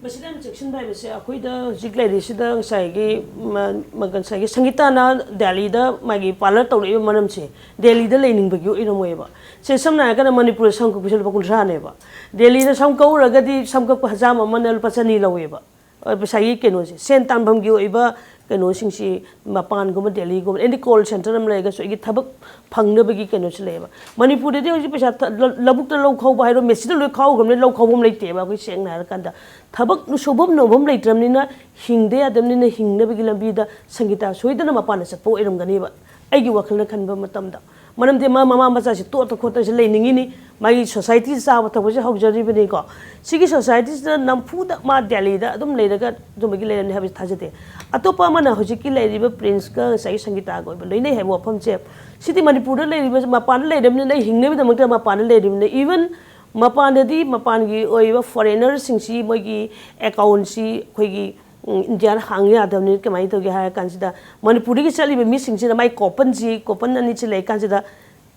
ꯃꯁꯤꯗ ꯌꯥꯝ ꯆꯦꯛꯁꯤꯟꯕ ꯍꯥꯏꯕꯁꯦ, ꯑꯩꯈꯣꯏꯗ ꯍꯧꯖꯤꯛ ꯂꯩꯔꯤꯁꯤꯗ ꯉꯁꯥꯏꯒꯤ ꯃ-, ꯃ-, ꯉꯁꯥꯏꯒꯤ ꯁꯪꯒꯤꯇꯥꯅ ꯗꯦꯜꯂꯤꯗ ꯃꯥꯒꯤ ꯄꯥꯔꯂꯔ ꯇꯧꯔꯛꯏꯕ ꯃꯔꯝꯁꯦ, ꯗꯦꯜꯂꯤꯗ ꯂꯩꯅꯤꯡꯕꯒꯤ ꯑꯣꯏꯔꯝꯃꯣꯏꯕ꯫ ꯁꯦ, ꯁꯝꯅ ꯍꯥꯏꯔꯀꯥꯟꯗ ꯃꯅꯤꯄꯨꯔꯗ ꯁꯝ ꯀꯛꯄꯁꯦ ꯂꯨꯄꯥ ꯀꯨꯟꯊ꯭ꯔꯥꯅꯦꯕ꯫ ꯗꯦꯜꯂꯤꯗ ꯁꯝ ꯀꯛꯎꯔꯒꯗꯤ ꯁꯝ ꯀꯛꯄ ꯍꯖꯥꯝ ꯑꯃꯅ ꯂꯨꯄꯥ ꯆꯅꯤ ꯂꯧꯋꯦꯕ꯫ ꯑ, ꯄꯩꯁꯥꯒꯤ ꯀꯩꯅꯣꯁꯦ, ꯁꯦꯟ ꯇꯥꯟꯐꯝꯒꯤ ꯑꯣꯏꯕ ꯀꯩꯅꯣꯁꯤꯡꯁꯤ ꯃꯄꯥꯟꯒꯨꯝꯕ, ꯗꯦꯜꯂꯤꯒꯨꯝꯕ, ꯑꯦꯅꯤ ꯀꯣꯜ ꯁꯦꯟꯇꯔ ꯑꯃ ꯂꯩꯔꯒꯁꯨ ꯑꯩꯒꯤ ꯊꯕꯛ ꯐꯪꯅꯕꯒꯤ ꯀꯩꯅꯣꯁꯨ ꯂꯩꯌꯦꯕ꯫ ꯃꯅꯤꯄꯨꯔꯗꯗꯤ ꯍꯧꯖꯤꯛ ꯄꯩꯁꯥ ꯊ-, ꯂ-, ꯂꯧꯕꯨꯛꯇ ꯂꯧ ꯈꯥꯎꯕ ꯍꯥꯏꯔꯣ, ꯃꯦꯆꯤꯟꯗ ꯂꯣꯏ ꯈꯥꯎꯈ꯭ꯔꯕꯅꯤꯅ ꯂꯧ ꯈꯥꯎꯐꯝ ꯂꯩꯇꯦꯕ꯫ ꯑꯩꯈꯣꯏ ꯁꯦꯡꯅ ꯍꯥꯏꯔꯀꯥꯟꯗ ꯊꯕꯛ ꯁꯨꯐꯝ ꯅꯣꯝꯐꯝ ꯂꯩꯇ꯭ꯔꯕꯅꯤꯅ, ꯍꯤꯡꯗ ꯌꯥꯗꯕꯅꯤꯅ, ꯍꯤꯡꯅꯕꯒꯤ ꯂꯝꯕꯤꯗ ꯁꯪꯒꯤꯇꯥ ꯁꯣꯏꯗꯅ ꯃꯄꯥꯟꯗ ꯆꯠꯄ ꯑꯣꯏꯔꯝꯒꯅꯦꯕ, ꯑꯩꯒꯤ ꯋꯥꯈꯜꯅ ꯈꯟꯕ ꯃꯇꯝꯗ꯫ ꯃꯔꯝꯗꯤ ꯃꯥ ꯃꯃꯥ ꯃꯆꯥꯁꯤ ꯇꯣꯠꯇ ꯈꯣꯠꯇꯅꯁꯨ ꯂꯩꯅꯤꯡꯉꯤꯅꯤ, ꯃꯥꯒꯤ ꯁꯣꯁꯥꯏꯇꯤ ꯆꯥꯕ ꯊꯛꯄꯁꯦ ꯍꯧꯖꯔꯤꯕꯅꯤꯀꯣ꯫ ꯁꯤꯒꯤ ꯁꯣꯁꯥꯏꯇꯤꯁꯤꯗ ꯅꯝꯐꯨꯗ ꯃꯥ ꯗꯦꯜꯂꯤꯗ ꯑꯗꯨꯝ ꯂꯩꯔꯒ ꯑꯗꯨꯝꯕꯒꯤ ꯂꯩꯔꯝꯅꯤ ꯍꯥꯏꯕꯁꯤ ꯊꯥꯖꯗꯦ꯫ ꯑꯇꯣꯞꯄ ꯑꯃꯅ ꯍꯧꯖꯤꯛꯀꯤ ꯂꯩꯔꯤꯕ ꯄ꯭ꯔꯤꯟꯁꯀ ꯉꯁꯥꯏꯒꯤ ꯁꯪꯒꯤꯇꯥꯒ ꯑꯣꯏꯕ ꯂꯣꯏꯅꯩ ꯍꯥꯏꯕ ꯋꯥꯐꯝꯁꯦ, ꯁꯤꯗꯤ ꯃꯅꯤꯄꯨꯔꯗ ꯂꯩꯔꯤꯕ, ꯃꯄꯥꯟꯗ ꯂꯩꯔꯕꯅꯤꯅ ꯑꯩ ꯍꯤꯡꯅꯕꯒꯤꯗꯃꯛꯇ ꯃꯄꯥꯟꯗ ꯂꯩꯔꯤꯕꯅꯤꯅ, even ꯃꯄꯥꯟꯗꯗꯤ ꯃꯄꯥꯟꯒꯤ ꯑꯣꯏꯕ ꯐꯣꯔꯦꯅꯔꯁꯤꯡꯁꯤ ꯃꯣꯏꯒꯤ ꯑꯦꯀꯥꯎꯟꯁꯤ ꯑꯩꯈꯣꯏꯒꯤ ꯎꯝ, ꯏꯟꯗꯤꯌꯥꯗ ꯍꯥꯡ ꯌꯥꯗꯕꯅꯤ꯫ ꯀꯃꯥꯏꯅ ꯇꯧꯒꯦ ꯍꯥꯏꯔ ꯀꯥꯟꯁꯤꯗ, ꯃꯅꯤꯄꯨꯔꯗꯒꯤ ꯆꯠꯂꯤꯕ ꯃꯤꯁꯤꯡꯁꯤꯅ ꯃꯥꯏ ꯀꯣꯄꯟꯁꯤ, ꯀꯣꯄꯟ ꯑꯅꯤꯁꯤ ꯂꯩ ꯀꯥꯟꯁꯤꯗ,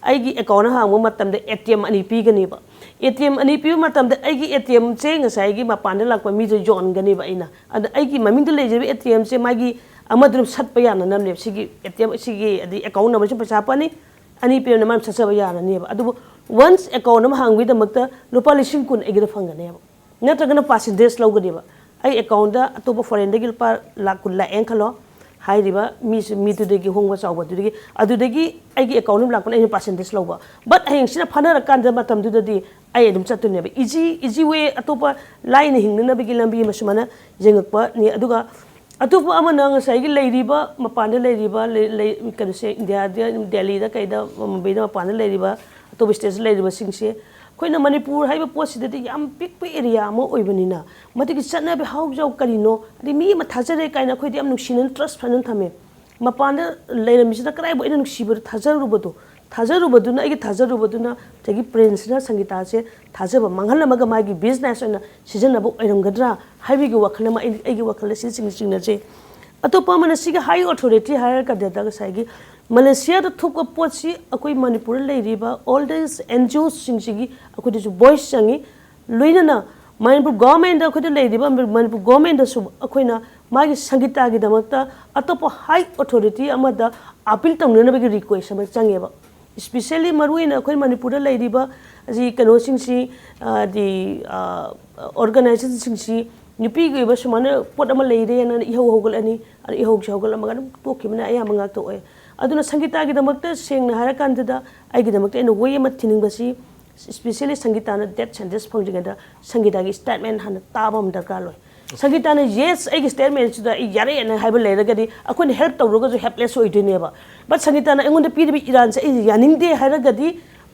ꯑꯩꯒꯤ ꯑꯦꯀꯥꯎꯟ ꯍꯥꯡꯕ ꯃꯇꯝꯗ ꯑꯦ ꯇꯤ ꯑꯦꯝ ꯑꯅꯤ ꯄꯤꯒꯅꯦꯕ꯫ ꯑꯦ ꯇꯤ ꯑꯦꯝ ꯑꯅꯤ ꯄꯤꯕ ꯃꯇꯝꯗ, ꯑꯩꯒꯤ ꯑꯦ ꯇꯤ ꯑꯦꯝꯁꯦ ꯉꯁꯥꯏꯒꯤ ꯃꯄꯥꯟꯗ ꯂꯥꯛꯄ ꯃꯤꯗ ꯌꯣꯟꯒꯅꯦꯕ ꯑꯩꯅ꯫ ꯑꯗ ꯑꯩꯒꯤ ꯃꯃꯤꯡꯗ ꯂꯩꯖꯔꯤꯕ ꯑꯦ ꯇꯤ ꯑꯦꯝꯁꯦ ꯃꯥꯒꯤ ꯑꯃꯗꯨꯅ ꯁꯠꯄ ꯌꯥꯅꯅꯕꯅꯦꯕ꯫ ꯁꯤꯒꯤ ꯑꯦ ꯇꯤ ꯑꯦꯝ, ꯁꯤꯒꯤ, ꯑꯗꯩ ꯑꯦꯀꯥꯎꯟ ꯅꯝꯕꯔꯁꯤ ꯄꯩꯁꯥ ꯍꯥꯞꯄꯅꯤ, ꯑꯅꯤ ꯄꯤꯔꯕꯅꯤꯅ ꯃꯥꯅ ꯁꯠꯆꯕ ꯌꯥꯔꯅꯦꯕ꯫ ꯑꯗꯨꯕꯨ ꯋꯟꯁ ꯑꯦꯀꯥꯎꯟ ꯑꯃ ꯍꯥꯡꯕꯒꯤꯗꯃꯛꯇ ꯂꯨꯄꯥ ꯂꯤꯁꯤꯡ ꯀꯨꯟ ꯑꯩꯒꯤꯗ ꯐꯪꯒꯅꯦꯕ꯫ ꯅꯠꯇ꯭ꯔꯒꯅ ꯄꯥꯔꯁꯦꯟꯇꯦꯖ ꯂꯧꯒꯅꯦꯕ꯫ ꯑꯩ ꯑꯦꯀꯥꯎꯟꯗ ꯑꯇꯣꯞꯄ ꯐꯣꯔꯦꯟꯗꯒꯤ ꯂꯨꯄꯥ ꯂꯥꯛ ꯀꯨꯟ ꯂꯥꯛꯑꯦꯅ ꯈꯜꯂꯣ꯫ ꯍꯥꯏꯔꯤꯕ ꯃꯤꯁꯨ, ꯃꯤꯗꯨꯗꯒꯤ ꯍꯣꯡꯕ ꯆꯥꯎꯕꯗꯨꯗꯒꯤ, ꯑꯗꯨꯗꯒꯤ ꯑꯩꯒꯤ ꯑꯦꯀꯥꯎꯟ ꯑꯃ ꯂꯥꯛꯄꯅ ꯑꯩꯅ ꯄꯥꯔꯁꯦꯟꯇꯦꯖ ꯂꯧꯕ꯫ ꯕꯠ ꯍꯌꯦꯡ ꯁꯤꯅ ꯐꯥꯅꯔꯀꯥꯟꯗ ꯃꯇꯝꯗꯨꯗꯗꯤ ꯑꯩ ꯑꯗꯨꯝ ꯆꯠꯇꯣꯏꯅꯦꯕ꯫ ꯏꯖꯤ, ꯏꯖꯤ ꯋꯦ, ꯑꯇꯣꯞꯄ ꯂꯥꯏꯅ ꯍꯤꯡꯅꯅꯕꯒꯤ ꯂꯝꯕꯤ ꯑꯃ ꯁꯨꯃꯥꯏꯅ ꯌꯦꯡꯉꯛꯄꯅꯤ꯫ ꯑꯗꯨꯒ ꯑꯇꯣꯞꯄ ꯑꯃꯅ ꯉꯁꯥꯏꯒꯤ ꯂꯩꯔꯤꯕ, ꯃꯄꯥꯟꯗ ꯂꯩꯔꯤꯕ, ꯂꯩ-, ꯂꯩ-, ꯀꯩꯅꯣꯁꯦ, ꯏꯟꯗꯤꯌꯥꯗ, ꯗꯦꯜꯂꯤꯗ ꯀꯩꯗ, ꯃꯨꯝꯕꯩꯗ ꯃꯄꯥꯟꯗ ꯂꯩꯔꯤꯕ, ꯑꯇꯣꯞꯄ ꯁ꯭ꯇꯦꯠꯁ ꯂꯩꯔꯤꯕꯁꯤꯡꯁꯦ, ꯑꯩꯈꯣꯏꯅ ꯃꯅꯤꯄꯨꯔ ꯍꯥꯏꯕ ꯄꯣꯠꯁꯤꯗꯗꯤ ꯌꯥꯝ ꯄꯤꯛꯄ ꯑꯦꯔꯤꯌꯥ ꯑꯃ ꯑꯣꯏꯕꯅꯤꯅ, ꯃꯗꯨꯒꯤ ꯆꯠꯅꯕꯤ ꯍꯧꯖꯥꯎ ꯀꯔꯤꯅꯣ, ꯑꯗꯩ ꯃꯤ ꯑꯃ ꯊꯥꯖꯔꯦ ꯀꯥꯏꯅ ꯑꯩꯈꯣꯏꯗꯤ ꯌꯥꯝ ꯅꯨꯡꯁꯤꯅꯅ ꯇ꯭ꯔꯁ ꯐꯖꯅ ꯊꯝꯃꯦ꯫ ꯃꯄꯥꯟꯗ ꯂꯩꯔꯝꯃꯤꯁꯤꯅ ꯀꯗꯥꯏꯕꯨ ꯑꯩꯅ ꯅꯨꯡꯁꯤꯕꯗꯣ, ꯊꯥꯖꯔꯨꯕꯗꯣ, ꯊꯥꯖꯔꯨꯕꯗꯨꯅ, ꯑꯩꯒꯤ ꯊꯥꯖꯔꯨꯕꯗꯨꯅ ꯉꯁꯥꯏꯒꯤ ꯄ꯭ꯔꯤꯟꯁꯅ ꯁꯪꯒꯤꯇꯥꯁꯦ ꯊꯥꯖꯕ ꯃꯥꯡꯍꯜꯂꯝꯃꯒ ꯃꯥꯒꯤ ꯕꯤꯖꯤꯅꯦꯁ ꯑꯣꯏꯅ ꯁꯤꯖꯤꯟꯅꯕ ꯑꯣꯏꯔꯝꯒꯗ꯭ꯔꯥ ꯍꯥꯏꯕꯒꯤ ꯋꯥꯈꯜ ꯑꯃ ꯑꯩ, ꯑꯩꯒꯤ ꯋꯥꯈꯜꯗ ꯁꯤ ꯆꯤꯡ-, ꯆꯤꯡꯅꯖꯩ꯫ ꯑꯇꯣꯞꯄ ꯑꯃꯅ ꯁꯤꯒꯤ ꯍꯥꯏ ꯑꯣꯊꯣꯔꯤꯇꯤ ꯍꯥꯏꯔ ꯀꯥꯟꯗ ꯉꯁꯥꯏꯒꯤ ꯃꯂꯦꯁꯤꯌꯥꯗ ꯊꯣꯛꯄ ꯄꯣꯠꯁꯤ ꯑꯩꯈꯣꯏ ꯃꯅꯤꯄꯨꯔꯗ ꯂꯩꯔꯤꯕ ꯑꯣꯜ ꯗꯤꯁ ꯑꯦꯟ ꯖꯤ ꯑꯣꯁꯤꯡꯁꯤꯒꯤ ꯑꯩꯈꯣꯏꯗꯁꯨ ꯚꯣꯏꯁ ꯆꯪꯉꯤ꯫ ꯂꯣꯏꯅꯅ ꯃꯅꯤꯄꯨꯔ ꯒꯣꯔꯃꯦꯟꯗ ꯑꯩꯈꯣꯏꯗ ꯂꯩꯔꯤꯕ ꯃꯅꯤꯄꯨꯔ ꯒꯣꯔꯃꯦꯟꯗꯁꯨ ꯑꯩꯈꯣꯏꯅ ꯃꯥꯒꯤ ꯁꯪꯒꯤꯇꯥꯒꯤꯗꯃꯛꯇ ꯑꯇꯣꯞꯄ ꯍꯥꯏ ꯑꯣꯊꯣꯔꯤꯇꯤ ꯑꯃꯗ ꯑꯄꯤꯜ ꯇꯧꯅꯅꯕꯒꯤ ꯔꯤꯀ꯭ꯋꯦꯁ ꯑꯃ ꯆꯪꯉꯦꯕ꯫ ꯏꯁꯄꯤꯁꯦꯜꯂꯤ ꯃꯔꯨꯑꯣꯏꯅ ꯑꯩꯈꯣꯏ ꯃꯅꯤꯄꯨꯔꯗ ꯂꯩꯔꯤꯕ ꯑꯁꯤ ꯀꯩꯅꯣꯁꯤꯡꯁꯤ, ꯑ, ꯗꯤ, ꯑ, ꯑꯣꯔꯒꯅꯥꯏꯖꯦꯁꯟꯁꯤꯡꯁꯤ ꯅꯨꯄꯤꯒꯤ ꯑꯣꯏꯕ ꯁꯨꯃꯥꯏꯅ ꯄꯣꯠ ꯑꯃ ꯂꯩꯔꯦꯅ ꯏꯍꯧ ꯍꯧꯒꯠꯂꯅꯤ, ꯑꯗꯨ ꯏꯍꯧꯁꯤ ꯍꯧꯒꯠꯂꯝꯃꯒ ꯑꯗꯨꯝ ꯇꯣꯛꯈꯤꯕꯅ ꯑꯌꯥꯝꯕ ꯉꯥꯛꯇ ꯑꯣꯏ꯫ ꯑꯗꯨꯅ ꯁꯪꯒꯤꯇꯥꯒꯤꯗꯃꯛꯇ ꯁꯦꯡꯅ ꯍꯥꯏꯔꯀꯥꯟꯗꯨꯗ ꯑꯩꯒꯤꯗꯃꯛꯇ ꯑꯩꯅ ꯋꯦ ꯑꯃ ꯊꯤꯅꯤꯡꯕꯁꯤ, ꯏꯁꯄꯤꯁꯦꯜꯂꯤ ꯁꯪꯒꯤꯇꯥꯅ ꯗꯦꯠ ꯁꯦꯟꯇꯦꯟꯁ ꯐꯪꯗ꯭ꯔꯤꯉꯩꯗ ꯁꯪꯒꯤꯇꯥꯒꯤ ꯁ꯭ꯇꯦꯠꯃꯦꯟ ꯍꯥꯟꯅ ꯇꯥꯕ ꯑꯃ ꯗꯔꯀꯥꯔ ꯑꯣꯏ꯫ ꯁꯪꯒꯤꯇꯥꯅ "ꯌꯦꯁ, ꯑꯩꯒꯤ ꯁ꯭ꯇꯦꯠꯃꯦꯟꯁꯤꯗ ꯑꯩ ꯌꯥꯔꯦꯅ" ꯍꯥꯏꯕ ꯂꯩꯔꯒꯗꯤ ꯑꯩꯈꯣꯏꯅ ꯍꯦꯜꯞ ꯇꯧꯔꯒꯁꯨ ꯍꯦꯜꯞꯂꯦꯁ ꯑꯣꯏꯗꯣꯏꯅꯦꯕ꯫ ꯕꯠ ꯁꯪꯒꯤꯇꯥꯅ ꯑꯩꯉꯣꯟꯗ ꯄꯤꯔꯤꯕ ꯏꯔꯥꯟꯁꯦ ꯑꯩ ꯌꯥꯅꯤꯡꯗꯦ ꯍꯥꯏꯔꯒꯗꯤ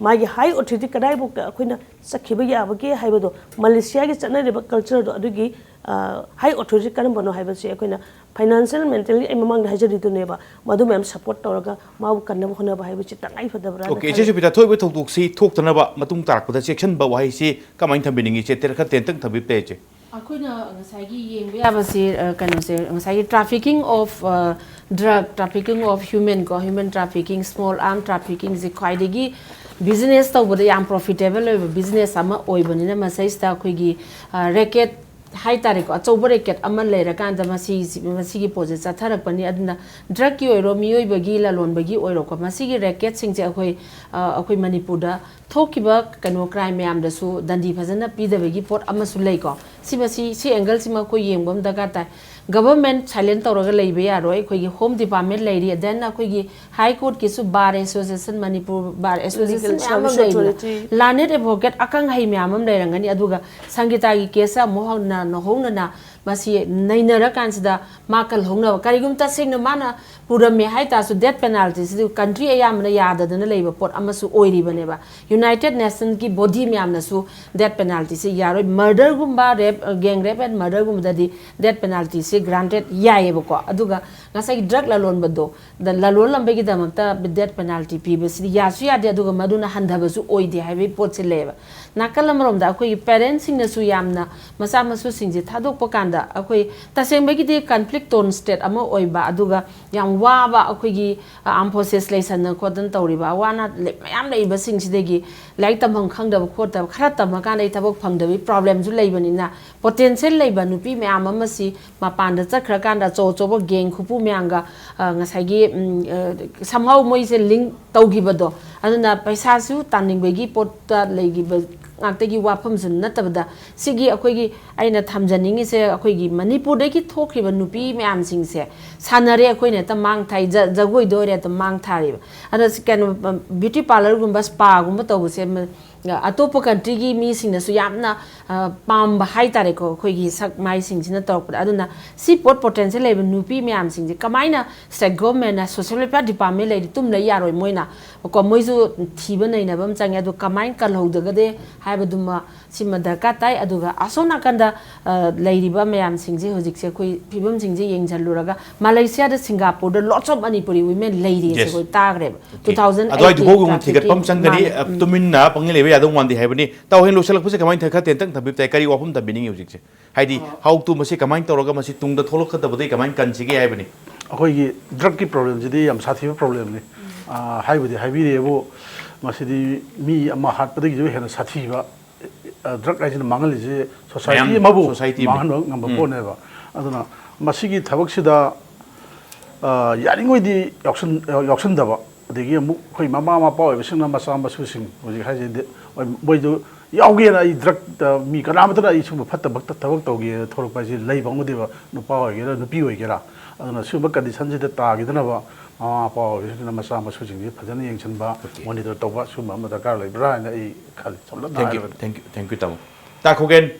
ꯃꯥꯒꯤ ꯍꯥꯏ ꯑꯣꯊꯣꯔꯤꯇꯤ ꯀꯗꯥꯏꯐꯥꯎꯗ ꯑꯩꯈꯣꯏꯅ ꯆꯠꯈꯤꯕ ꯌꯥꯕꯒꯦ ꯍꯥꯏꯕꯗꯣ, ꯃꯂꯦꯁꯤꯌꯥꯒꯤ ꯆꯠꯅꯔꯤꯕ ꯀꯜꯆꯔꯗꯣ ꯑꯗꯨꯒꯤ, ꯑ, ꯍꯥꯏ ꯑꯣꯊꯣꯔꯤꯇꯤ ꯀꯔꯝꯕꯅꯣ ꯍꯥꯏꯕꯁꯤ ꯑꯩꯈꯣꯏꯅ ꯐꯥꯏꯅꯥꯟꯁꯤꯌꯦꯜ, ꯃꯦꯟꯇꯦꯜꯂꯤ ꯑꯩ ꯃꯃꯥꯡꯗ ꯍꯥꯏꯖꯔꯤꯗꯨꯅꯦꯕ, ꯃꯗꯨ ꯃꯌꯥꯝ ꯁꯄꯣꯔꯠ ꯇꯧꯔꯒ ꯃꯥꯕꯨ ꯀꯟꯅꯕ ꯍꯣꯠꯅꯕ ꯍꯥꯏꯕꯁꯤ ꯇꯉꯥꯏ ꯐꯗꯕ꯭ꯔꯥꯅ ꯑꯣꯀꯦ, ꯏꯆꯦ ꯈꯜꯂꯤ꯫ ꯁꯨꯕꯤꯇꯥ, ꯊꯣꯛꯏꯕ ꯊꯧꯗꯣꯛꯁꯤ ꯊꯣꯛꯇꯅꯕ ꯃꯇꯨꯡ ꯇꯥꯔꯛꯄꯗ ꯆꯦꯛꯁꯤꯟꯕ ꯋꯥꯍꯩꯁꯤ ꯀꯃꯥꯏꯅ ꯊꯝꯕꯤꯅꯤꯡꯉꯤ? ꯏꯆꯦ, ꯈꯔ ꯇꯦꯟꯇꯪ ꯊꯝꯕꯤꯕ ꯇꯥꯏ, ꯏꯆꯦ꯫ ꯑꯩꯈꯣꯏꯅ ꯉꯁꯥꯏꯒꯤ ꯌꯦꯡꯕ ꯌꯥꯕꯁꯦ, ꯑ, ꯀꯩꯅꯣꯁꯦ, ꯉꯁꯥꯏꯒꯤ trafficking of, ꯑ, drug, trafficking of human ꯀꯣ, human trafficking, small arm trafficking ꯁꯦ ꯈ꯭ꯋꯥꯏꯗꯒꯤ ꯕꯤꯖꯤꯅꯦꯁ ꯇꯧꯕꯗ ꯌꯥꯝ ꯄ꯭ꯔꯣꯐꯤꯇꯦꯕꯜ ꯑꯣꯏꯕ ꯕꯤꯖꯤꯅꯦꯁ ꯑꯃ ꯑꯣꯏꯕꯅꯤꯅ, ꯃꯁꯩꯁꯤꯗ ꯑꯩꯈꯣꯏꯒꯤ, ꯑ, ꯔꯦꯀꯦꯠ ꯍꯥꯏꯇꯥꯔꯦꯀꯣ, ꯑꯆꯧꯕ ꯔꯦꯀꯦꯠ ꯑꯃ ꯂꯩꯔꯀꯥꯟꯗ ꯃꯁꯤ, ꯃꯁꯤꯒꯤ ꯄꯣꯠꯁꯦ ꯆꯠꯊꯔꯛꯄꯅꯤ꯫ ꯑꯗꯨꯅ ꯗ꯭ꯔꯒꯀꯤ ꯑꯣꯏꯔꯣ, ꯃꯤꯑꯣꯏꯕꯒꯤ ꯂꯂꯣꯟꯕꯒꯤ ꯑꯣꯏꯔꯣꯀꯣ, ꯃꯁꯤꯒꯤ ꯔꯦꯀꯦꯠꯁꯤꯡꯁꯦ ꯑꯩꯈꯣꯏ, ꯑ, ꯑꯩꯈꯣꯏ ꯃꯅꯤꯄꯨꯔꯗ ꯊꯣꯛꯈꯤꯕ ꯀꯩꯅꯣ ꯀ꯭ꯔꯥꯏꯝ ꯃꯌꯥꯝꯗꯁꯨ ꯗꯟꯗꯤ ꯐꯖꯅ ꯄꯤꯗꯕꯒꯤ ꯄꯣꯠ ꯑꯃꯁꯨ ꯂꯩꯀꯣ꯫ ꯁꯤ, ꯃꯁꯤ, ꯁꯤ ꯑꯦꯡꯒꯜꯁꯤꯃ ꯑꯩꯈꯣꯏ ꯌꯦꯡꯕ ꯑꯃ ꯗꯔꯀꯥꯔ ꯇꯥꯏ꯫ ꯒꯚꯔꯟꯃꯦꯟꯠ ꯁꯥꯏꯂꯦꯟ ꯇꯧꯔꯒ ꯂꯩꯕ ꯌꯥꯔꯣꯏ꯫ ꯑꯩꯈꯣꯏꯒꯤ ꯍꯣꯝ ꯗꯤꯄꯥꯔꯠꯃꯦꯟꯠ ꯂꯩꯔꯤ, then ꯑꯩꯈꯣꯏꯒꯤ ꯍꯥꯏ ꯀꯣꯔꯠꯀꯤꯁꯨ bar association, Manipur bar association Legal ꯃꯌꯥꯝ ꯑꯃ Service ꯂꯩꯔꯤꯅ, Authority. ꯂꯥꯔꯅꯦꯗ ꯑꯦꯗꯚꯣꯀꯦꯠ ꯑꯀꯪ ꯑꯍꯩ ꯃꯌꯥꯝ ꯑꯃ ꯂꯩꯔꯝꯒꯅꯤ꯫ ꯑꯗꯨꯒ ꯁꯪꯒꯤꯇꯥꯒꯤ ꯀꯦꯁꯁꯦ ꯑꯃꯨꯛ ꯍꯟꯅ ꯅꯧꯍꯧꯅꯅ ꯃꯁꯤ ꯅꯩꯅꯔꯀꯥꯟꯁꯤꯗ ꯃꯥ ꯀꯜꯍꯧꯅꯕ, ꯀꯔꯤꯒꯨꯝꯕ ꯇꯁꯦꯡꯅ ꯃꯥꯅ ꯄꯨꯔꯝꯃꯦ ꯍꯥꯏꯇꯥꯔꯁꯨ, ꯗꯦꯠ ꯄꯦꯅꯥꯜꯇꯤꯁꯤꯗꯤ ꯀꯟꯇ꯭ꯔꯤ ꯑꯌꯥꯝꯕꯅ ꯌꯥꯗꯗꯅ ꯂꯩꯕ ꯄꯣꯠ ꯑꯃꯁꯨ ꯑꯣꯏꯔꯤꯕꯅꯦꯕ꯫ ꯌꯨꯅꯥꯏꯇꯦꯗ ꯅꯦꯁꯟꯒꯤ ꯕꯣꯗꯤ ꯃꯌꯥꯝꯅꯁꯨ ꯗꯦꯠ ꯄꯦꯅꯥꯜꯇꯤꯁꯤ ꯌꯥꯔꯣꯏ꯫ ꯃꯔꯗꯔꯒꯨꯝꯕ, ꯔꯦꯞ, gang rape and ꯃꯔꯗꯔꯒꯨꯝꯕꯗꯗꯤ date ꯄꯦꯅꯥꯜꯇꯤꯁꯤ granted ꯌꯥꯏꯌꯦꯕꯀꯣ꯫ ꯑꯗꯨꯒ ꯉꯁꯥꯏꯒꯤ ꯗ꯭ꯔꯒ ꯂꯂꯣꯟꯕꯗꯣ, ꯗ-, ꯂꯂꯣꯟꯂꯝꯕꯒꯤꯗꯃꯛꯇ ꯗꯦꯠ ꯄꯦꯅꯥꯜꯇꯤ ꯄꯤꯕꯁꯤꯗꯤ ꯌꯥꯁꯨ ꯌꯥꯗꯦ, ꯑꯗꯨꯒ ꯃꯗꯨꯅ ꯍꯟꯊꯕꯁꯨ ꯑꯣꯏꯗꯦ ꯍꯥꯏꯕꯒꯤ ꯄꯣꯠꯁꯦ ꯂꯩꯌꯦꯕ꯫ ꯅꯥꯀꯜ ꯑꯃꯔꯣꯝꯗ ꯑꯩꯈꯣꯏꯒꯤ ꯄꯦꯔꯦꯟꯁꯁꯤꯡꯅꯁꯨ ꯌꯥꯝꯅ ꯃꯆꯥ ꯃꯁꯨꯁꯤꯡꯁꯦ ꯊꯥꯗꯣꯛꯄ ꯀꯥꯟꯗ, ꯑꯩꯈꯣꯏ ꯇꯁꯦꯡꯕꯒꯤꯗꯤ ꯀꯟꯐ꯭ꯂꯤꯛ ꯇꯣꯟ ꯁ꯭ꯇꯦꯠ ꯑꯃ ꯑꯣꯏꯕ, ꯑꯗꯨꯒ ꯌꯥꯝ ꯋꯥꯕ ꯑꯩꯈꯣꯏꯒꯤ, ꯑ, ꯑꯥꯔꯝ ꯐꯣꯔꯁꯦꯁ ꯂꯩꯁꯟꯗꯅ ꯈꯣꯠꯇꯅ ꯇꯧꯔꯤꯕ ꯑꯋꯥ ꯑꯅꯥ ꯂꯩ-, ꯃꯌꯥꯝ ꯂꯩꯕꯁꯤꯡꯁꯤꯗꯒꯤ ꯂꯥꯏꯔꯤꯛ ꯇꯝꯐꯝ ꯈꯪꯗꯕ ꯈꯣꯠꯇꯕ, ꯈꯔ ꯇꯝꯃꯀꯥꯟꯗ ꯑꯩ ꯊꯕꯛ ꯐꯪꯗꯕꯒꯤ ꯄ꯭ꯔꯣꯕ꯭ꯂꯦꯝꯁꯨ ꯂꯩꯕꯅꯤꯅ, ꯄꯣꯇꯦꯟꯁꯤꯌꯦꯜ ꯂꯩꯕ ꯅꯨꯄꯤ ꯃꯌꯥꯝ ꯑꯃꯁꯤ ꯃꯄꯥꯟꯗ ꯆꯠꯈ꯭ꯔꯀꯥꯟꯗ ꯑꯆꯧ ꯑꯆꯧꯕ ꯒꯦꯡ ꯈꯨꯄꯨ ꯃꯌꯥꯝꯒ, ꯑ, ꯉꯁꯥꯏꯒꯤ, ꯎꯝ, ꯑ, somehow ꯃꯣꯏꯁꯦ ꯂꯤꯡ ꯇꯧꯈꯤꯕꯗꯣ, ꯑꯗꯨꯅ ꯄꯩꯁꯥꯁꯨ ꯇꯥꯟꯅꯤꯡꯕꯒꯤ ꯄꯣꯠꯇ ꯂꯩꯈꯤꯕ ꯉꯥꯛꯇꯒꯤ ꯋꯥꯐꯝꯁꯨ ꯅꯠꯇꯕꯗ, ꯁꯤꯒꯤ ꯑꯩꯈꯣꯏꯒꯤ, ꯑꯩꯅ ꯊꯝꯖꯅꯤꯡꯉꯤꯁꯦ, ꯑꯩꯈꯣꯏꯒꯤ ꯃꯅꯤꯄꯨꯔꯗꯒꯤ ꯊꯣꯛꯈ꯭ꯔꯤꯕ ꯅꯨꯄꯤ ꯃꯌꯥꯝꯁꯤꯡꯁꯦ ꯁꯥꯟꯅꯔꯦ, ꯑꯩꯈꯣꯏꯅ ꯍꯦꯛꯇ ꯃꯥꯡ ꯊꯥꯏ, ꯖ-, ꯖꯒꯣꯏꯗ ꯑꯣꯏꯔꯦ ꯍꯦꯛꯇ ꯃꯥꯡ ꯊꯥꯔꯦꯕ꯫ ꯑꯗ ꯁꯤ ꯀꯩꯅꯣ, ꯕ꯭ꯌꯨꯇꯤ ꯄꯥꯔꯂꯔꯒꯨꯝꯕ, ꯁ꯭ꯄꯥꯒꯨꯝꯕ ꯇꯧꯕꯁꯦ, ꯃ-, ꯑꯇꯣꯞꯄ ꯀꯟꯇ꯭ꯔꯤꯒꯤ ꯃꯤꯁꯤꯡꯅꯁꯨ ꯌꯥꯝꯅ, ꯑ, ꯄꯥꯝꯕ ꯍꯥꯏꯇꯥꯔꯦꯀꯣ, ꯑꯩꯈꯣꯏꯒꯤ ꯁꯛ ꯃꯥꯏꯁꯤꯡꯁꯤꯅ ꯇꯧꯔꯛꯄꯗ꯫ ꯑꯗꯨꯅ ꯁꯤ ꯄꯣꯠ ꯄꯣꯇꯦꯟꯁꯤꯌꯦꯜ ꯂꯩꯕ ꯅꯨꯄꯤ ꯃꯌꯥꯝꯁꯤꯡꯁꯦ ꯀꯃꯥꯏꯅ, ꯁ꯭ꯇꯦꯠ ꯒꯣꯔꯃꯦꯟꯅ, ꯁꯣꯁꯤꯌꯦꯜ ꯋꯦꯜꯐꯤꯌꯔ ꯗꯤꯄꯥꯔꯠꯃꯦꯟ ꯂꯩꯔꯤ, ꯇꯨꯝ ꯂꯩ ꯌꯥꯔꯣꯏ ꯃꯣꯏꯅ ꯀꯣ, ꯃꯣꯏꯁꯨ ꯊꯤꯕ ꯅꯩꯅꯕ ꯑꯃ ꯆꯪꯉꯦ꯫ ꯑꯗꯣ ꯀꯃꯥꯏꯅ ꯀꯜꯍꯧꯗꯒꯗꯦ ꯍꯥꯏꯕꯗꯨꯃ, ꯁꯤꯃ ꯗꯔꯀꯥꯔ ꯇꯥꯏ꯫ ꯑꯗꯨꯒ ꯑꯁꯣꯝ ꯅꯥꯀꯟꯗ, ꯑ, ꯂꯩꯔꯤꯕ ꯃꯌꯥꯝꯁꯤꯡꯁꯦ, ꯍꯧꯖꯤꯛꯁꯦ ꯑꯩꯈꯣꯏ ꯐꯤꯕꯝꯁꯤꯡꯁꯦ ꯌꯦꯡꯁꯤꯜꯂꯨꯔꯒ, ꯃꯥꯂꯦꯁꯤꯌꯥꯗ, ꯁꯤꯡꯒꯥꯄꯨꯔꯗ lots of Manipuri women ꯂꯩꯔꯤꯁꯦ, yes, ꯑꯩꯈꯣꯏ ꯇꯥꯈ꯭ꯔꯦꯕ꯫ Okay. ꯑꯗꯨꯋꯥꯏꯗꯨꯐꯥꯎ ꯑꯃꯨꯛ ꯊꯤꯒꯠꯄ ꯑꯃ ꯆꯪꯒꯅꯤ꯫ ꯃꯥꯅꯦ, ꯑ, ꯎꯝ꯫ ꯇꯨꯃꯤꯟꯅ ꯄꯪꯂꯩ ꯂꯩꯕ ꯌꯥꯗꯧ ꯃꯥꯟꯗꯦ ꯍꯥꯏꯕꯅꯤ꯫ ꯇꯥꯎ, ꯍꯌꯦꯡ ꯂꯣꯏꯁꯤꯜꯂꯛꯄꯁꯦ ꯀꯃꯥꯏꯅ ꯈꯔ ꯇꯦꯟꯇꯪ ꯊꯝꯕꯤꯕ ꯇꯥꯏ? ꯀꯔꯤ ꯋꯥꯐꯝ ꯊꯝꯕꯤꯅꯤꯡꯉꯤ ꯍꯧꯖꯤꯛꯁꯦ? ꯍꯥꯏꯗꯤ, ꯑ, how to, ꯃꯁꯤ ꯀꯃꯥꯏꯅ ꯇꯧꯔꯒ ꯃꯁꯤ ꯇꯨꯡꯗ ꯊꯣꯛꯂꯛꯀꯗꯕꯗꯒꯤ ꯀꯃꯥꯏꯅ ꯀꯟꯁꯤꯒꯦ ꯍꯥꯏꯕꯅꯤ꯫ ꯑꯩꯈꯣꯏꯒꯤ ꯗ꯭ꯔꯒꯀꯤ ꯄ꯭ꯔꯣꯕ꯭ꯂꯦꯝꯁꯤꯗꯤ ꯌꯥꯝ ꯁꯥꯊꯤꯕ ꯄ꯭ꯔꯣꯕ꯭ꯂꯦꯝꯅꯤ꯫ ꯑ, ꯍꯥꯏꯕꯨꯗꯤ ꯍꯥꯏꯕꯤꯔꯦꯕꯨ, ꯃꯁꯤꯗꯤ ꯃꯤ ꯑꯃ ꯍꯥꯠꯄꯗꯒꯤꯁꯨ ꯍꯦꯟꯅ ꯁꯥꯊꯤꯕ, ꯑ, ꯗ꯭ꯔꯒ ꯍꯥꯏꯁꯤꯅ ꯃꯥꯡꯍꯜꯂꯤꯁꯦ ꯁꯣꯁꯥꯏꯇꯤ ꯃꯌꯥꯝ, ꯑꯃꯕꯨ ꯁꯣꯁꯥꯏꯇꯤ ꯑꯃ꯫ ꯃꯥꯡꯍꯟꯕ ꯉꯝꯕ ꯎꯝ꯫ ꯄꯣꯠꯅꯦꯕ꯫ ꯑꯗꯨꯅ ꯃꯁꯤꯒꯤ ꯊꯕꯛꯁꯤꯗ, ꯑ, ꯌꯥꯔꯤꯉꯩꯗꯤ ꯌꯥꯎꯁꯟ-, ꯌꯥꯎꯁꯟꯗꯕ, ꯑꯗꯒꯤ ꯑꯃꯨꯛ ꯑꯩꯈꯣꯏ ꯃꯃꯥ ꯃꯄꯥ ꯑꯣꯏꯕꯁꯤꯡꯅ ꯃꯆꯥ ꯃꯁꯨꯁꯤꯡ ꯍꯧꯖꯤꯛ ꯍꯥꯏꯁꯦ ꯗꯤ-, ꯃꯣꯏꯁꯨ ꯌꯥꯎꯒꯦꯅ, ꯑꯩ ꯗ꯭ꯔꯒꯇ, ꯃꯤ ꯀꯅꯥꯃꯠꯇꯅ ꯑꯩ ꯁꯨꯝꯕ ꯐꯠꯇꯕ ꯊꯕꯛ ꯇꯧꯒꯦꯅ ꯊꯣꯛꯂꯛꯄ ꯍꯥꯏꯁꯦ ꯂꯩꯕ ꯉꯝꯗꯦꯕ꯫ ꯅꯨꯄꯥ ꯑꯣꯏꯒꯦꯔꯥ, ꯅꯨꯄꯤ ꯑꯣꯏꯒꯦꯔꯥ, ꯑꯗꯨꯅ ꯁꯤꯒꯨꯝꯕ ꯀꯟꯗꯤꯁꯟꯁꯤꯗ ꯇꯥꯈꯤꯗꯅꯕ ꯃꯃꯥ ꯃꯄꯥ ꯑꯣꯏꯕꯁꯤꯡꯁꯤꯅ ꯃꯆꯥ ꯃꯁꯨꯁꯤꯡꯁꯤ ꯐꯖꯅ ꯌꯦꯡꯁꯤꯟꯕ, okay, ꯃꯣꯅꯤꯇꯔ ꯇꯧꯕ, ꯁꯤꯒꯨꯝꯕ ꯑꯃ ꯗꯔꯀꯥꯔ ꯂꯩꯕ꯭ꯔꯥ ꯍꯥꯏꯅ ꯑꯩ ꯈꯜꯂꯤ, ꯁꯝꯂꯞꯅ ꯊꯦꯡꯀ꯭ꯌꯨ, ꯍꯥꯏꯔꯕꯗ꯫ ꯊꯦꯡꯀ꯭ꯌꯨ, ꯊꯦꯡꯀ꯭ꯌꯨ, ꯇꯥꯃꯣ꯫ ꯇꯥ ꯈꯣꯒꯦꯟ,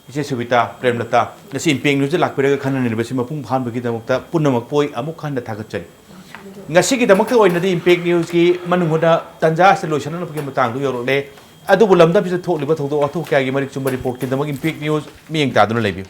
ꯏꯆꯦ ꯁꯨꯕꯤꯇꯥ, ꯄ꯭ꯔꯦꯝꯂꯇꯥ, ꯉꯁꯤ ꯏꯝꯄꯦꯛ ꯅ꯭ꯌꯨꯁꯇ ꯂꯥꯛꯄꯤꯔꯒ ꯈꯟꯅ ꯅꯩꯅꯕꯁꯤ ꯃꯄꯨꯡ ꯐꯥꯍꯟꯕꯒꯤꯗꯃꯛꯇ ꯄꯨꯝꯅꯃꯛꯄꯨ ꯑꯩ ꯑꯃꯨꯛ ꯍꯟꯅ ꯊꯥꯒꯠꯆꯔꯤ꯫ ꯉꯁꯤꯒꯤꯗꯃꯛꯇ ꯑꯣꯏꯅꯗꯤ ꯏꯝꯄꯦꯛ ꯅ꯭ꯌꯨꯁꯀꯤ ꯃꯅꯨꯡ ꯍꯨꯠꯅ ꯇꯥꯟꯖꯥ ꯑꯁꯤꯗ ꯂꯣꯏꯁꯤꯟꯅꯅꯕꯒꯤ ꯃꯇꯥꯡꯗꯨ ꯌꯧꯔꯛꯂꯦ꯫ ꯑꯗꯨꯕꯨ ꯂꯝꯗꯝꯁꯤꯗ ꯊꯣꯛꯂꯤꯕ ꯊꯧꯗꯣꯛ ꯋꯥꯊꯣꯛ ꯀꯌꯥꯒꯤ ꯃꯔꯤꯛ ꯆꯨꯝꯕ ꯔꯤꯄꯣꯔꯠꯀꯤꯗꯃꯛ ꯏꯝꯄꯦꯛ ꯅ꯭ꯌꯨꯁ ꯃꯤꯠꯌꯦꯡ ꯇꯥꯗꯨꯅ ꯂꯩꯕꯤꯌꯨ꯫